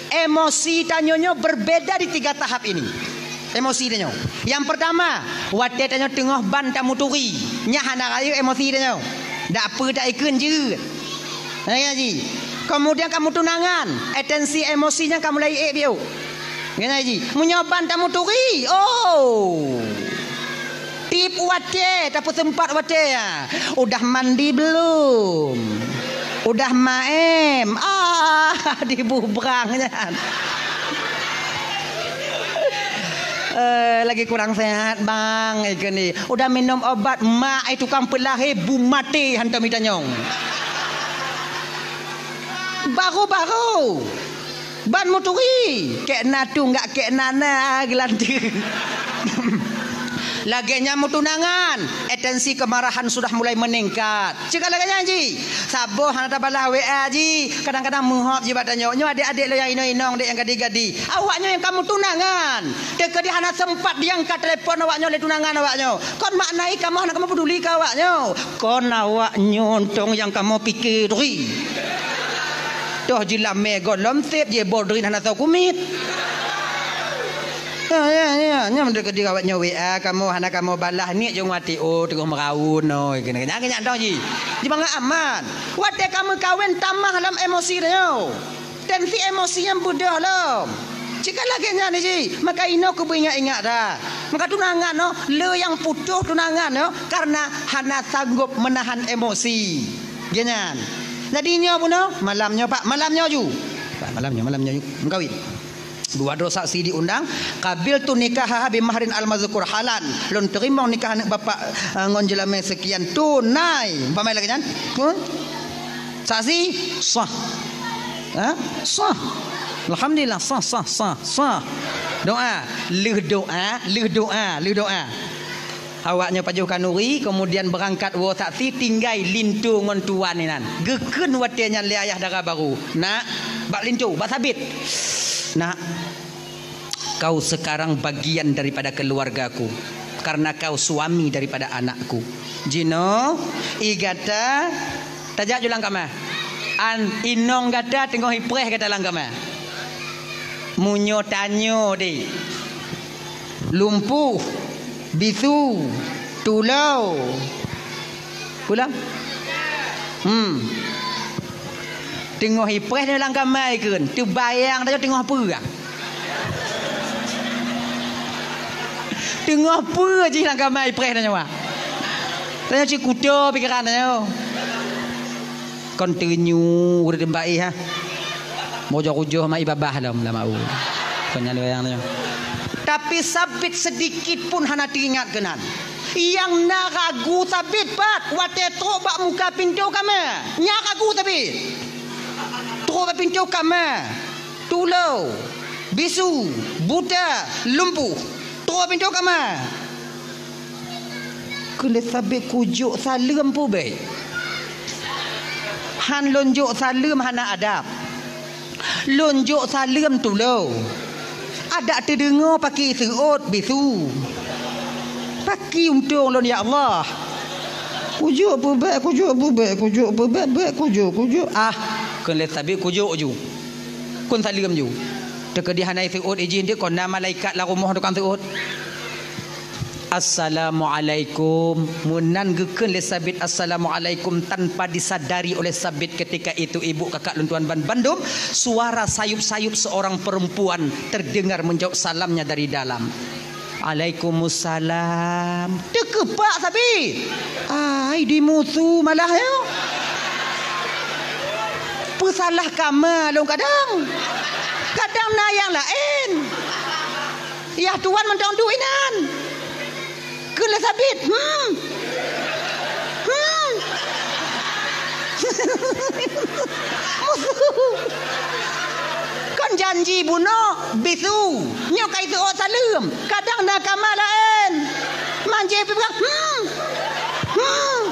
Emosi tanyoe nyoe berbeda di tiga tahap ini. Emosi tanyoe. Nyang peurtama, watée tanyoe teungoh ban tamuturi, nyan hana rayeuk emosi tanyoe. Dak peue taikheun jeuet. Nyan ji. Kemudian ka meutunangan, atensi emosi nyan ka mulai ék biôh. Nyan ji. Meunyoe ban tamuturi, oh. Tiep watée, tapeuseumpat watée, ya. Udah mandi belum? Udah maem? Ah, dibubrang nyan. Eh, lagi kurang sehat, Bang, ikeu ni. Udah minum obat, mak ai tukang peulahé bu maté hantom itanyong. Baru-baru. Ban muturi, kek na tu enggak kek na na geulanteue. Lagée nyan meutunangan, atensi kemarahan sudah mulai meningkat. Cit ka lagée nyan ji, saboh hana tabalah W A ji, kadang-kadang meuhop ji bak tanyoe. Nyoe adék-adék lôn nyang inong-inong, dek nyang gadi-gadi. Awaknyoe nyang ka meutunangan, teukeudi hana sempat diangkat telepon awaknyoe lé tunangan awaknyoe. Kon makna i kamoe hana kamoe peduli keu awaknyoe. Kon awaknyoe tong nyang kamoe pike turi. Toh jilamé gohlom sép jibodrin hana soe kumiet. Ya, ya, ya. Nyan meunyoe keudeh awaknyoe W A kamoe hana kamoe balah, niet jong wati, oh, teungoh meuraun, oh, keunan, keunan, keunan tong ji. Jibangat aman. Watée ka meukawen tamah lam emosi tanyoe. Tensi emosi nyan beudôh lom. Cit ka lagée nyan ji, maka inoe keubeue ingat-ingat dah. Maka tunangan nyoe, le nyang putôh tunangan nyoe karena hana sanggob meunahan emosi. Geuh nyan. Jadi nyoe bunoe, malam nyoe, Pak, malam nyoe ju. Pak, malam nyoe, malam nyoe ju. Meukawen. Dua droe saksi diundang, qabiltu nikahaha bi mahrin al-mazkur halan. Lôn teurimong nikah aneuëk bapak, eh, ngon jeulamé seukian tunai. Umpama lagée nyan. Pun? Saksi sah. Ha? Sah. Alhamdulillah, sah, sah, sah, sah. Doa, lheueh doa, lheueh doa, lheueh doa. Awaknyoe pajoh khanuri, kemudian beurangkat woe saksi tinggai linto ngon tuan inan. Geukheun watée nyan lé ayah dara barô, "Nak, bak linto, bak sabit. Nak, kau sekarang bagian daripada keluargaku, karena kau suami daripada anakku." Jinoe, i gata tajak ju lam kama. An inong gata teungoh ipreh gata lam kama. Meunyoe tanyoe deh, lumpuh, bisu, tulô. Pulang? Hmm. Teungoh ipreh nyoe lam kama ikheun, teubayang tanyoe teungoh peue? Teungoh peue jih lam kama ipreh tanyoe? Tanyoe cit kuto pikeran tanyoe. Kon teunyu ureuëng baih, ha. Mujôh-ujôh ma i babah lom lam au. Kon nyan bayang tanyoe. Tapi sabit sedikit pun hana teuingat keunan. Nyang na ragu sabit pat watée trok bak muka pintoe kama. Nyan ragu sabit. Trok bak pintoe kama. Tulô, bisu, buta, lumpuh. Trok bak pintoe kama. Keuneuk sabit kujok saleuem pubék. Han lôn jok saleuem hana adab. Lôn jok saleuem tulô. Adak teudeungoe paki seuôt bisu. Paki untông lôn, ya Allah. Kujok pubék, kujok pubék, kujok pubék, bék kujok, kujok. Ah, keuneuk sabit kujok ju. Kon saleuem ju. Teukeudi hana seuôt ijih deuh kon na malaikat lam rumoh tukang seuôt. "Assalamualaikum." Meunan geukheun lé Sabit, "Assalamualaikum," tanpa disadari oleh Sabit ketika itu, ibu kakak lôn tuan ban bandum, suara sayup-sayup seorang perempuan terdengar menjawab salamnya dari dalam. "Alaikumussalam." Teukeupak Sabit. Ai, dimusu malah, ya. Peusalah kama lôn kadang. Kadang na nyang laén. Yah tuan mantong duek inan. Kheun lé Sabit, "Hmm. Hmm." Musu. Kon janji bunoe bisu. Nyoe ka iseuôt saleuem. Kadang na kama laén. Manjé pih peugah, "Hmm. Hmm."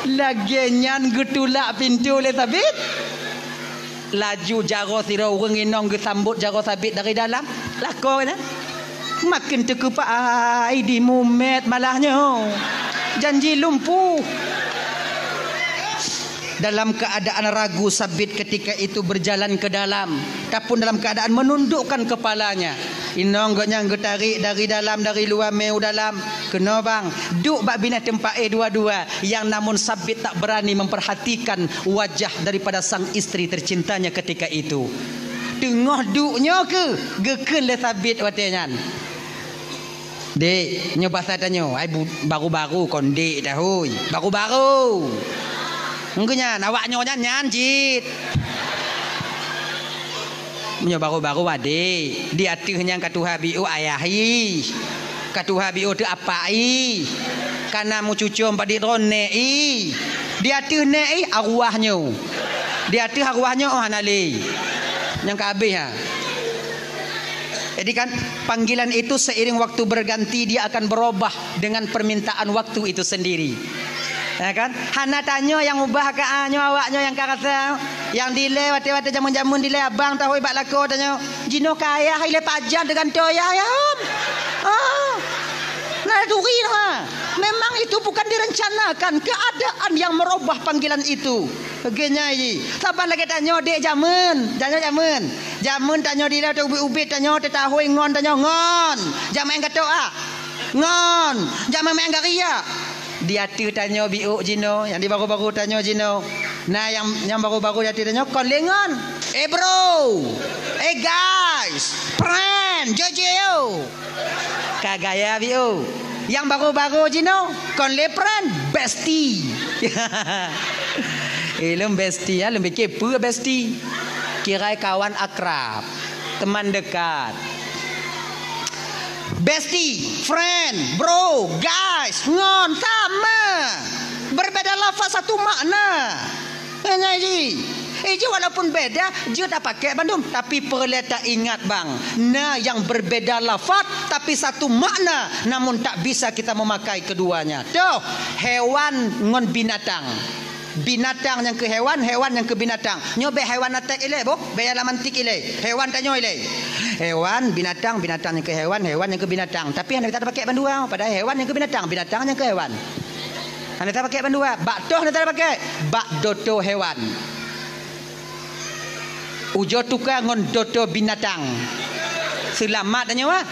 Lagée nyan geutulak pintoe lé Sabit. Laju jaroe sidroe ureuëng inong geusambot jaroe Sabit dari dalam. Lakoe nyan. Maken teukeupak, ai, dimumet malah nyoe. Janji lumpuh. Dalam keadaan ragu, Sabit ketika itu berjalan ke dalam, ataupun dalam keadaan menundukkan kepalanya. Inong gobnyan geutarék dari dalam, dari luwa mé u dalam. Keunoe bang, duek bak binéh teumpat éh dua-dua, nyang namun Sabit tak berani memperhatikan wajah daripada sang istri tercintanya ketika itu. Teungoh duek nyoe keuh, geukheun lé Sabit watée nyan, "Dek, nyoe basa tanyoe, ai bu-, baru-baru kon dek dah, hôi. Baru-baru." Engkeu nyan, awak nyoe nyan, nyan cit. Meunyoe baru-baru adek, di ateueh nyan ka tuha biôh ayah ih. Ka tuha biôh teuh apak ih. Ka na meucucom padit droe nèk ih. Di ateueh nèk ih arwah nyoe. Di ateueh arwah nyoe oh hana lé. Nyang ka habéh ha. Jadi kan, panggilan itu seiring waktu berganti, dia akan berubah dengan permintaan waktu itu sendiri. Ya kan? Hana tanyoe nyang ubah ka, ah, nyoe awak nyoe nyang ka rasa. Nyang dilée watée-watée jameun-jameun dilée abang tahôi bak lakoe tanyoe. Jinoe ka ayah ilée pajan teugantoe ayah, ya, Om. Ah. Nah, turi noh, ah. Memang itu bukan direncanakan, keadaan yang merubah panggilan itu. Lagée nyan jih. Saban lagée tanyoe dek jameun, tanyoe jameun. Jameun tanyoe dilée teuh ubit-ubit tanyoe teutahôi ngon tanyoe ngon. Jak meu'en gatok ah. Ngon. Jak meu'en gari ah. Di ateueh tanyoe biôh jinoe, nyang di baru-baru tanyoe jinoe. Nah, nyang, nyang baru-baru di ateueh tanyoe kon lé ngon. Eh, bro. Eh, guys. Friend, Jojo. Ka gaya biôh. Nyang baru-baru jinoe kon lé friend, bestie. Eh, lôn bestie, ya, lôn pikir peue bestie. Kirai kawan akrab, teman dekat. Bestie, friend, bro, guys, ngon sama. Berbeda lafaz satu makna. Nyan jih. Eh, jih walaupun beda, jeuet tapakék bandum. Tapi peureulée taingat bang, na nyang berbeda lafaz, tapi satu makna, namun tak bisa kita memakai keduanya. Toh, hewan ngon binatang. Binatang nyang keu hewan, hewan nyang keu binatang. Nyoe bék hewan atek ilée, boh. Bék nyang lam antik ilée. Hewan tanyoe ilée. Hewan, binatang, binatang nyang keu hewan, hewan nyang keu binatang. Tapi hana bisa tapakék bandua. Padahai hewan nyang keu binatang, binatang nyang keu hewan. Hana tapakék bandua. Bak toh hana tapakék. Bak doto hewan. Ujoe tuka ngon doto binatang. Seulamat tanyoe, ah.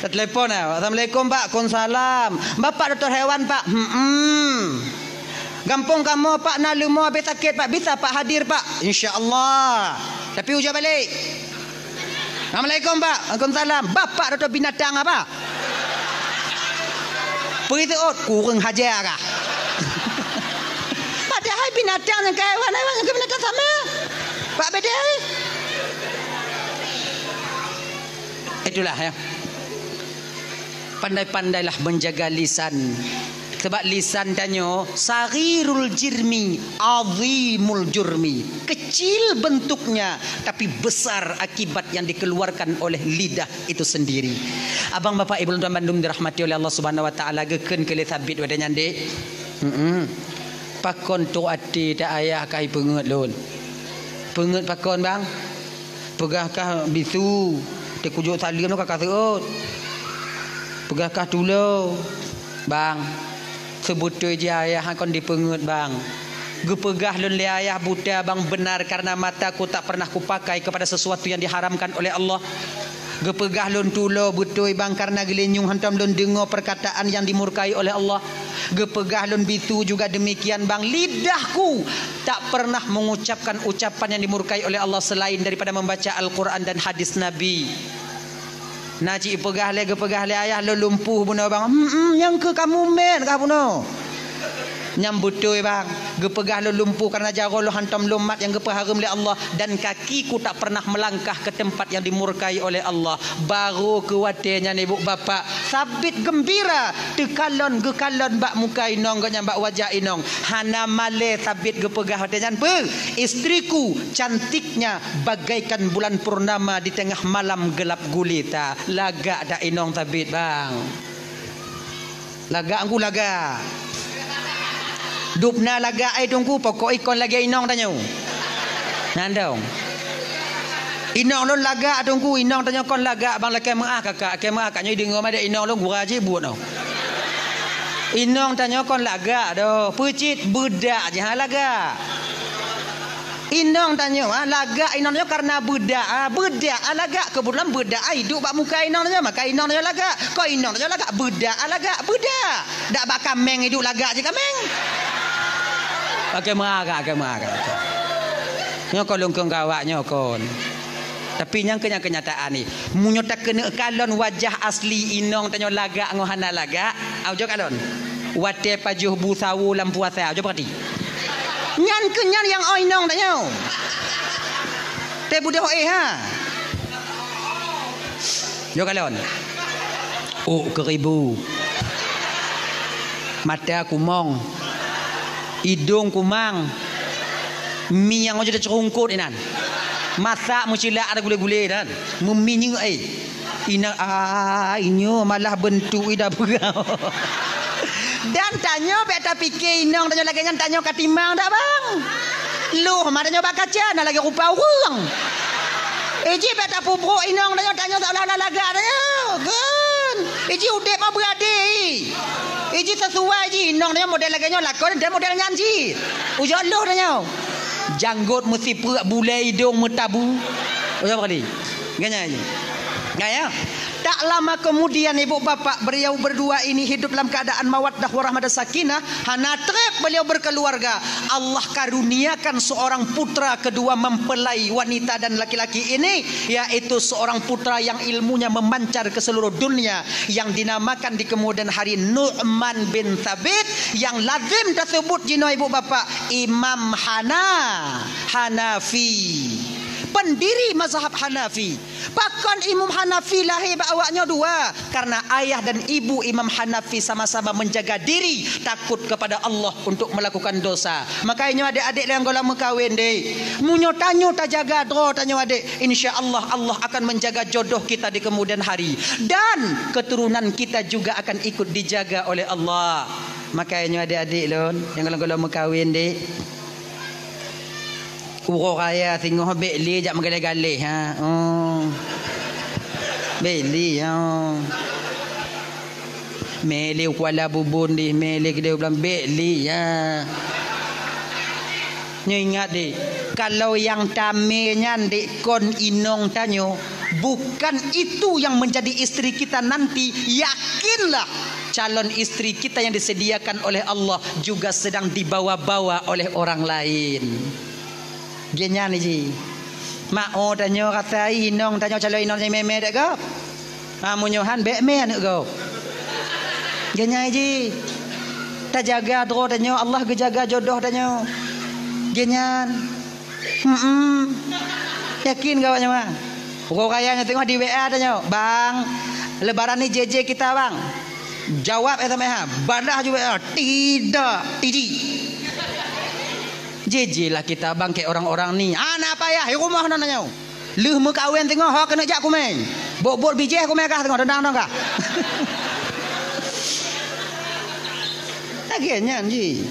Tatelepon, ah. "Assalamualaikum, Pak." "Waalaikumsalam." "Bapak dokto hewan, Pak?" "Hmm." "Gampông kamoe, Pak, na leumo habéh sakét, Pak. Bisa, Pak, hadir, Pak?" "Insya Allah." Tapi ujoe balek. "Assalamualaikum, Pak." "Waalaikumsalam." "Bapak dokto binatang apa?" Peue teuôt, kureueng haja kah? Padahai binatang nyang keu hewan, hewan nyang keu binatang sama. Pak beda, eh? Itulah, ya. Pandai-pandailah menjaga lisan. Sebab lisan tanyoe saghirul jirmi, azimul jurmi. Kecil bentuknya, tapi besar akibat yang dikeluarkan oleh lidah itu sendiri. Abang, bapak, ibu lôn tuan bandum dirahmati oleh Allah Subhanahu wa Taala, geukheun keu lé Sabit watée nyan, dek. Heeh. Pakon trok até ta ayah ka ipeungeuet lôn. Peungeuet pakon, bang? Peugah kah bisu, teukujok saleuem ka kaseuôt. Peugah kah tulo, bang. Seubeutôi jih ayah kon dipeungeuet, bang. Geupeugah lôn lé ayah buta bang beunar karena mataku tak pernah kupakai kepada sesuatu yang diharamkan oleh Allah. Geupeugah lôn tulo beutôi bang karena geulinyueng hantom lôn deungoe perkataan yang dimurkai oleh Allah. Geupeugah lôn bisu juga demikian bang, lidahku tak pernah mengucapkan ucapan yang dimurkai oleh Allah selain daripada membaca Al-Quran dan hadis Nabi. Na cit peugah lé, geupeugah lé ayah lôn lumpuh bunoe bang. Hmm, hmm, nyang keu kamu mén kah bunoe. Nyang beutôi bang, geupeugah lôn lumpuh karena jaroe lôn hantom lôn mat nyang geupeuhareuem lé Allah dan kakiku tak pernah melangkah ke tempat yang dimurkai oleh Allah. Barô keu watée nyan ibu bapak, Sabit geumbira teukalon geukalon bak muka inong gobnyan bak wajah inong. Hana malée Sabit geupeugah watée nyan peue, istriku cantiknya bagaikan bulan purnama di tengah malam gelap gulita. Lagak dak inong Sabit bang? Lagak ngku lagak. Dubna lagak ai teungku pokok ikon lagée inong tanyoe. Nandong. Inong lôn lagak teungku, inong tanyoe kon lagak bang lakée meuah kakak, lakée meuah kakak nyoe deungoe madé inong lôn gura jih buet noh. Inong tanyoe kon lagak doh, peucit beudak jih ha lagak. Inong tanyoe, ha, lagak inong tanyoe karena beudak, ha, beudak, ha, lagak. Keubeutulan beudak, ha, iduek bak muka inong tanyoe, maka inong tanyoe lagak. Kon inong tanyoe lagak, beudak, ha, lagak, beudak. Dak bak kaméng iduek lagak jih kaméng. Oke, meuagak, oke, meuagak. Nyoe kon lôn kheun keu awak nyoe kon. Tapi nyang keu nyang keunyataan ni, meunyoe takeuneuk kalon wajah asli inong tanyoe lagak ngon hana lagak, au jok kalon. Watée pajoh bu sawo lam puasa, jok peurati. Nyan keuh nyan nyang oi inong tanyoe. Teubeudôh éh ha. Jok kalon. Ôk keuribu. Mata kumong. Idong kumang. Mi nyang ojok teuceurungkot inan. Masak meucilak ada gulé-gulé dan meuminyeuk éh. Inong, ah, inyoe malah beuntuk ida peugah. Dan tanyoe bék tapike inong tanyoe lagée nyan tanyoe ka timang dak bang? Loh ma tanyoe bak kaca na lagée rupa ureuëng. Iji bék tapubroe inong tanyoe, tanyoe seolah-olah lagak tanyoe. Gon. Iji udeb ma beurade. Iji sesuai ji inong tanyoe model lagée nyoe lakon dan model nyan ji. Ujoe loh tanyoe. Janggot meusipreuk bulée idong meutabu. Ujoe kali. Ganya ji. Gaya. Tak lama kemudian ibu bapak beliau berdua ini hidup dalam keadaan mawaddah warahmah dan sakinah, hana treb beliau berkeluarga. Allah karuniakan seorang putra kedua mempelai wanita dan laki-laki ini, yaitu seorang putra yang ilmunya memancar ke seluruh dunia yang dinamakan di kemudian hari Nu'man bin Thabit yang lazim tersebut jinoe ibu bapak Imam Hana Hanafi, pendiri mazhab Hanafi. Pakon Imam Hanafi lahé bak awak nyoe dua? Karena ayah dan ibu Imam Hanafi sama-sama menjaga diri takut kepada Allah untuk melakukan dosa. Makanya nyoe adik-adik nyang goh lom meukawen deh, meunyoe tanyoe tajaga droe tanyoe adik, insya Allah Allah akan menjaga jodoh kita di kemudian hari dan keturunan kita juga akan ikut dijaga oleh Allah. Makanya nyoe adik-adik lôn nyang goh lom meukawen deh. Uroe raya singoh bék lé jak meugaleh-galeh, ha. Oh. Bék lé, ha. Mé lé Kuala Bubon deh, mé lé keudeh bulan bék lé, ha. Nyoe ingat deh, kalau nyang tamé nyan dek kon inong tanyoe, bukan itu yang menjadi istri kita nanti, yakinlah calon istri kita yang disediakan oleh Allah juga sedang dibawa-bawa oleh orang lain. Geuhnyan ji. Mak oh tanyoe rasa inong tanyoe calon inong nyang mé-mé dek gob. Ha, meunyoe han bék mé aneuk gob. Geuhnyan ji. Tajaga droe tanyoe, Allah geujaga jodoh tanyoe. Geuhnyan. Hmm. Yakin gawat nyoe, Bang? Uroe raya nyoe teungoh di W A tanyoe, "Bang, lebaran ni J J kita, Bang." Jawab S M S, ha. Balah ju W A, "Tidak, T J." J J lah kita, Bang, kek orang-orang ni. Hana payah, di rumoh na nyoe. Lheueh meukawen teungoh, ho keuneuk jak kumé. Bot-bot bijéh kumé kah teungoh, dendang dong kah. Lagée nyan ji.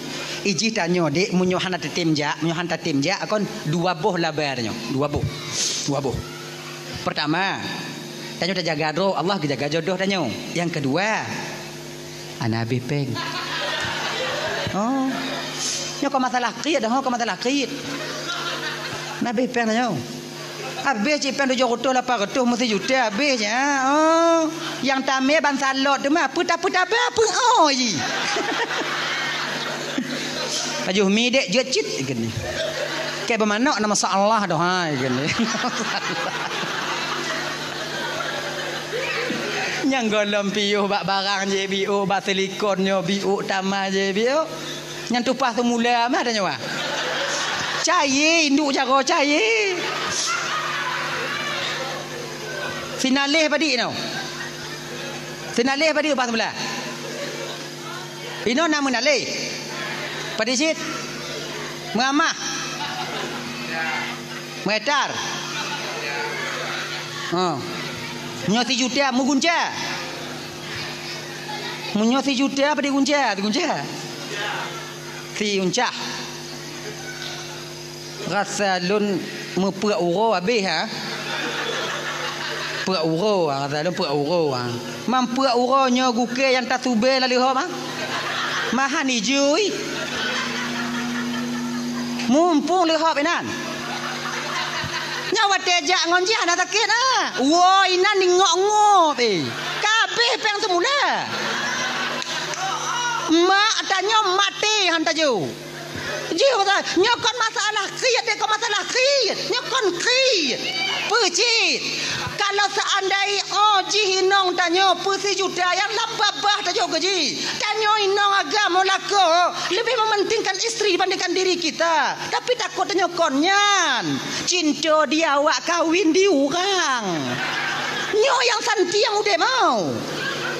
Ijih tanyoe, dek, meunyoe hana tatem jak, meunyoe hana tatem jak, kon dua boh laba tanyoe. Dua boh. Dua boh. Pertama, tanyoe tajaga droe, Allah geujaga jodoh tanyoe. Nyang keudua, hana habéh péng. Oh. Nyoe kon masalah kriet, ho, kon masalah kriet. Nah, abéh péng nyoe. Abéh cit péng tujoh reutôh lapan reutôh meusijuta abéh cit. Ha, oh. Nyang tamé ban salot teuma, peue ta-, peue tabah, peue oh jih. Pajoh mi dek jeuet cit geunih. Keu beumanok na masalah doh hai geunih. Nyang gohlom piôh bak barang jih biôk, bak silikon nyoe biôk, tamah jih biôk. Nyan tupah seumula mah tanyoe. Cayé, induk jaroe cayé. Sinaleh padit nyoe. Sinaleh padit tupah seumula. Inoe na meunaleh. Padit cit. Meuamah. Meuetar. Ha. Nyoe sijuta meugunca. Meunyoe sijuta apa digunca? Digunca. Siuncah. Rasa lôn meupeuek uroe abéh, ha? Peuek uroe, ha, rasa lôn peuek uroe, ha. Mam peuek uroe nyoe gukée nyang tasubée lam leuhop, ha? Mahan ijui. Mumpung leuhop inan. Nyan watée jak ngon jih hana sakét, ha? Woe inan ingok-ngop, eh. Ka abéh péng seumula. Mak tanyoe maté han tajok. Jih pasai, nyoe kon masalah kriet, deh, kon masalah kriet. Nyoe kon kriet. Peue cit? Kalau seandai oh jih inong tanyoe peuet sijuta nyang lam babah tajok keu jih. Tanyoe inong agam lakoe lebih mementingkan istri dibandingkan diri kita. Tapi takot tanyoe kon nyan. Cinta dia awak kawin di urang. Nyoe nyang santiang udeb mau.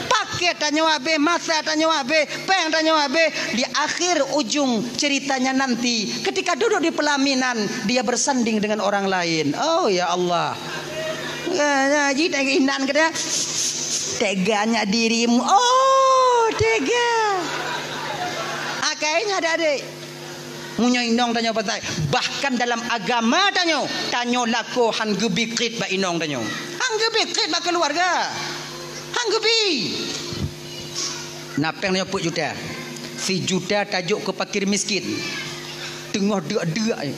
Paket tanyoe abéh, masa tanyoe abéh, péng tanyoe abéh, di akhir ujung ceritanya nanti, ketika duduk di pelaminan, dia bersanding dengan orang lain. Oh, ya Allah. Eh, ya, ji tengok inan kata, "Teganya dirimu." Oh, tega. Akhirnya ada adik. Meunyoe inong tanyoe pasai, bahkan dalam agama tanyoe, tanyoe lakoe han geubi kriet bak inong tanyoe. Han geubi kriet bak keuluwarga. Han geubi. Na péng nyoe peuet juta. Sijuta tajok keu fakir miskin. Teungoh deuk-deuk, eh.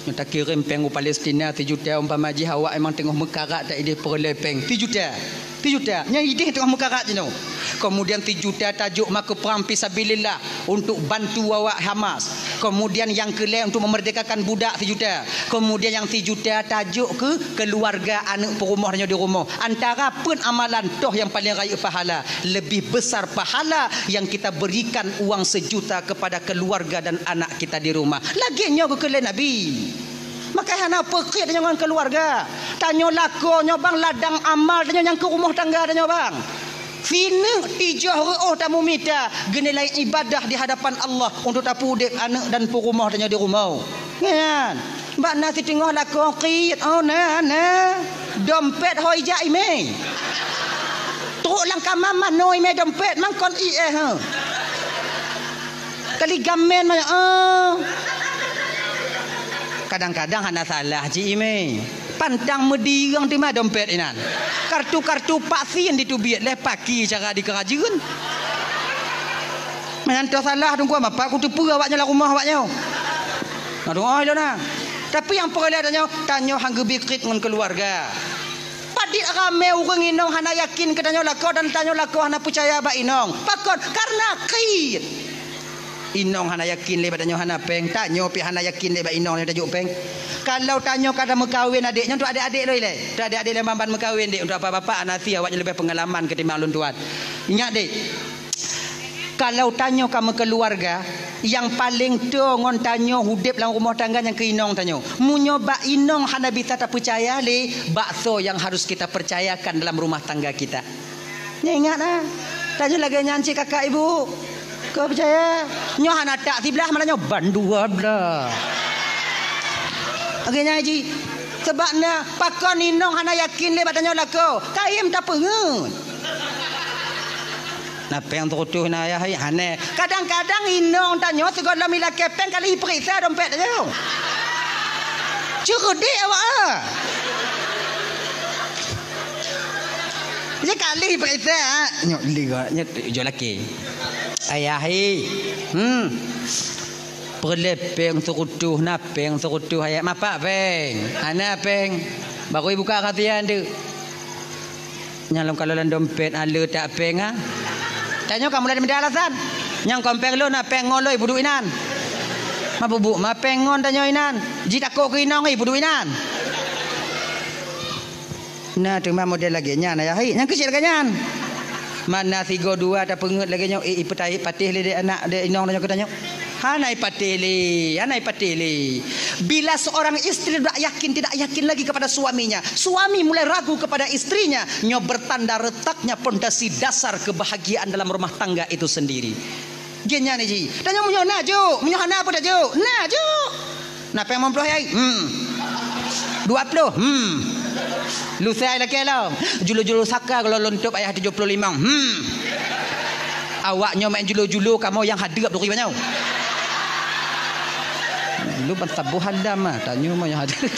Nyoe takirém péng u Palestina sijuta, umpama jih awak memang teungoh meukarat, tak idéh peureulée péng. Sijuta. Sijuta. Nyan idéh teungoh meukarat jinoe. Kemudian sijuta tajok ma keu prang fisabilillah untuk bantu awak Hamas. Kemudian nyang keulhée untuk memerdekakan budak sijuta. Kemudian nyang sijuta tajok keu keuluwarga aneuëk peurumoh tanyoe di rumoh. Antara peuet amalan toh nyang paleng rayeuk pahala, lebih besar pahala yang kita berikan uang sejuta kepada keluarga dan anak kita di rumah. Lagée nyoe geukheun lé Nabi. Maka hana peukeuet tanyoe ngon keuluwarga. Tanyoe lakoe nyoe bang ladang amal tanyoe nyang keu rumoh tangga tanyoe bang. Sineuk tijoh reuôh tamumita geunilai ibadah di hadapan Allah untuk tapeuudeb aneuëk dan peurumoh tanyoe di rumoh. Nyan. Bak na siteungoh lakoe kriet, oh, na, na. Dompet hôi jak imé. Trok lam kama manoe imé dompet, mangkon ié, ha. Kali gamen manoe, oh. Kadang-kadang hana salah cit imé. Pantang meudireung teuma dompet inan. Kartu-kartu vaksin diteubiet lé paki cara dikeurajeuen. Meunan toh salah teungku, bapak kuteupeue awaknyoe lam rumoh awaknyoe. Nah, doa lôn na. Tapi nyang peureulée tanyoe, tanyoe han geubi kriet ngon keuluwarga. Padit ramé ureuëng inong hana yakin keu tanyoe lakoe dan tanyoe lakoe hana peucaya bak inong. Pakon? Karena kriet. Inong hana yakin lé bak tanyoe hana péng, tanyoe pih hana yakin lé bak inong lé tajok péng. Kalau tanyoe ka tameukawen adék nyoe, untuk adék-adék lôn ilée. Untuk adék-adék lôn ban-ban meukawen dék, untuk bapak-bapak hana sie awaknyoe leubeh peungalaman ketimbang lôn tuan. Ingat dék, kalau tanyoe ka meukeuluwarga, nyang paleng toe ngon tanyoe udeb lam rumoh tangga nyang keu inong tanyoe. Meunyoe bak inong hana bisa tapeucaya lé, bak soe nyang harus kita percayakan dalam rumah tangga kita? Nyoe ingat na. Tanyoe lagée nyan cit kakak ibu. Kau percaya? Nyoe hana tak siblah malah nyoe bandua blah. Lagée nyan cit. Sebab na pakon inong hana yakin lé bak tanyoe lakoe. Kayém tapeungeut. Na péng seurutoh na ayah hai hane. Kadang-kadang inong tanyoe sigohlom ilakée péng kali iperiksa dompet tanyoe. Ceureudek awak ah. Sekali periksa, nyoe liga, nyoe jolaki. Ayah, eh. Hmm. Peureulée péng sireutoh, na péng sireutoh ayat mapak péng. Hana péng. Baru ibuka rasia tu. Nyang lom kalau lam dompet, ale tak péng, ah. Tanyoe ka mulai mita alasan. Nyang kon péng lôn, na péng ngon lôn, ibuduek inan. Ma bubuk, ma péng ngon tanyoe inan. Jitakot keu inong, ibuduek inan. Na teuma model lagée nyan, ayah hai. Nyang keuchik lagée nyan. Mana sigo dua tapeungeut lagée nyoe, eh, ipeutai patéh lé dek anak, dek inong tanyoe keu tanyoe. Hana ipatéh lé, hana ipatéh lé. Bila seorang istri tidak yakin, tidak yakin lagi kepada suaminya, suami mulai ragu kepada istrinya, nyoe bertanda retaknya pondasi dasar kebahagiaan dalam rumah tangga itu sendiri. Gen nyan ji. Tanyoe meunyoe na jok, meunyoe hana peue tajok. Na jok. Na péng limong ploh yai? Hmm. Dua ploh? Hmm. Lusa lakée lom. Julu-julu saka kalau lôn tôb ayah tujoh ploh limong. Hmm. Awak nyoe main julu-julu, kamoe nyang hadeup duri banyoe. Lu ban saboh hadam ah, tanyoe mah nyang hadeup.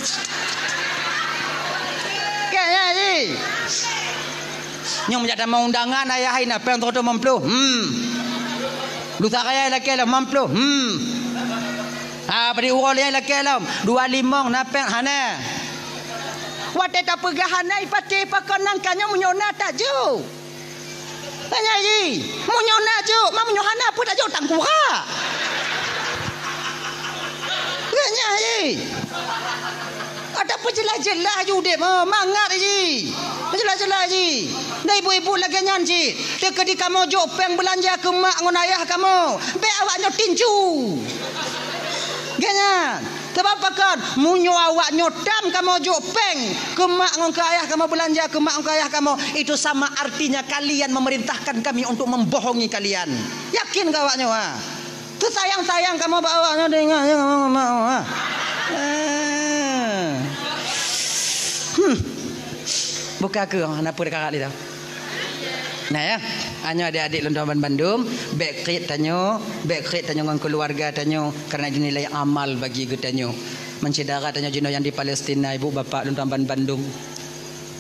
Kan ya ji? Nyang meujak tamong undangan ayah hai na péng sireutoh limong ploh. Hmm. Lusa raya lakée lom limong ploh. Hmm. Ha, padum uroe lé lakée lom, dua limong na péng hana. Watée tapeugah hana ipatéh pakon nangka nyoe meunyoe na tajok. Tanya ji, meunyoe na jok, ma meunyoe hana peue tajok tangkurak. Tanya ji. Ada peujeulaih-jeulaih ju udeb, oh, mangat ji. Peujeulaih-jeulaih ji. Dan ibu-ibu lagée nyan ji. Teukeudi kamoe jok péng beulanja keu mak ngon ayah kamoe, bék awak nyoe tinju. Geuh nyan. Sabab pakon? Meunyoe awak nyoe tam kamoe jok péng keu mak ngon keu ayah kamoe, beulanja keu mak ngon keu ayah kamoe, itu sama artinya kalian memerintahkan kami untuk membohongi kalian. Yakin keu awak nyoe, ha? Teusayang-sayang kamoe bak awak nyoe, teuingat, teuingat, teuingat, teuingat. Eh. Hmm. Buka keu hana peue dikarat lé dah. Nah ya, nyoe adik-adik lôn tuan bandum, bék kriet tanyoe, bék kriet tanyoe ngon keuluwarga tanyoe, karena itu nilai amal bagi geutanyoe. Meusyedara tanyoe jinoe nyang di Palestina, ibu bapak lôn tuan bandum.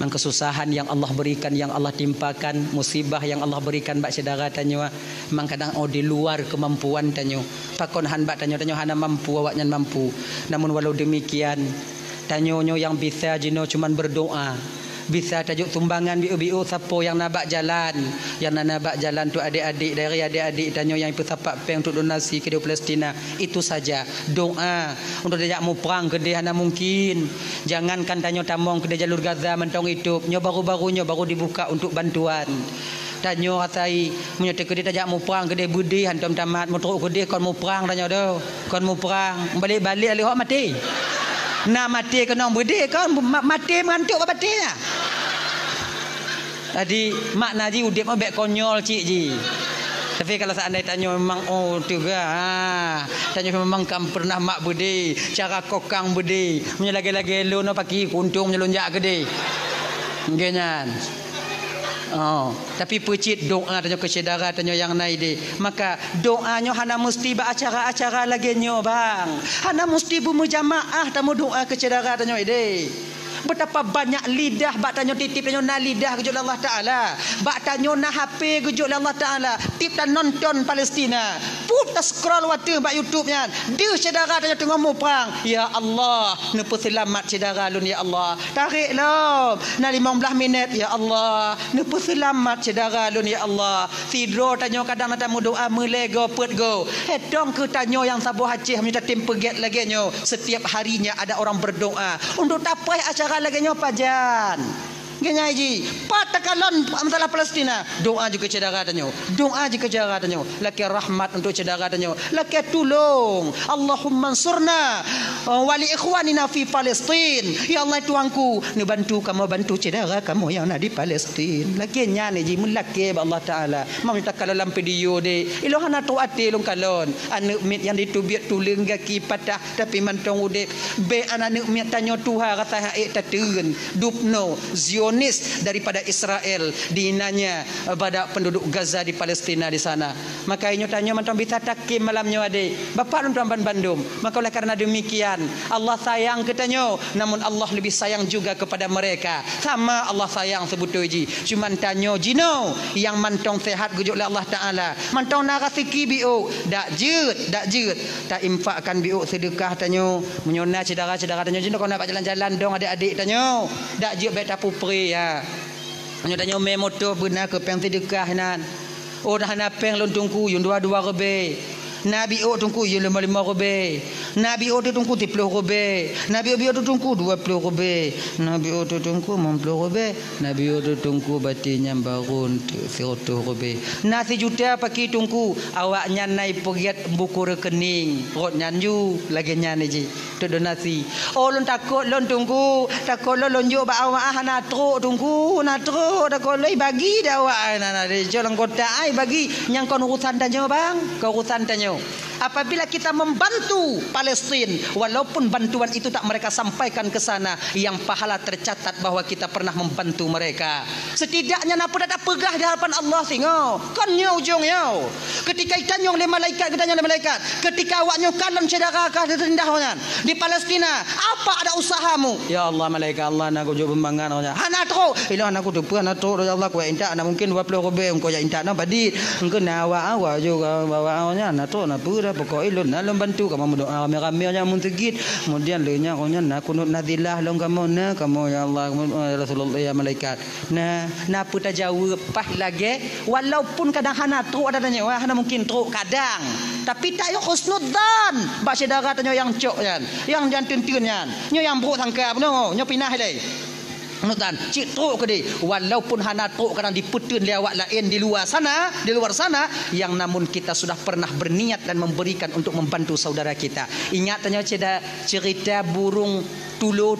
Mang keususahan nyang Allah berikan, nyang Allah timpakan, musibah nyang Allah berikan bak syedara tanyoe, mang kadang oh di luar keumampuan tanyoe. Pakon han bak tanyoe, tanyoe hana mampu, awaknyan mampu. Namun walau demikian, tanyoe nyoe nyang bisa jinoe cuman berdoa. Bisa tajok sumbangan biôh-biôh sapo nyang na bak jalan, nyang na, na bak jalan tu adik-adik, dari adik-adik tanyoe nyang peusapat péng untuk donasi keudéh Palestina. Itu saja. Doa. Untuk tajak muprang keudéh hana mungkin. Jangankan tanyoe tamong keudéh jalur Gaza mantong itôb, nyoe baru-baru nyoe baru dibuka untuk bantuan. Tanyoe asai, meunyoe teukeudéh tajak muprang keudéh beudé hantom tamat, meutrok keudéh kon muprang tanyoe doh. Kon muprang, balek-balek lé hok maté. Na maté keunong beudé kon, ma-, maté meugantok bak batée nyan. Jadi, makna jih udeb nyoe bék konyol cit jih. Tapi kalau seandai tanyoe memang, oh, teuga, ha, tanyoe memang kam pernah mak beudé, cara kokang beudé. Meunyoe lagée-lagée lôn, oh, paki kuntung meunyoe lôn jak keudéh. Nggih nyan. Oh, tapi peucit doa tanyoe keu syedara tanyoe nyang na idéh. Maka doa nyoe hana meusti bak acara-acara lagée nyoe, bang. Hana meusti beumeujamaah tameudoa keu syedara tanyoe idéh. Betapa banyak lidah bak tanyoe tieb-tieb tanyoe na lidah geujok lé Allah Taala. Bak tanyoe na H P geujok lé Allah Taala. Tieb tanonton Palestina. Put ta-scroll watée bak YouTube nyan. Deuh syedara tanyoe teungoh muprang. Ya Allah, neupeuseulamat syedara lôn ya Allah. Tarek lom. Na limong blaih minét, ya Allah, neupeuseulamat syedara lôn, ya Allah. Sidroe tanyoe kadang na tameudoa meulée goe peuet goe. Hetong keu tanyoe nyang saboh Aceh meunyoe tatem peugét lagée nyoe, setiap harinya ada orang berdoa untuk tapaih acara lagée nyoe pajan. Geunyai jih, pat takalon masalah Palestina, doa jih keu syedara tanyoe. Doa jih keu syedara tanyoe. Lakée rahmat untuk syedara tanyoe. Lakée tulông. Allahumma ansurna, eh, wa li ikhwanina fi Palestin. Ya Allah, Tuhanku, neubantu kamoe bantu syedara kamoe nyang na di Palestin. Lakée nyan jih meulakée bak Allah Taala. Meunyoe takalon lam video deh, ilôn hana trok até lôn kalon. Aneuëk miet nyang diteubiet tuleueng gaki patah tapi mantong udeb. Bék aneuëk miet tanyoe tuha rasa hak ék tateun. Dubnoe, zieu Zionis daripada Israel di nanya, eh, pada penduduk Gaza di Palestina di sana. Maka inyoe tanyoe mantong bisa takhém malam nyoe adek. Bapak lôn tuan ban bandum. Maka oleh karena demikian, Allah sayang keu tanyoe, namun Allah lebih sayang juga kepada mereka. Sama Allah sayang sebetul ji. Cuman tanyoe jinoe nyang mantong sehat geujok lé Allah Taala. Mantong na raseuki biôk, dak jeuet, dak jeuet. Ta infakkan biôk seudeukah tanyoe. Meunyoe na syedara-syedara tanyoe jinoe kon na bak jalan-jalan dong adek-adek tanyoe. Dak jeuet bék tapupre ya. Nyoe tanyoe mé moto beuna keu péng seudeukah nan. Oh, dah na péng lôn Teungku, yum dua-dua ribèe. Na biôk Teungku, yum limong-limong ribèe. Na biôk teuh Teungku, siploh ribèe. Na biôk-biôk teuh Teungku, dua ploh ribèe. Na biôk teuh Teungku, limong ploh ribèe. Na biôk teuh Teungku, bati nyan barô teuh siratoh ribèe. Na sijuta paki Teungku, awak nyan na ipeugèt buku rekening. Rot nyan ju, lagèe nyan ji. Teuk donasi. Oh, lôn takot lôn Teungku, takot lôn, lôn jok bak awak hana trok Teungku, hana trok, takot lôn ibagi di awak ai, na, na, di cok lam kotak ai bagi, nyang kon urusan tanyoe bang, kon urusan tanyoe. Apabila kita membantu Palestin, walaupun bantuan itu tak mereka sampaikan ke sana, yang pahala tercatat bahwa kita pernah membantu mereka. Setidaknya na peue tapeugah di hadapan Allah singoh. Kon nyoe ujong nyoe. Ketika itanyong lé malaikat, geutanyong lé malaikat, ketika awak nyoe kalon syedara ka teurindah awak nyan di Palestina, apa ada usahamu? Ya Allah, malaikat Allah, na kujok beumangat awak nyan. Hana trok. Ilôn hana kuteupeue, hana trok, ya Allah, kuintat, na mungkin dua ploh ribèe, engkau jak intat na padit. Engkau na awak, awak juga awak awak nyan, na trok, na peue dah, pokok ilôn na lôn bantu, kamoe meudoa ramé-ramé awak nyan mun seugit. Kemudian lheueh nyan awak nyan na kunut nazilah lôn kamoe, na kamoe, ya Allah, ya Rasulullah, ya malaikat. Nah, na peue tajaweueb paih lagèe, walaupun kadang hana trok ata tanyoe, hana mungkin trok kadang. Tapi tayoe husnudzan bak syedara tanyoe nyang cok nyan, nyang jan teunteun nyan. Nyoe nyang brôk sangka bunoe, nyoe pinah ilèe. Husnudzan, cit trok keudéh, walaupun hana trok kadang dipeuteun lé awak laén di luwa sana, di luar sana, yang namun kita sudah pernah berniat dan memberikan untuk membantu saudara kita. Ingat tanyoe ceda-, cerita burung tulo